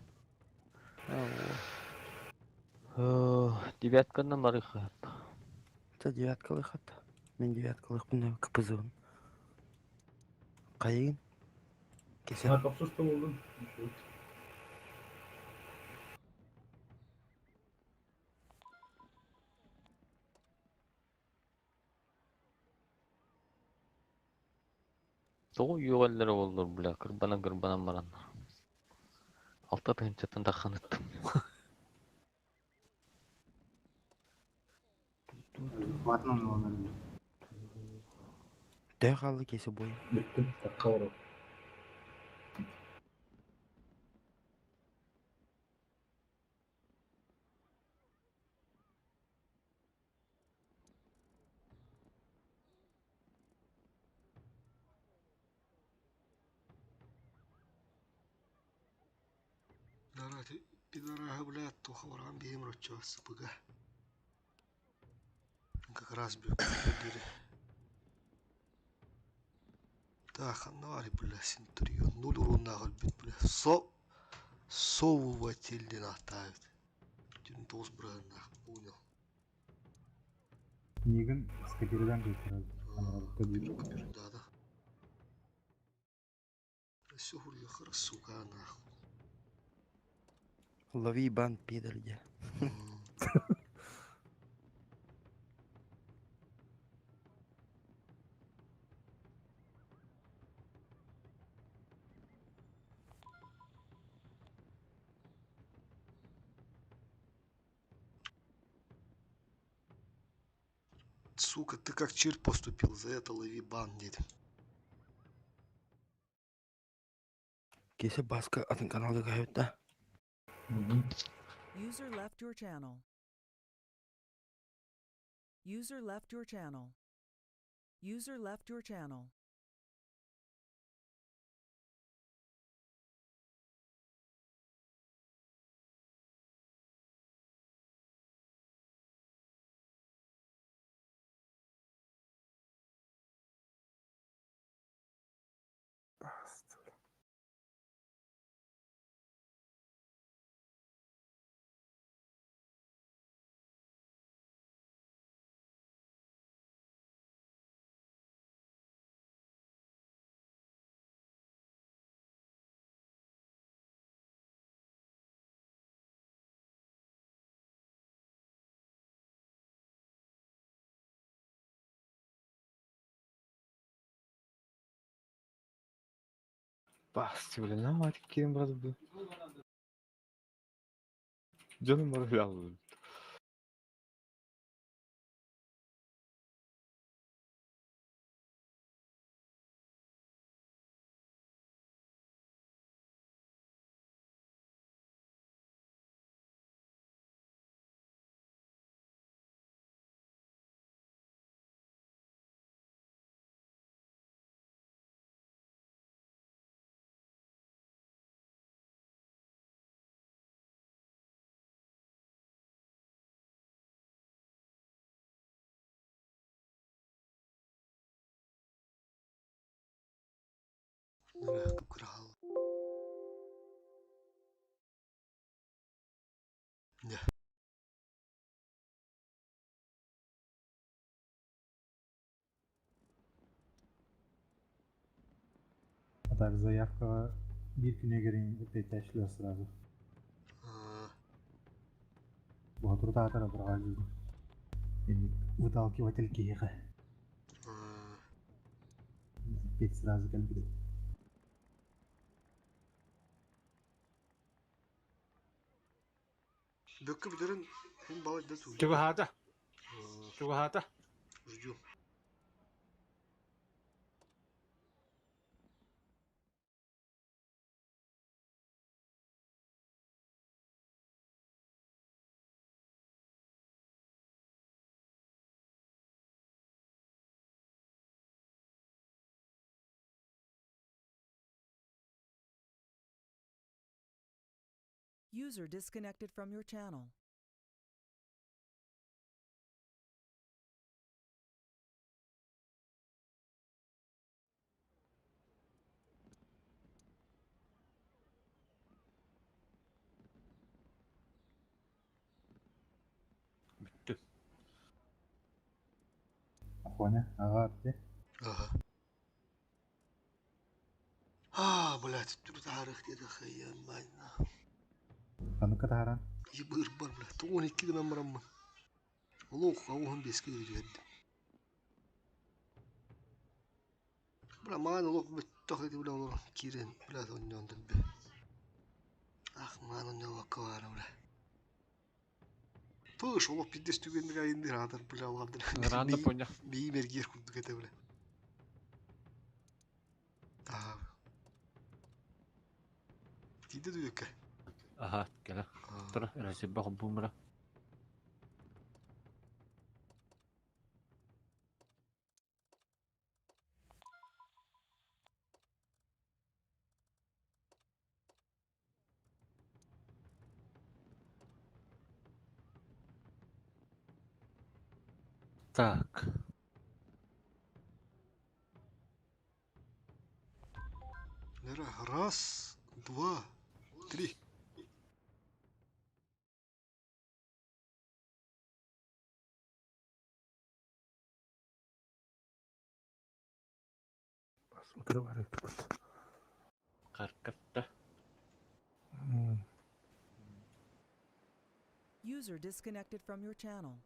Девяткадан бары хат. Та девяткалы хат. Мен девяткалықпын КПЗ-бын. Қайын? Кесе. Ha, тоқсуста болдум. Тоғу югаллары болдур, бля, кырбанан кырбанан баран. Алта тыгынчаттан таханыттым. Ладно, он Дэ қалды кесе бой. Бүттүм, такка барып. Пидорага, блядь, туха баран бием рочо, СПГ. Как раз бью. Так, аннавари, бля, Сентурион. Нуль урон нахуй, бля. Со... Совыватель нахтают. Тюнтоус, бля, нах, понял. Нигин с капердан же сразу. Да, да. Все, хуя, сука, нахуй. Лови бан, пидор, где. Сука, ты как чир поступил, за это лови бан диэтим. Киэсэ Бааска атын каналга көһөбүт да? User left your channel. User left your channel. User left your channel. Басты, бля, на мать киирэн барар бу. Дьонум бары үлэ Украл. Не. А так, заявка биир күнүгэр эппиэттэшлэр сразу. Боотурдаатара быраҕа Выталкиватель киһиэхэ. Эппиэт сразу кэлбит. Бөккө бүтэрин күн балайда тууй. Чугаһаата. Чугаһаата. Ждем. User disconnected from your channel. Бүттү. Афоня, аҕа арды. Ага. А, блядь, тут арых где-то хая, мать. Ханныка таһааран. Ебыр бар, блядь, 12 гынан бараммын. Олох, ауһын беске киирдим. Бля, маан олох бүттөх эти, бля, олор киирэн, бля, онньондон бе. Ах, маан онньообокко баара, бля. Пыш, олох пиздец түгэнник айынныр аатар, бля, олардыр. Ыраан да поня. Бии мергиэр курдук этэ, бля. Аа. Тиийдэ дүйэккэ. Аха, кэлэ. Тура, эрэ холбуумра. Так. Раз, два, три. Открывай. Каркатта. User disconnected from your channel.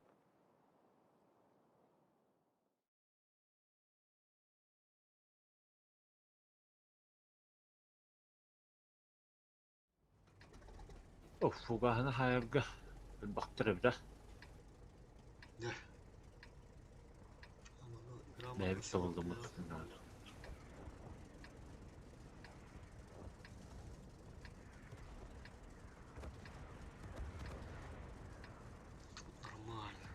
Оф, фугаһына хайарга. Бактырып да. Не. Бэйэбит красиво, табыллыбыт блядь. наада. Тут нормально.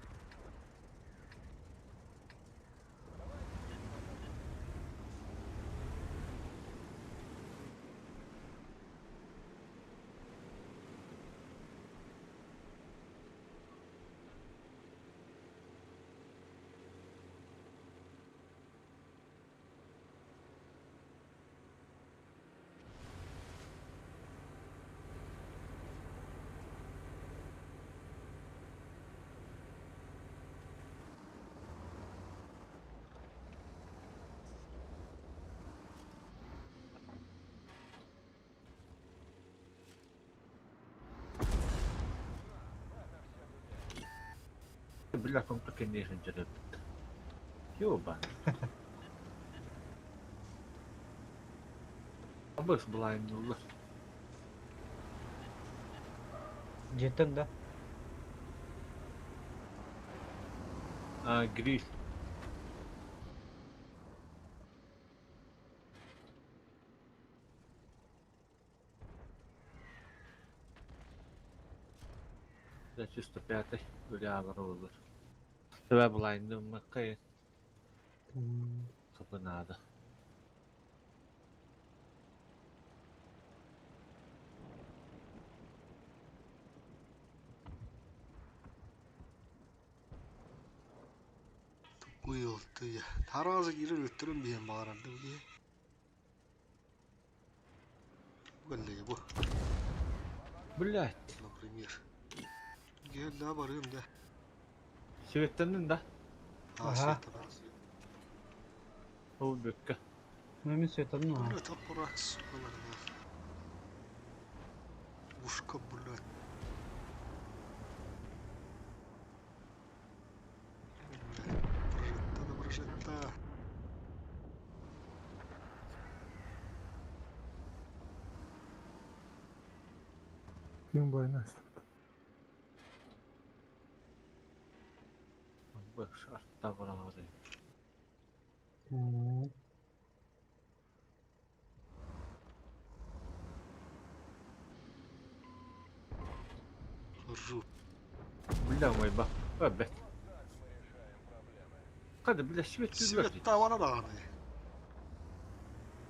Бля, компа кэнниэхин дьарыппыт. Ёба. Абыс былайыннуллар. Дьиэттэн да? А, гриль. Да, чисто пятый. Бля, olur. Төбә былайынды мыккай капынады. Уйыл тыя. Таразы кирер өттөрөн биһэн баарарды бу. Бу бу. Блять. Например. Гел барым да. Севеттендин да. Ага. Ол бүккө. Мен светанным а. Бля, топорак, сука, нахуй. Ушка, блядь. Прожитта, да прожитта. Ким байна? Баш артта баралары. Ржу. Бля, мой ба. Бет. Када, бля, свет түллөр. Свет тавана даганы.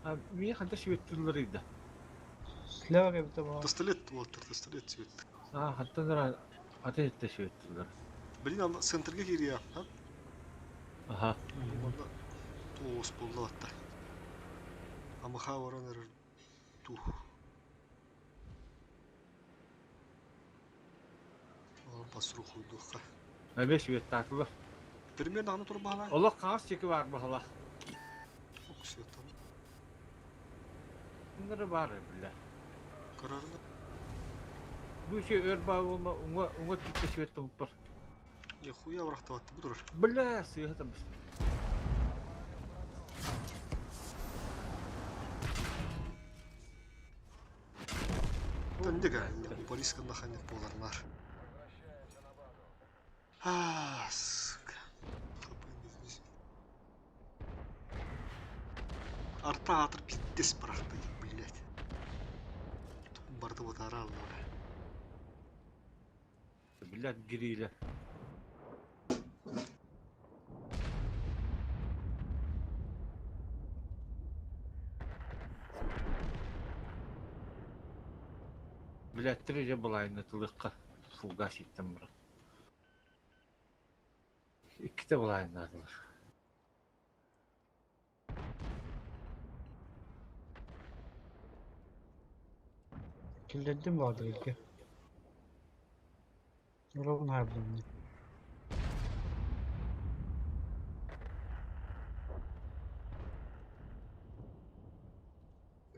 А, мия ханта свет түллөр иде. Слева кебите баа. Пистолет уоттар, пистолет свет. А, хантан ата этте свет түллөр. Блин, анда центрге кирия, а? Аха. Онда туос болду атта. Амаха баран эрер ту. Ол басру хуйдуха. Әбе свет тартылар. Примерно аны турбала. Олар қағаз чеки бар бахала. Ок свет. Bunları бар бля. Карарны. Бу şey өр ба болма уңа уңа түккө свет бар. Не хуя врахтават бу Бля, свет там. Тендеге, Бориска наханник боларнар. А, сука. Арта атыр пиздец бырахты, блядь. Барды вот орал, Блядь, гриля. Блядь, третья была и на тылыққа фугас иттім бірақ. Икките былайын адылар. Киллердим барды ilki. Ровно хайбдым.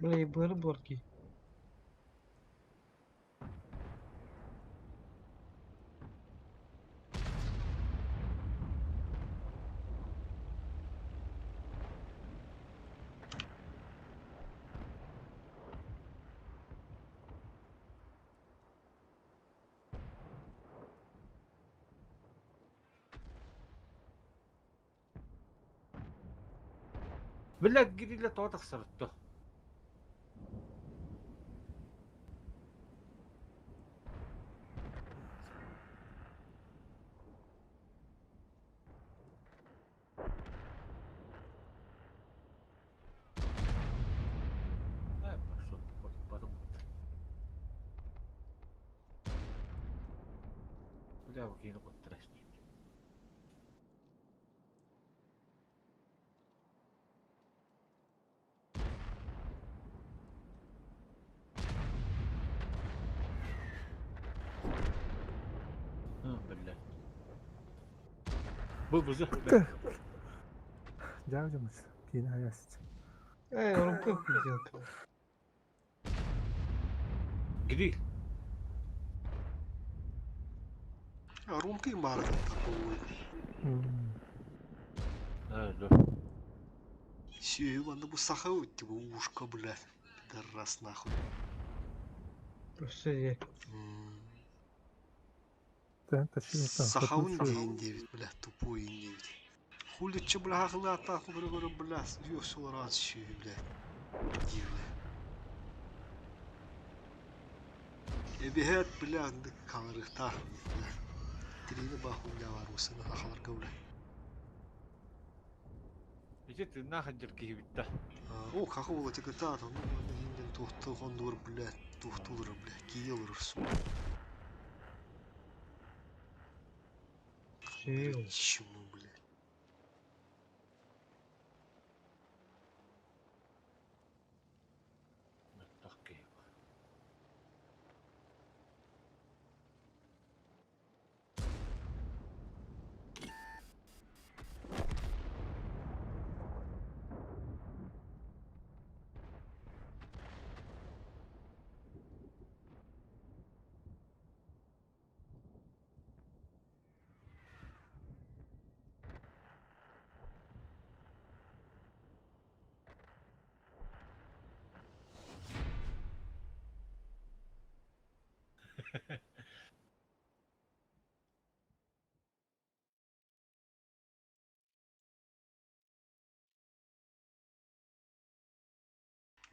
Бля, быр борки. Бля, гириле тоҕо тахсабыт то. Ай, пошел, потом. Бля, выкину куттарас. Бля. Бу бузу. Жаажымыз. Кейін аясыз. Эй, Ромка пиздец. Гриль. А Ромка им баар такой. А, да. Сүйі манна бу саха өтті бу ушка, блядь. Пидорас нахуй. Просто я. Сахауын дейін дебит, блядь, тупой дебит. Хули че, бля, хахылы атақы бір көрі, бля, ёсулар аз сүйі, блядь. Дивля. Эбиһэт, бля, каңырыхта, бля. Тирини бахуня бар осыны хахаларга, бля. Ити тыыннаах сылдьар киһибит да. О, хахы була тикытаат, ону манна инден тухту хондур, бля, тухтулар, бля, кие олорор сука. Чему, бля? Мөлтөх киһи.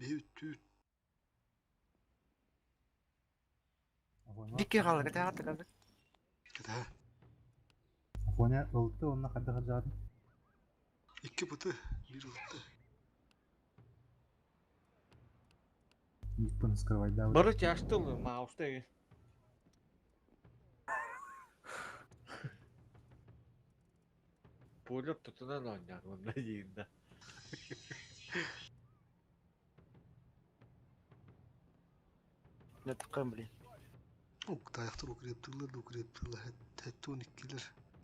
Бүү түт. Бикки хаалла кэтэ калды. Кэтэ. Афоня ылты онна хайдах жаадын. Икки быты, бир ылты. Никпын скрывайда. Бары чаштыл мауста. Полет тутунан оонньоон уонна диин да. Не тыккан блин. Ук таяқтыр укрептылар, укрептылар, хәттон иккилер.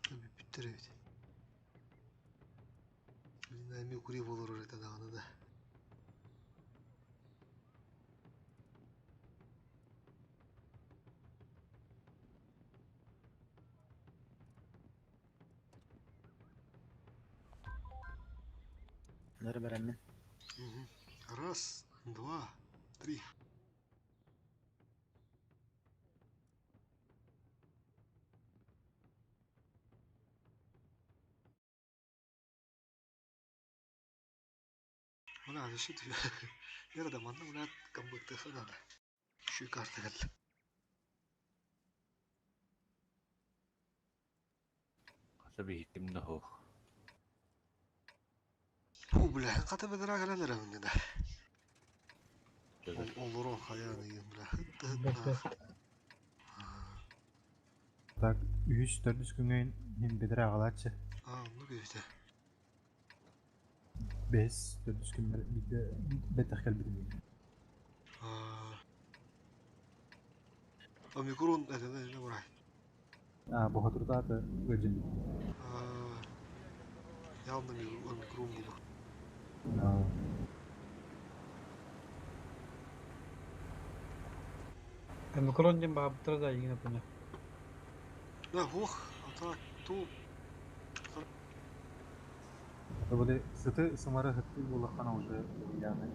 Бүттер эбит. Блин, эми укреп олорор это даганы да. Нөрө береммин. Раз, два, три. Мына решит. Яра да манна мына камбыкты ханада. Şu карта кел. Хата биһиттим да хоох. Бу бля, ката бедра келелер önünde да. Олорон хаяны ем бля. Хытты хытты. Так, үһүс төрдүс күнгөйн хим бедре агалаачы. А, ну бүйте. Бес төрдүс күннер бидде бетех келбитим. Омикрон это не бурай. А, бохотуртааты ыджин. Явно омикрон было. Омикрон диэн баҕабыттара да игин апына. Да, ох, а так, ту. Бу сыты сымары хытты булахана уже яны.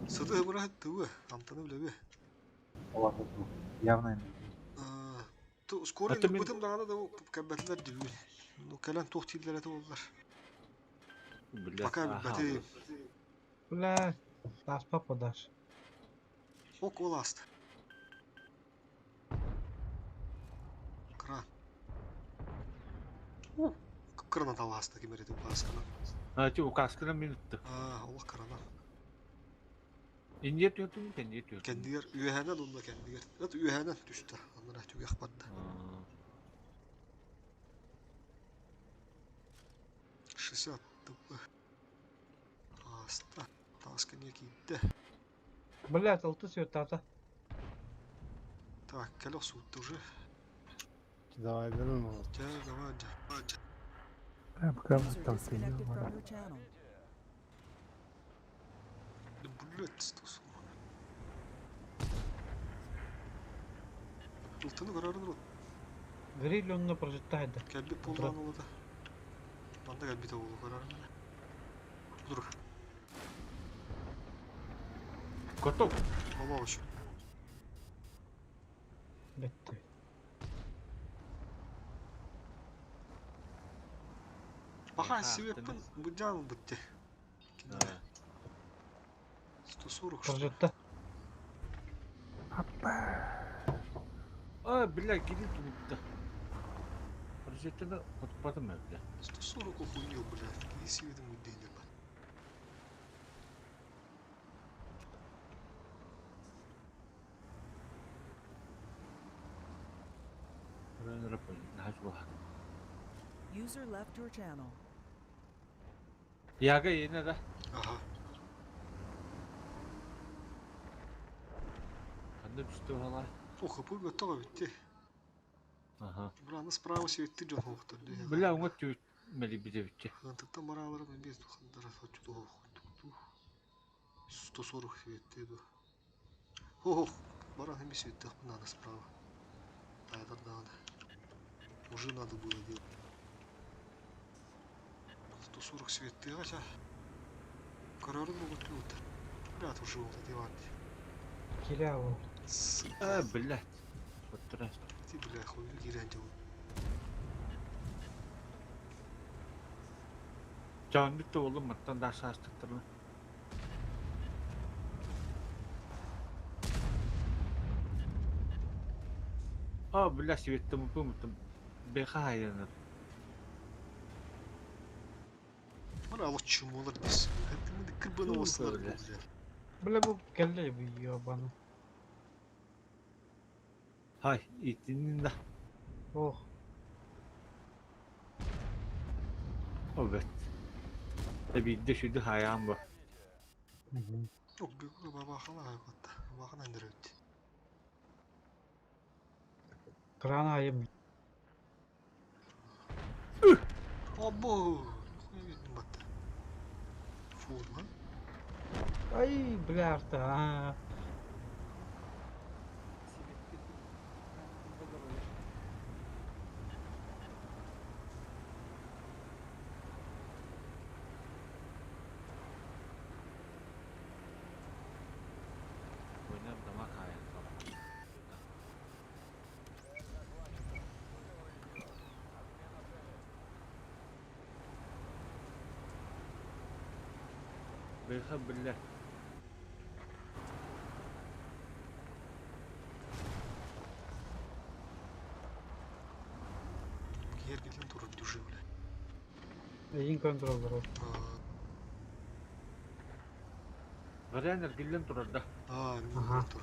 Сыты бара хытты, амтаны билеби. Олата ту. Явно эми. Ту скоро бытым даганы да кәбәтләр дибү. Ну кәлән тох тилдер это болдылар. Пока бәте. Бля, тааспа подаш. Ок ол ааста. Кран. Крана талааста ким эрэ указканан. А, ти указканан мин ыттым. Аа, олох кранан. Индия түөртүн, кэннигэ түөртүн. Кэннигэр үөһэнэн уонна кэннигэр. Ыт үөһэнэн түстэ. Аннара түгэх барда. 60 тп. Ааста. Тааска не киирдэ. Блядь, алты свет ата. Так, кэлэ охсуутта уже. Давай, берем. Дьэ, давай, дьэ. Бля, пока User там disconnected from your channel. Да, блядь, 140. Ылтыны көрөрүн рот. Гриль онно прожитает. Кэлбит буоллаан олода. Манна кэлбит оҕолу көрөрүн. Тур. Готов. Олоо еще. Бетти. Баха себеппин быдьаан бытты. 140 что ли? Прожитта. А, бля, гири тулупта. Прожектаны хотпатым бля. 140 охуел, блядь. Если видим деньги, User left your channel. Яга yine да. Ага. Ханна түсті бала. Ох, пуй готово ведь. Ага. Бля, она справа себе ты джон хохтор. Бля, оңа түйт мели биде битче. Тыктан баралары мен без духандара хочу того 140 свет иду. Ох, баран ми свет надо справа. А это надо. Уже надо было делать. 140 свет ты хотя. Карары могут люто. Бля, уже вот эти ванти. Киря А, блядь. Вот раз. Ты, бля, хуй гиря делал. Жан битте oğlum маттан да шаштыктырла. А, бля, светті мұпы Беха айданыр. Бля, вот чумолар здесь. Это мы кырбаны ослар, бля. Бля, бу келли бу ёбану. Хай, итинин да. Ох. Evet. Tabii de şuydu hayaan bu. Yok, bir baba hala hatta. Бахан андырып. Кран айым. Або, хуя видно батта. Фу, а? Ай, бля, арта. а. Oynam damak hayaan. Беха бля. Гергелен турар дюжи, бля. Эйин контроллер. Варянер гиллен турар да. А, Ага. тур.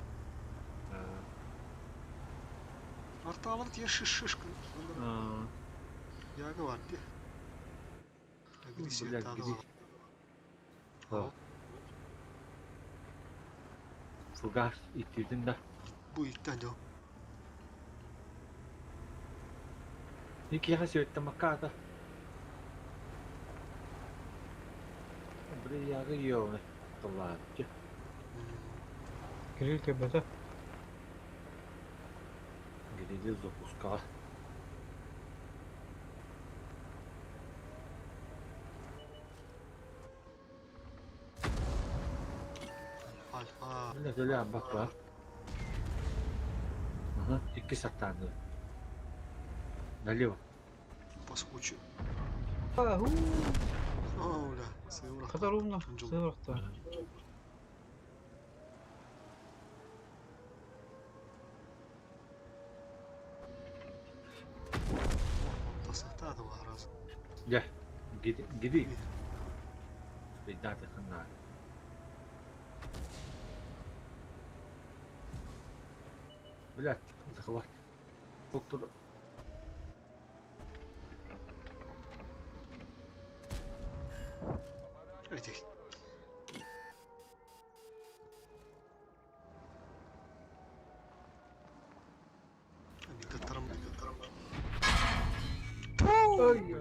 Арталар тие шиш-шишка. Яга бар, де. Агрессия Бля, тағы гри. бар. Фугас итидин да. Бу иттен жол. Ники яха светті макката. Бля, яга йоны. Тыллаатчы. Гриль көбөтө. Гриди запускала. Альфа. Бля, төлө абак бар. Ага, икки саттанды. Налево. Поскочу. Аху. О, бля, сыворотка. Катар умно. Сыворотка. Дьэ, гиди Ыйдаатыххын наада. Блядь, захват. Доктор. Эти. Тарам, тарам. Ой,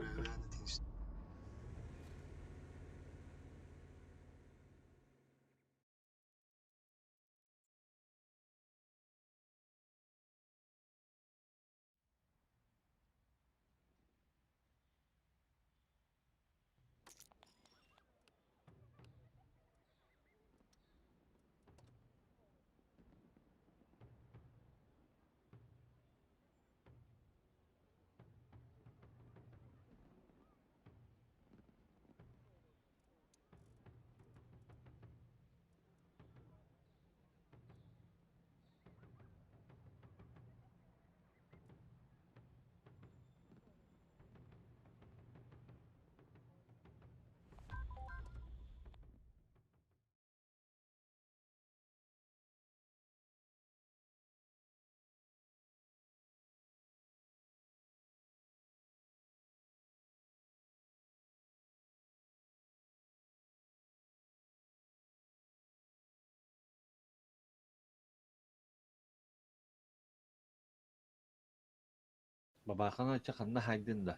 Бабахана чаханна хайдын да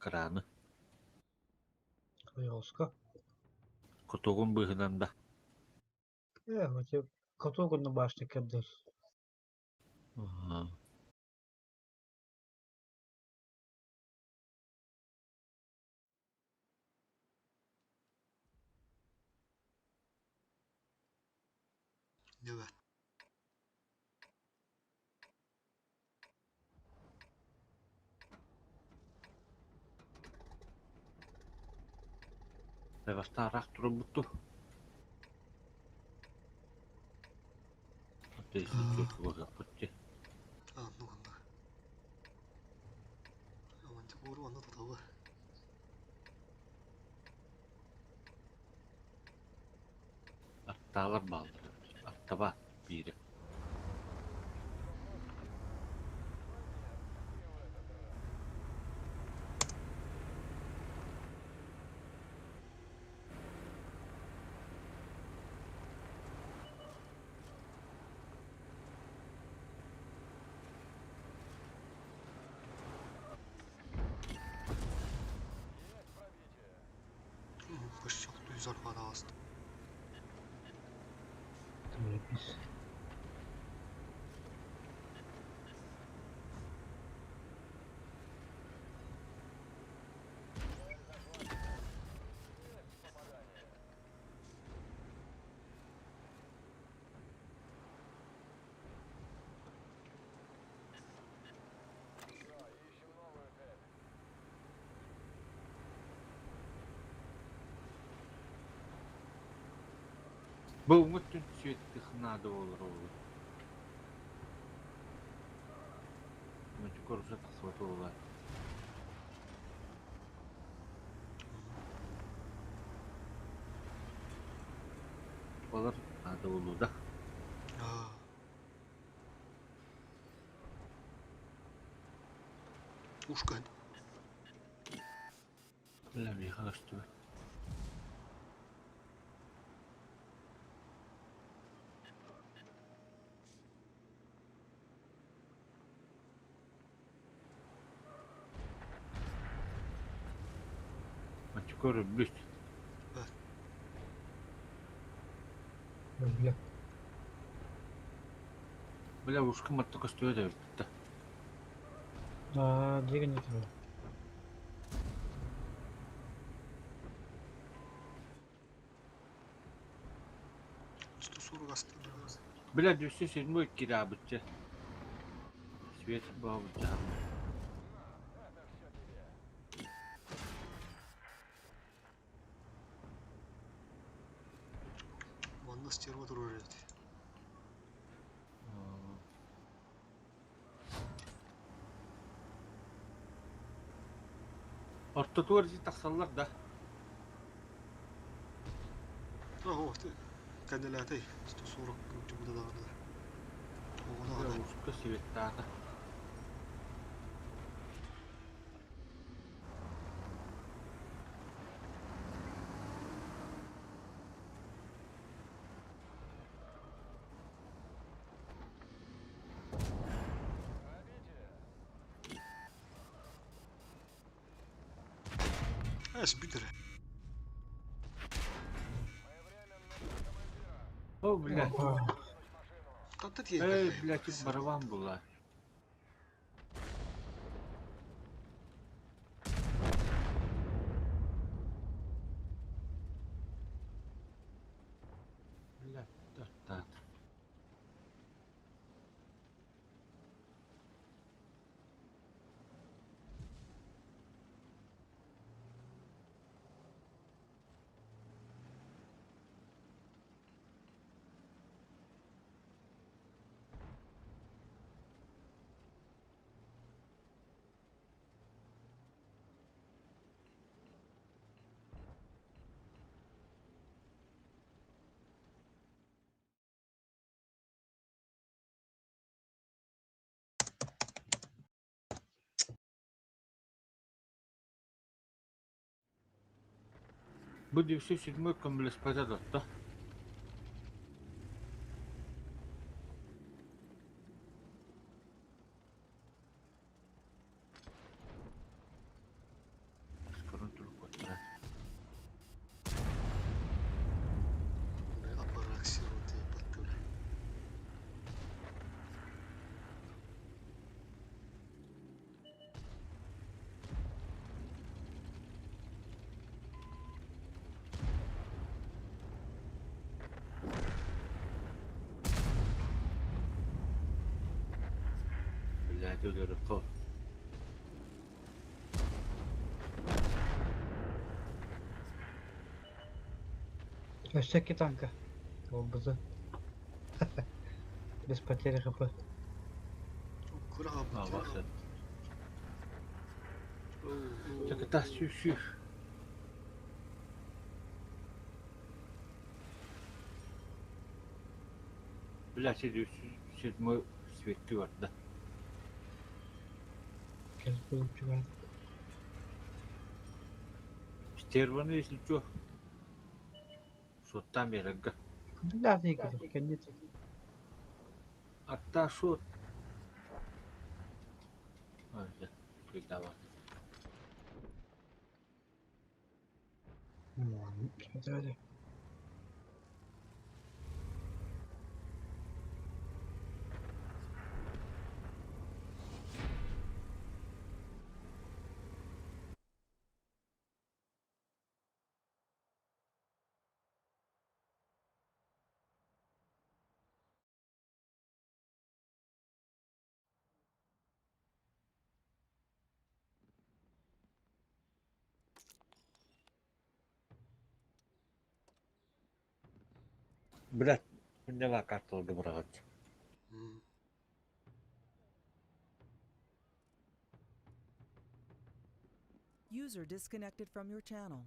краны. Ойоҕоско. Кутугун быһынан да. Э, котогунна башня кэрдэр. Дьэ. Бастаарах турбутту. А, ну анда. Амантикору анда татабы. Аттаалар бааллар. Аттаба биири. Почти взорвалась. Заебись. Бу үтүн сүөттүх наада болор ол. Мөчү коруса тахсыбат буолар. Олар наада болуу да. Ушка. Бля, миха көстүбэт. Мөчү көрүлбүт. Бля. Бля, ушка матта көстүбэт эбит. А, деген не тебе. 140 осталось. Бля, 207 кирабытча. Свет бабытча. Манна стерва турар. Ортотугар дьи тахсаллар да. Ого, кэннилээтэй 140 күнчү даҕаны. Оҕо даҕаны. Ууска светтаата. Эс бүтэр. О, блядь. Татта тиийэн Эй, кэллэ. блядь, тут барабан была. Блядь, так. Бу 907 көмөлөспөтө да. Көрөн туруккуттара. Аппараксия баттыра. Блядь, өлөрөккө. Өссө икки танка. Буолбута. Без потери хп. Кыра Абасы. Чаката сүү-сүү. Блядь, 907 светти барда. Кэлбит чугаһаат. Стерваны если чё. Суоттаан биэрэргэ. Бля, тиийкэ, кэннит. Атта суот. Ой, кыйдабат. Давай. Блядь, күннэва карталга быраҕат. User disconnected from your channel.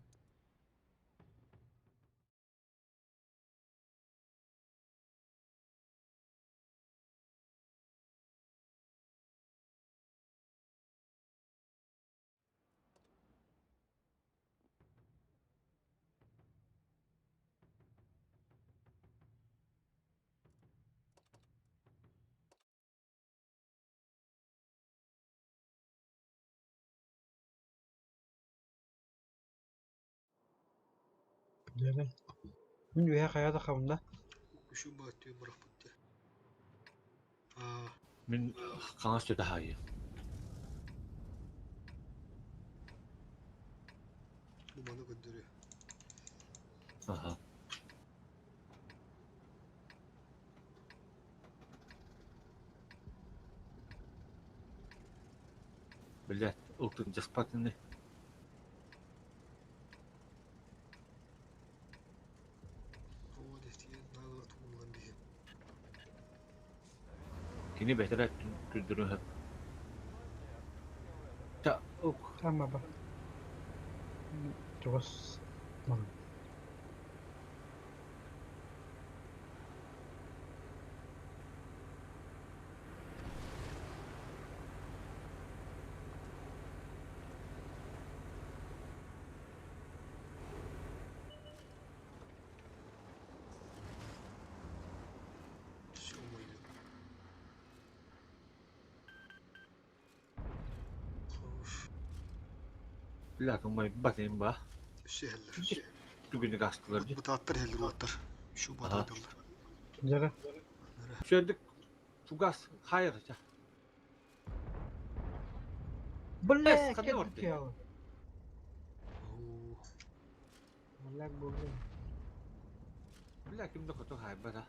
Дьэ. Мин үөһэ хайа да хабында. Үшү бааттыы бырахпытты. Мин хаҥас өтө хаайы. Бу маны көрдөрү. Аха. Блядь, ылтын дьаспатыны. Оо, дефтиен наадала тугулан биһи. Кини бэтэрэ түрдүрүн хөп. Та, ок. Ама ба. Чугас ман. Все, мою. Хорош. Бля, кымай батayım ба. Все хеллер. Түгүнү кастылар ди. Бытааттар хеллер уаттар. Şu батайдалар. Жара. Шөдүк фугас хайыр. Бля, ханна кет орды. яла. Бля, булды. Бля, кимде кото хайбара.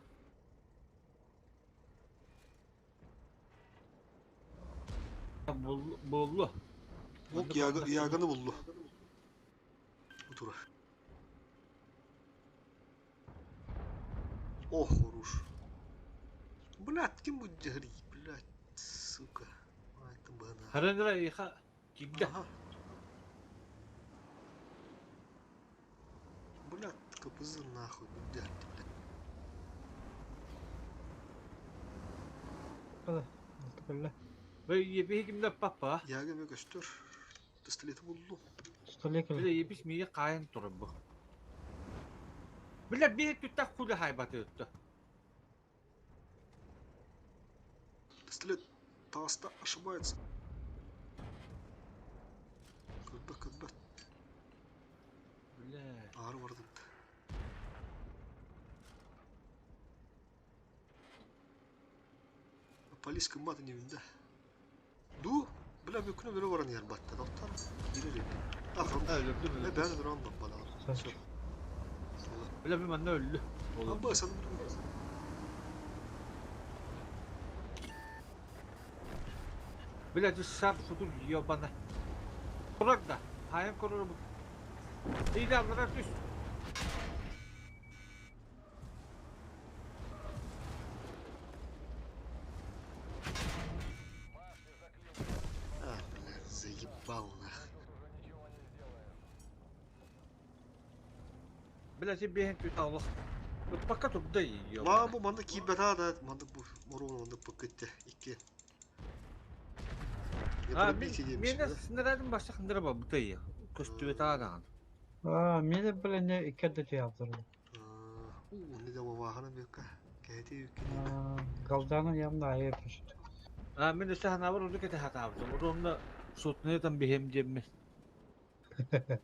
Боллу. Bok yağganı buldu. Bu tura. Oh хорош. Блядь, ким бу жахри, блядь, сука. Айтым бана. Харандра иха кигде. Ага. Блядь, КПЗ нахуй, блядь, блядь. Када. Алты бля. Ve yebi кимде папа. Yağgan yok göster. Pistoleti buldu. Столик. Бля, ебис мие кайын туру бу. Бля, бир түттак кулы хайбаты өттө. Пистолет таста ошибается. Кырба, кырба. Бля. Ağır vardı. Polis kımmat evinde. Du, бля, bir күнө бөрө баран yer батта. Доктор, кирер. Ахыр. Өлүрдүм. Ne ben random bana. Все. Бля, bir manna өллү. Абба sen Бля, шар футур ебана. Kurak da. Hayın kurur bu. İlanlara düş. А, бля, заебал нах. Бля, тебе бehen Allah. Бака турда ебана. Ма бу манды кийбет да, манды бу морон манды пакетте 2. А, мен сınırdım başta kındıra bu dayı. Köstüve daha А, мене бля не иккәдә театр. У, не да вахана бека. Кәйте юк. Галданы янына айыр пешт. А, мен өсө ханабар урду кете хатабытым. Урунна сутнетан бихем жемме.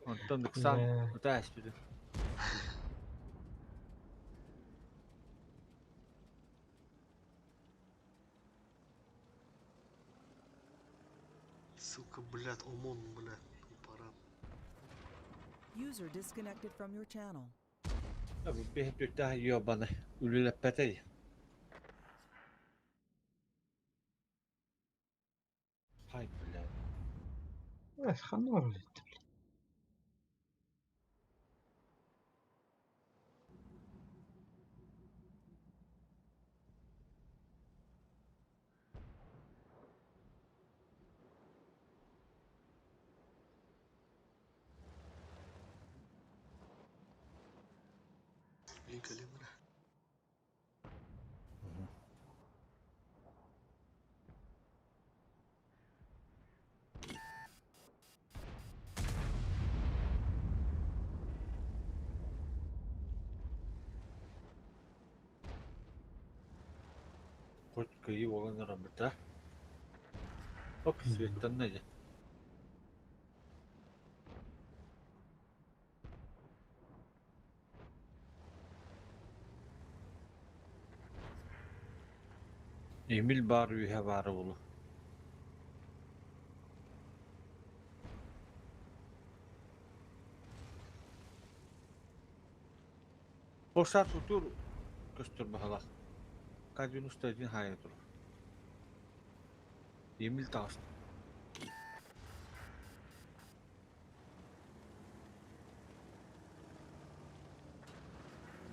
Онтон ыксан ута эспиди. Сука, блядь, ОМОН, блядь, пора. User disconnected from your channel. Abi бихем түттә ёбаны. Үлеләппәтәй. Хай, блядь. Эх, ханор блядь. Блин, колено. Хоть кыйы болан рабыта. Оп, светтан нәҗе. Emil бар үйе бар улу. Бошар тутур көстөр бахала. Кадюн устадин хайы тур. Emil тағыс.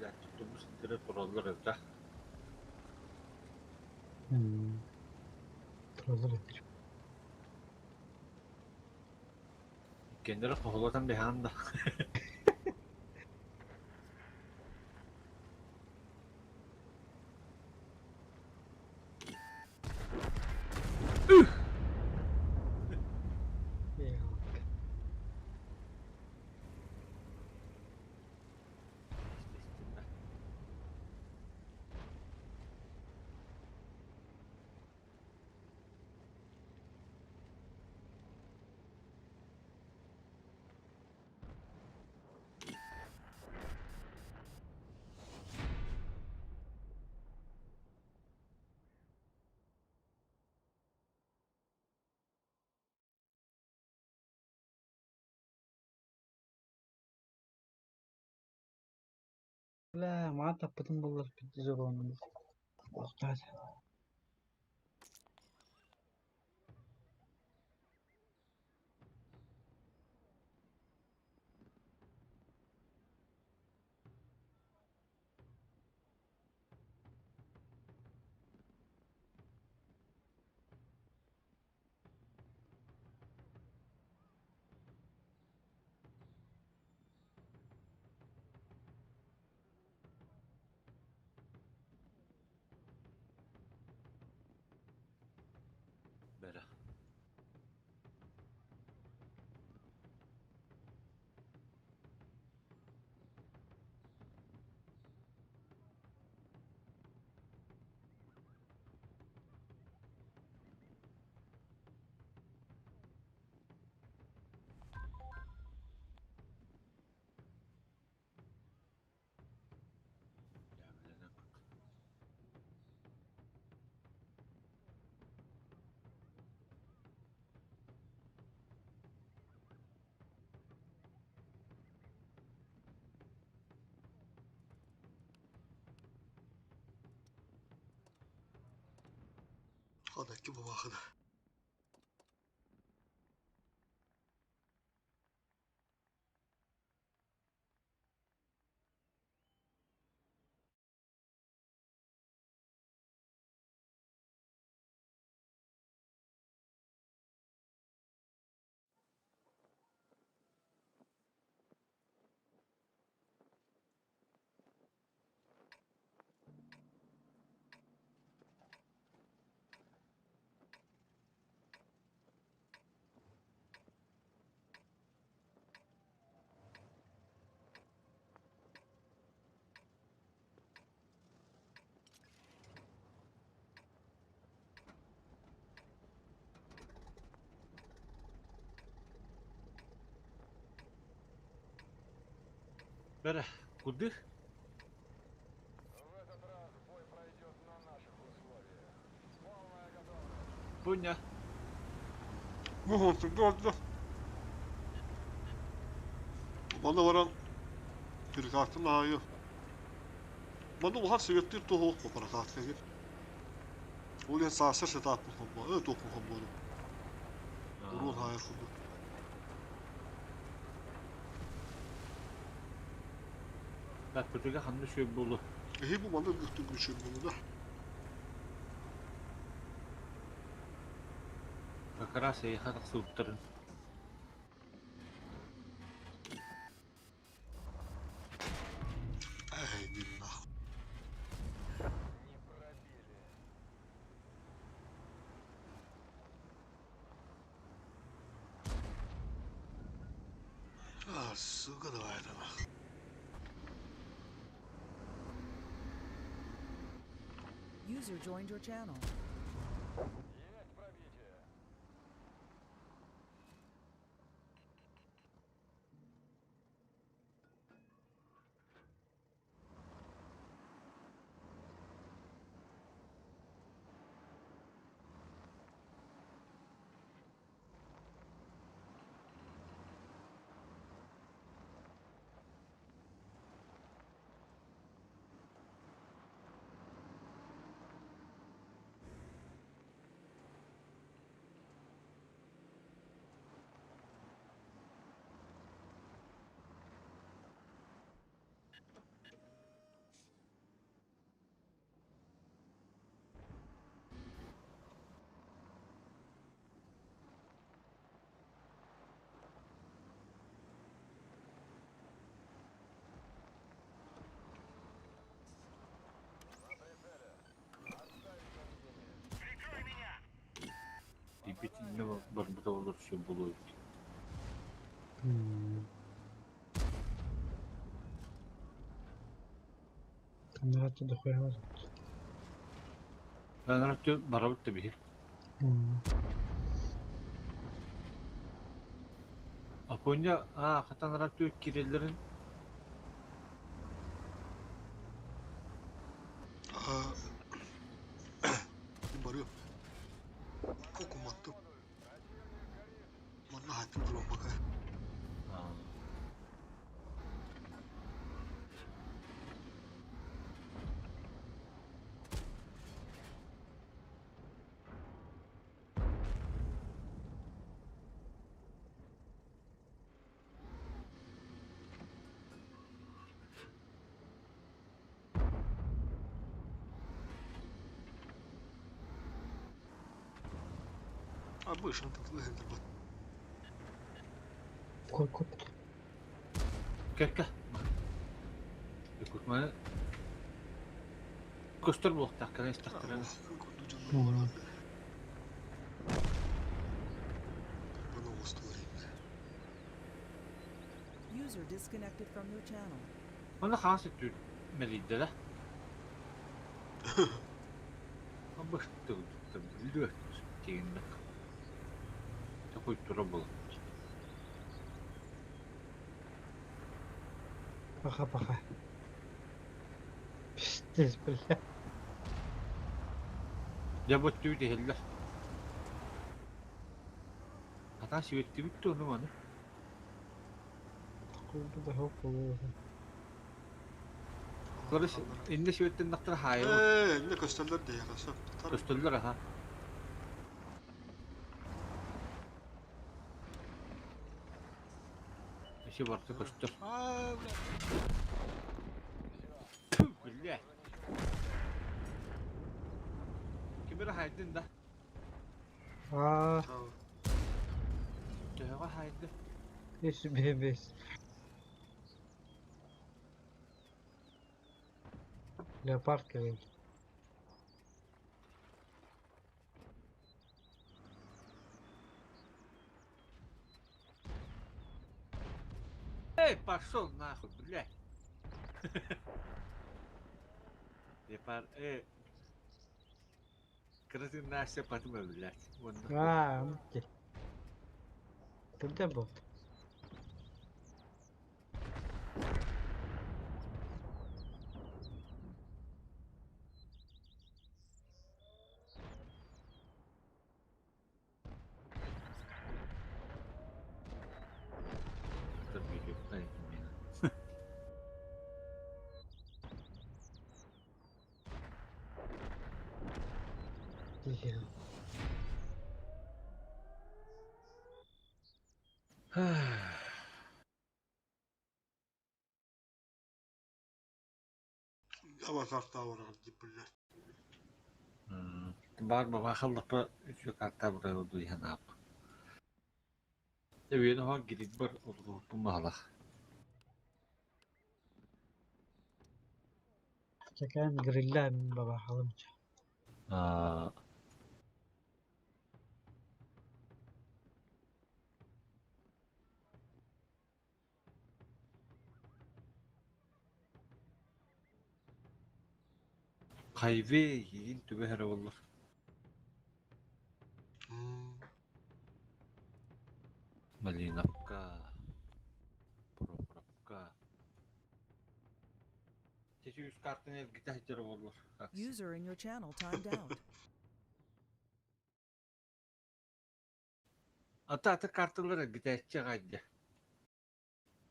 Я tuttuğumuz direkt oralar evde. Туралар эдир. Иккиэннэрэ хоһулатан биһаан да. Бля, маа таппытым буоллар пиздец олоҕум. Охтаат. Бэрэ. Хада ким бабахына. Бэрэ, кудых? Буня. Да. Манна баран Түркааттын аайы. Манна улахан советтир туһуох копаракаат кэгин. Ол ен саасар сетааппын хомбо, туохпун хомбоду. Уруон хаайар курдук. Так, көтүгө ханны сүйөк болу. Эһи бу манна гыктын күчүм болу да. Как раз эйха тахсыбыттарын. Эй, иди нахуй. А, сука, давай это нахуй. User joined your channel. Инне барбыта olur şu buluyor. Канараты дохуя. Ben artık барабыт da bir. Aponya ha хатан artık kirelerin Барыам. Кокуматтым. Манна хаттым туран бака. А больше на так бат. Кот. Кәккә. Куркманы. Көстөр булуктак, кана истактыраны. User disconnected from your channel. Оны хаас өттүр мелидде да. Абышты билдү дегенде. Такой тура был. Пока, пока. Пиздец, бля. Я вот түйді хеллер. Ата сибетти бүтті оны маны. Кулду да хоп болду. Лары инде сибеттен нақтыр хайы. Э, не көстөллөр де яха. Көстөллөр аха. Эши барды көстөр. А, бля. Бля. Кимер хайдын да. А, Төһөҕө хайды. Бес, бес. Леопард кэлин. Эй, пошел нахуй, блядь. Леопард, эй. Красный Настя потом, блядь. Вон нахуй. А, окей. Когда был? Это видео, знаете, меня. Блин. Ава карта бар дип бля. Бар баба халлапа үчү карта бура оду яна ап. Эбиен хон гирит бар олгу махалах. Такая грилля баба халымча. А Хайвей егин түбэ хәрэ боллар. Малиновка. Прохоровка. Течи үс картын элгите хajjar боллар. User in your channel timed out. Ата ата карталар элгите хajjar гайда.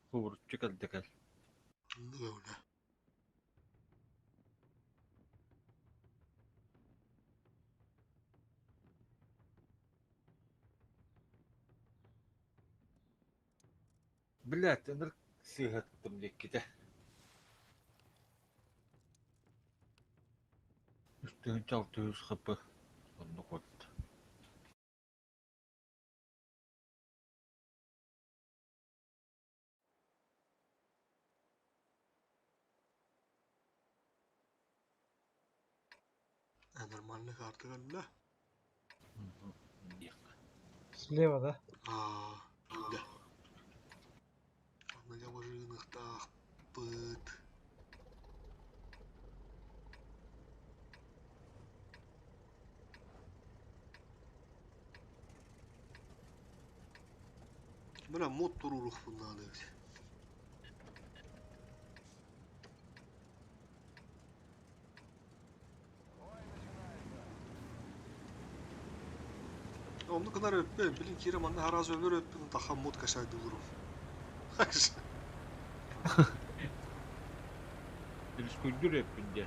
Кубурчу калдекал. Öyle. Блять, ыныр сыйхаттым декките. Үстүн чалтыыз хапы. Онну кот. Нормальный карта бля. Слева, да? Аа, да. Аны жабырыыныктаахпыт. Бля, мод турурух надо ведь. Onu kadar öpme. Bilin ki manna haraz ömür öpün daha mod kaşar dururum. Рискуйдур эппин диэ.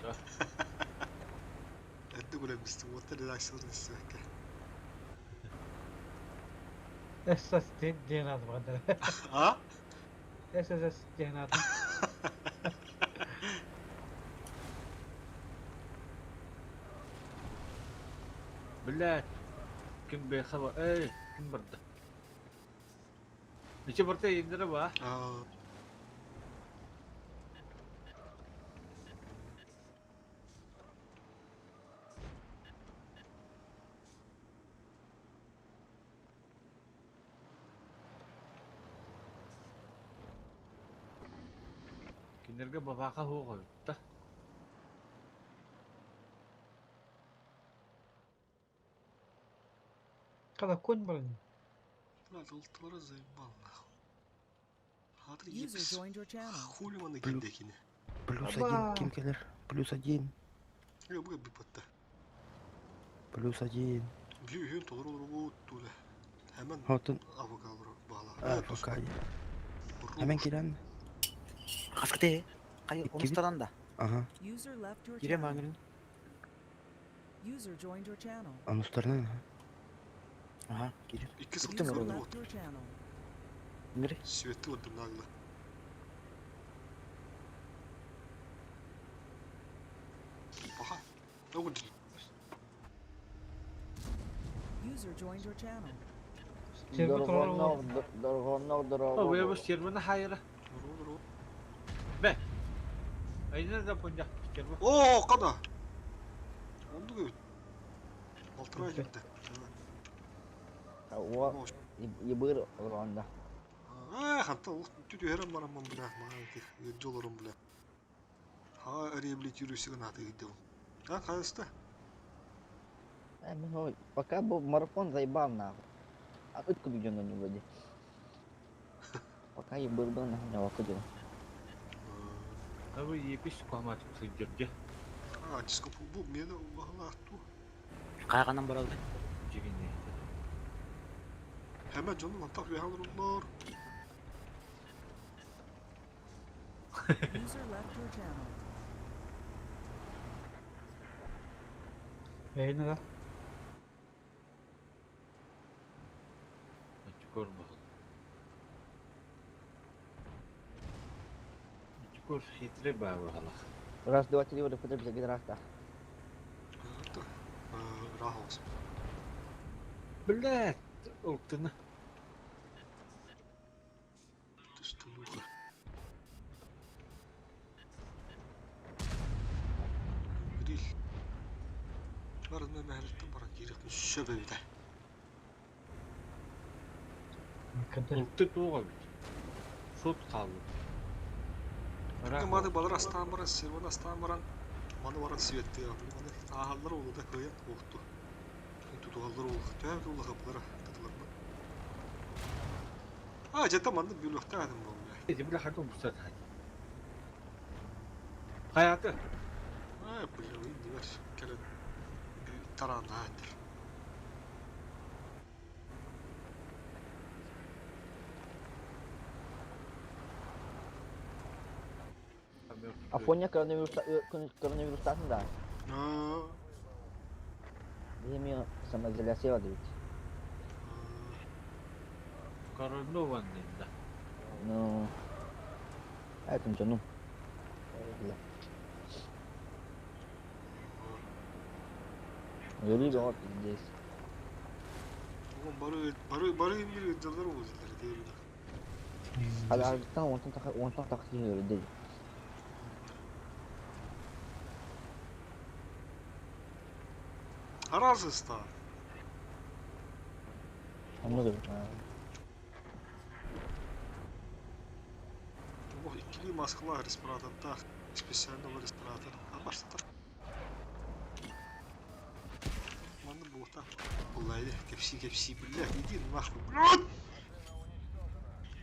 Эдди гулемистим. Ота редакцияларын истебекке. СС диэн ааты баҕар. А? ССС диэн ааты. Блядь. Ким бэхава эй, ким барда. Ниче барта индера ба? Аа. Кинерге бабака хуга та. Когда конь брали? Блядь, алтылара заебал нахуй. Хатыр User епис. joined your channel. Хули маны киндекини. Плюс один, ким келер? Плюс один. Я бу бипатта. Плюс один. Бүйүн толор олору туле. Hemen Хотун. авокалор бала. А, пока. Hemen кирен. Хаскате. Кай онустаран да. Ага. User left your Кирем channel. аңырын. User joined your channel. Анустарынан. Ага, кирем. İki Уктум сылтыр User oldu. left your channel. Ыңыры. Светти отдым нагло. Баха. Огун. User joined your channel. О, я бас сервана хайра. Бе. Айна да пунжа серва. О, када. Онду гэв. Алтыра gitti. О, ебыр ронда. Аа, ханта түтү хэрэн бараммын бля, маа жолорум бля. Ха реабилитируйся на ты идел. А, хаста. Пока был марафон заебал нахуй. А утку идем на него вроде. Пока ебыр был нахуй, не вакуду. Абы епис куамат сыдырды. Аа, диско бу мени бахлаатту. Кайганан баралды. Жигине. Hemen canım антах вехалрулар. User left your channel. Бэйне да? Чукор бахал. Чукор хитре ба бахала. Раз, два, три, вот это блядь, раз, Рахос. Блядь, ултына. Түстүлүгө. Гриль. Барына мәхәлләттән баран кирәк шөбә бит. Улты туга бит. Сот калды. Мады балар астан баран, серван астан баран, маны баран светти. Маны ахаллар улу да көйен оқту. Тутугаллар улу. Төһә улу хапылар татылар. А, жета манды бүлөктә адым бу. Эти бля хатым бусат хат. Хаяты. А, бля, инди бер. Келе тарана атыр. Афоня коронавирус коронавирустан да. Аа. Эми самоизоляция дейт. Коронованный да. Ну. Это ну. Бля. Өлі бе пиздец. Oğlum бары бары бары бир жылдар болдулар дейм. Hadi аргыттан онтон так онтон так дейт. Аразыста. Онно да. Ох, иккилии маскалаах респиратордаах, специально ол респиратор. А баштатар. Манна буолта. Буллайды, кэпсии-кэпсии, блядь, иди нахуй, блядь!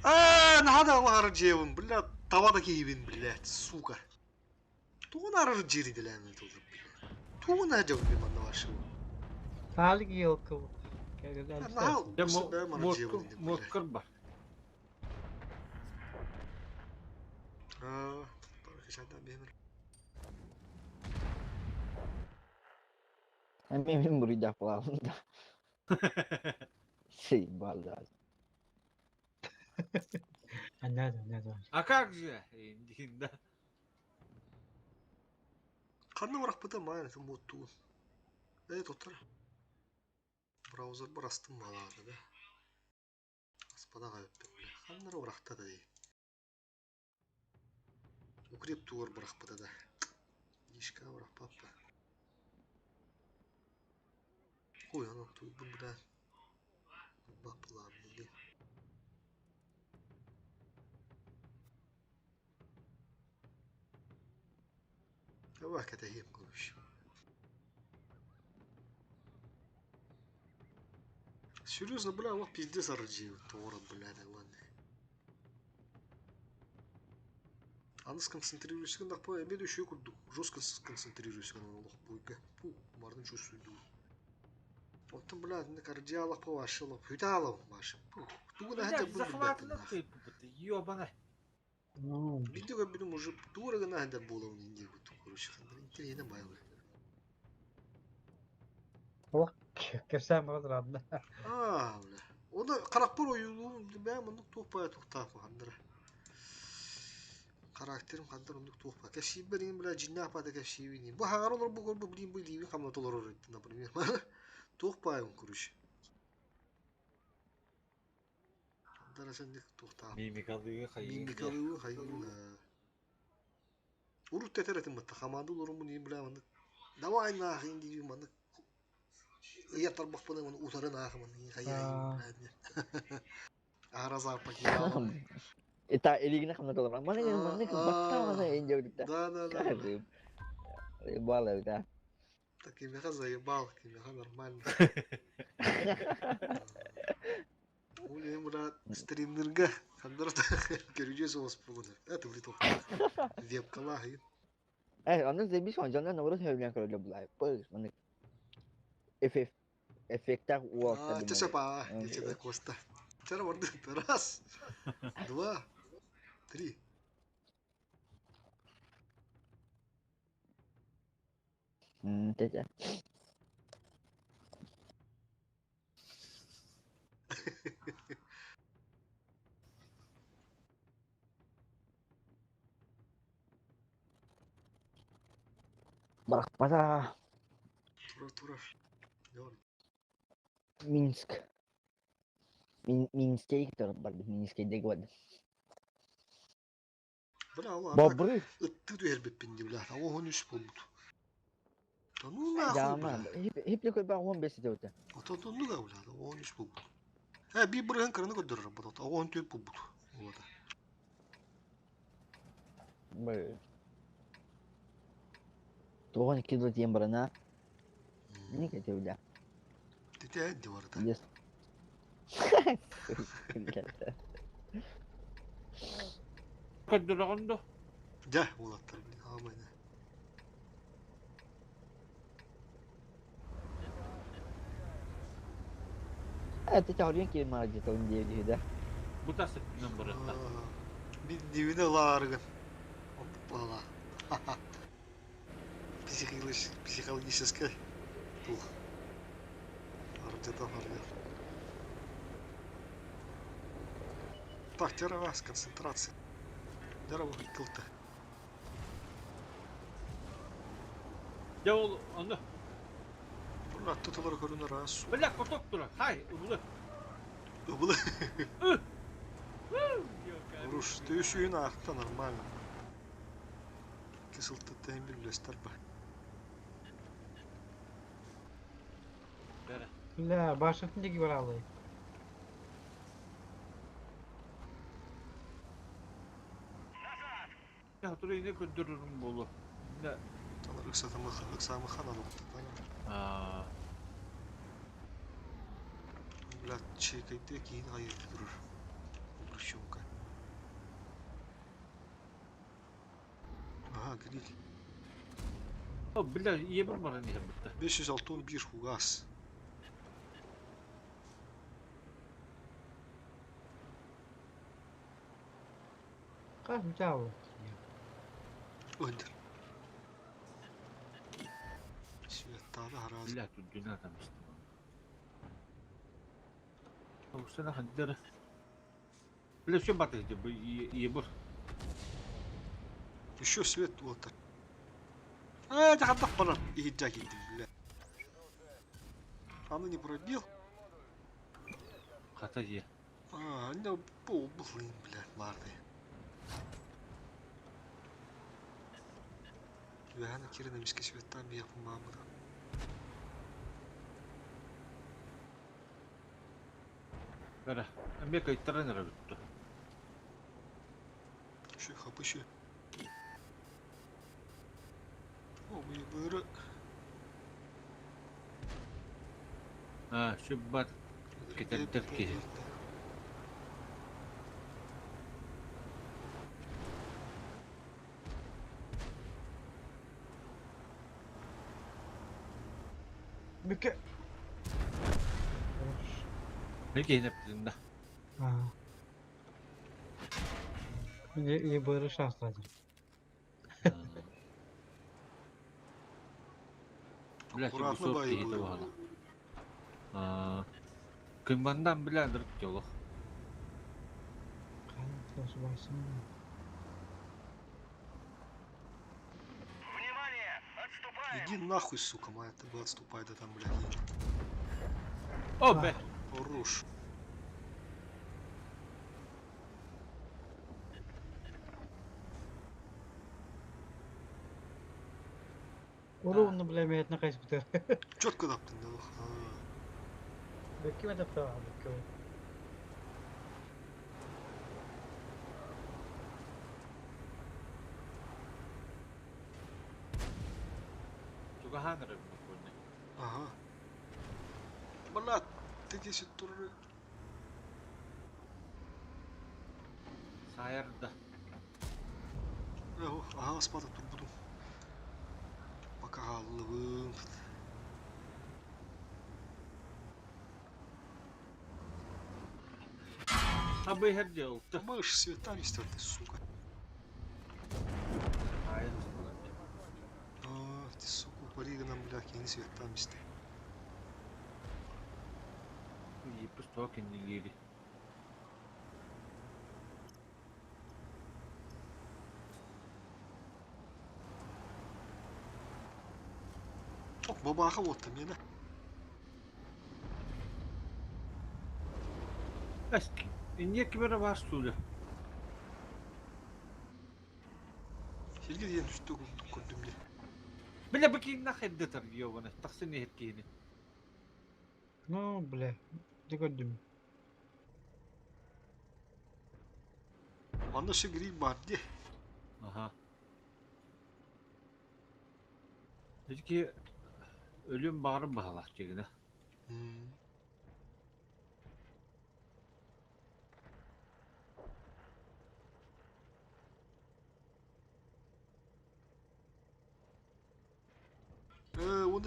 Аа, наһаа алаар дьиэбин, блядь, таба да киһибин, блядь, сука. Тугун арыр дьиэри дэлээмэ тылыр, блядь. Тугун ажабын манна вашего. Саалык елка. Наһаа Дьэ, бэйэм ары дьиэбин, блядь. муоткар бар. Аа, кэчэдэ биэмэр. Эмиэ мин буруйдаах буолаабын да. Заебал, да. Аннаа аннаа. А как же? Индин, да. Ханна барахпыта маайын это муоттугун. Э, тоттор. Браузер барастым малаары да. Аспада кайыппын, бля. Ханнара барахта да дей. Укреп тугар барахпыта да. Нишка барахпаппа. Ой, анан туйбун, бля. Баппылаам дели. Давай катахим, короче. Серьезно, бля, вот пиздец орудие, тора, бля, да ладно. Аны сконцентрируйся на по обеду еще курду. Жестко сконцентрируйся на лох бойга. Пу, мардын чувствую. Оттон, бля, на кардиалах по вашему, хюталов вашим. Пу, тугу на это Блядь, был, захватно ты, ёбана. Видео как уже дорого надо было в Индии, вот, короче, интересно, байла. Олох кэпсээн баҕа радна. Аа, бля. Оны қарақпыр ойылуын бәм оннук туох баа тухтаах хандара. Характерим хандар оннук туох баа. Кэпсиибэр иҥин бля дьиннээх баата кэпсиибин. Бу хаҕар олор бу көрбү блин бу илиибин хамна толорор например. Туох баайын короче. Хандара сенник тухтаах. Мимикалыгы хайыын. Мимикалыгы хайыын. Урут тетер этим батта хамаанды олорумун иин бля маннык. Давай нахын диибин маннык. Ыйар тарбахпын маны утарын аахымын хайа Аразар пакиялам. Это илигина хамна толор. Маны маны батта маны инде Да, да, да. Заебало, да. Так кимеха заебал, кимеха нормально. Ули бля стримнерга. Хандар көрүжө соос бугун. Это блин Вебкала. Э, аны заебись, он жондан наоборот хөблән көрөлө булай. Пыз, маны эффект эффекттах уолта. А, часа па, часа коста. Чара барды. Раз, два, три. Тетя. Барахпата. Тура, тура. Минск. Минскей бар, Минскей дегвад. Бля, ол Бобры. Ытты түһэрбиппин ди, бля. Оһон үс болбут. Да ну нахуй, бля. Хипле кой бар 15 деута. Ото ну да, бля, оһон үс болбут. Э, би бырыһын кыраны көрдөрөр бот. Оһон төп болбут. Олата. Б. Тоғын кидо тиен барана. Не кете, бля. Тете ди барда. Yes. Көддөрөгөн до. Дя, улаттар, блин, алмайна. Это чаурин кил мара жета он дии да. Бу тасы номерытта. Бин дибине лаарыгын. Бала. Психологическая тух. Арджата аргар. Так, теперь концентрация. Дерево кылты. Дьэ ол ону. Бля, тутулар көрүнөр ас. Бля, коток тура. Хай, ыбылы. Ыбылы. Уруш, ты еще и нахта нормально. Кисылты тәйін билестер ба. Бля, башатын деги баралы. Сотору ини көрдөрөрүм буолуо. Да. Ыксаамыхан алыптан. Бля, чекайте киин айырды турur. Обращенка. Ага, гриль. О, бля, ийэбин баран иһэр бытта. 561 фугас. Как взял? Öldür. Светтады харазы. Бля, тут дюна там истим. Тоғыстана хандары. Бля, все баты где бы ебур. Еще свет вот. А, это хатах барар. И бля. Аны не пробил. Хата е. А, не пол, блин, бля, марды. Үөһэни кирин эмискэ светтаан биэхпин бааммыта. Бара, эмиэ кыйтаран эрэ бүттэ. Şu хапышы. О, быйбыры. А, сүббат кетердер киһи. Бүкө. Ne киһинэптин да. А. И быры шастады. Бля, Аккуратно сор байы киһи было. буһала. А, Кымбандан бля андырып жолох. Иди нахуй, сука, моя, ты бы отступай, да там, блядь. О, бе. Хорош. Уру бля мет на кайс бутер. Четко даптын, да. Бекки ме тапта, бекки. Тугахан эрэ бу Ага. Бля, ты здесь туры. Саярда. Ага, спата тут буду. Пока аллыбым. А бы хер делал. Мышь цветами ты, сука. А, ты, сука, пари нам, бля, кини цветами сты. Епис токен лири. Ок, бабаха вот там, не Эски. Инне кибере бар сулы. Сирге диэн үстө көрдүм де. Бля, бу киин нахер дэтер ёбаны. Тахсын не киини. Ну, бля, ты көрдүм. Манна ше гриб бар де. Ага. Эки өлүм баарын баһалах дегине.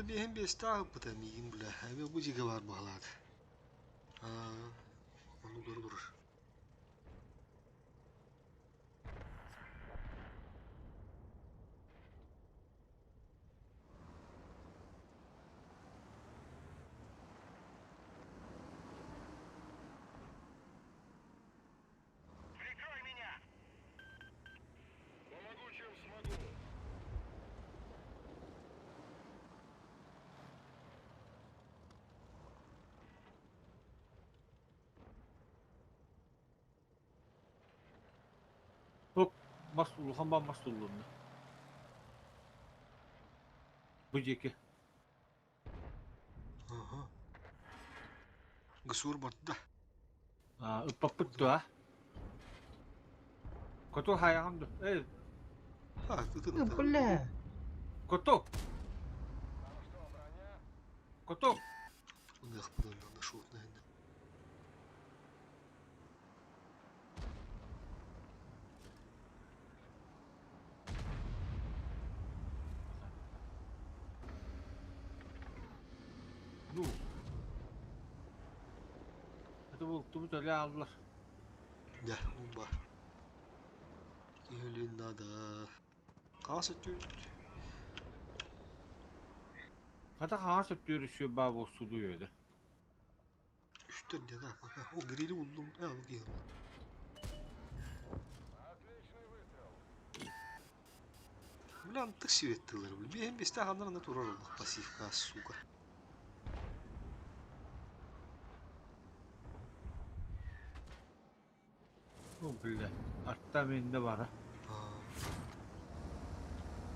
Онда бехен бес тағы быта мигин бля. Эме бу жиге бар бағалады. Оны көрі тұрыр. Мас улухан ба мас уллунна. Бу жеке. Ага. Гысур батта. А, ыппаппыт туа. Коту хаягам ду. Э. А, ытын ытын. Бля! Коток! Коток! Ыныахпын онно шут наһына. Ну. Это был тубут өлө алдылар. Дьэ, умба. Киһилин надо. Хаас өттүт. Хата хаас өттүөр үсүө баа буолсуду үөдэ. Үстэр дьэ да пока. О, грили уллум. Э, ол киһи. Бля, антык сибеттилер. Биһин бистэ ханнар аны турар олох пассивка, сука. О, бля. Атта менде бара.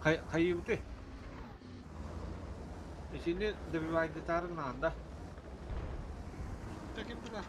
Хайыбыты. Исини добивайдытарын наанда. Таким бля.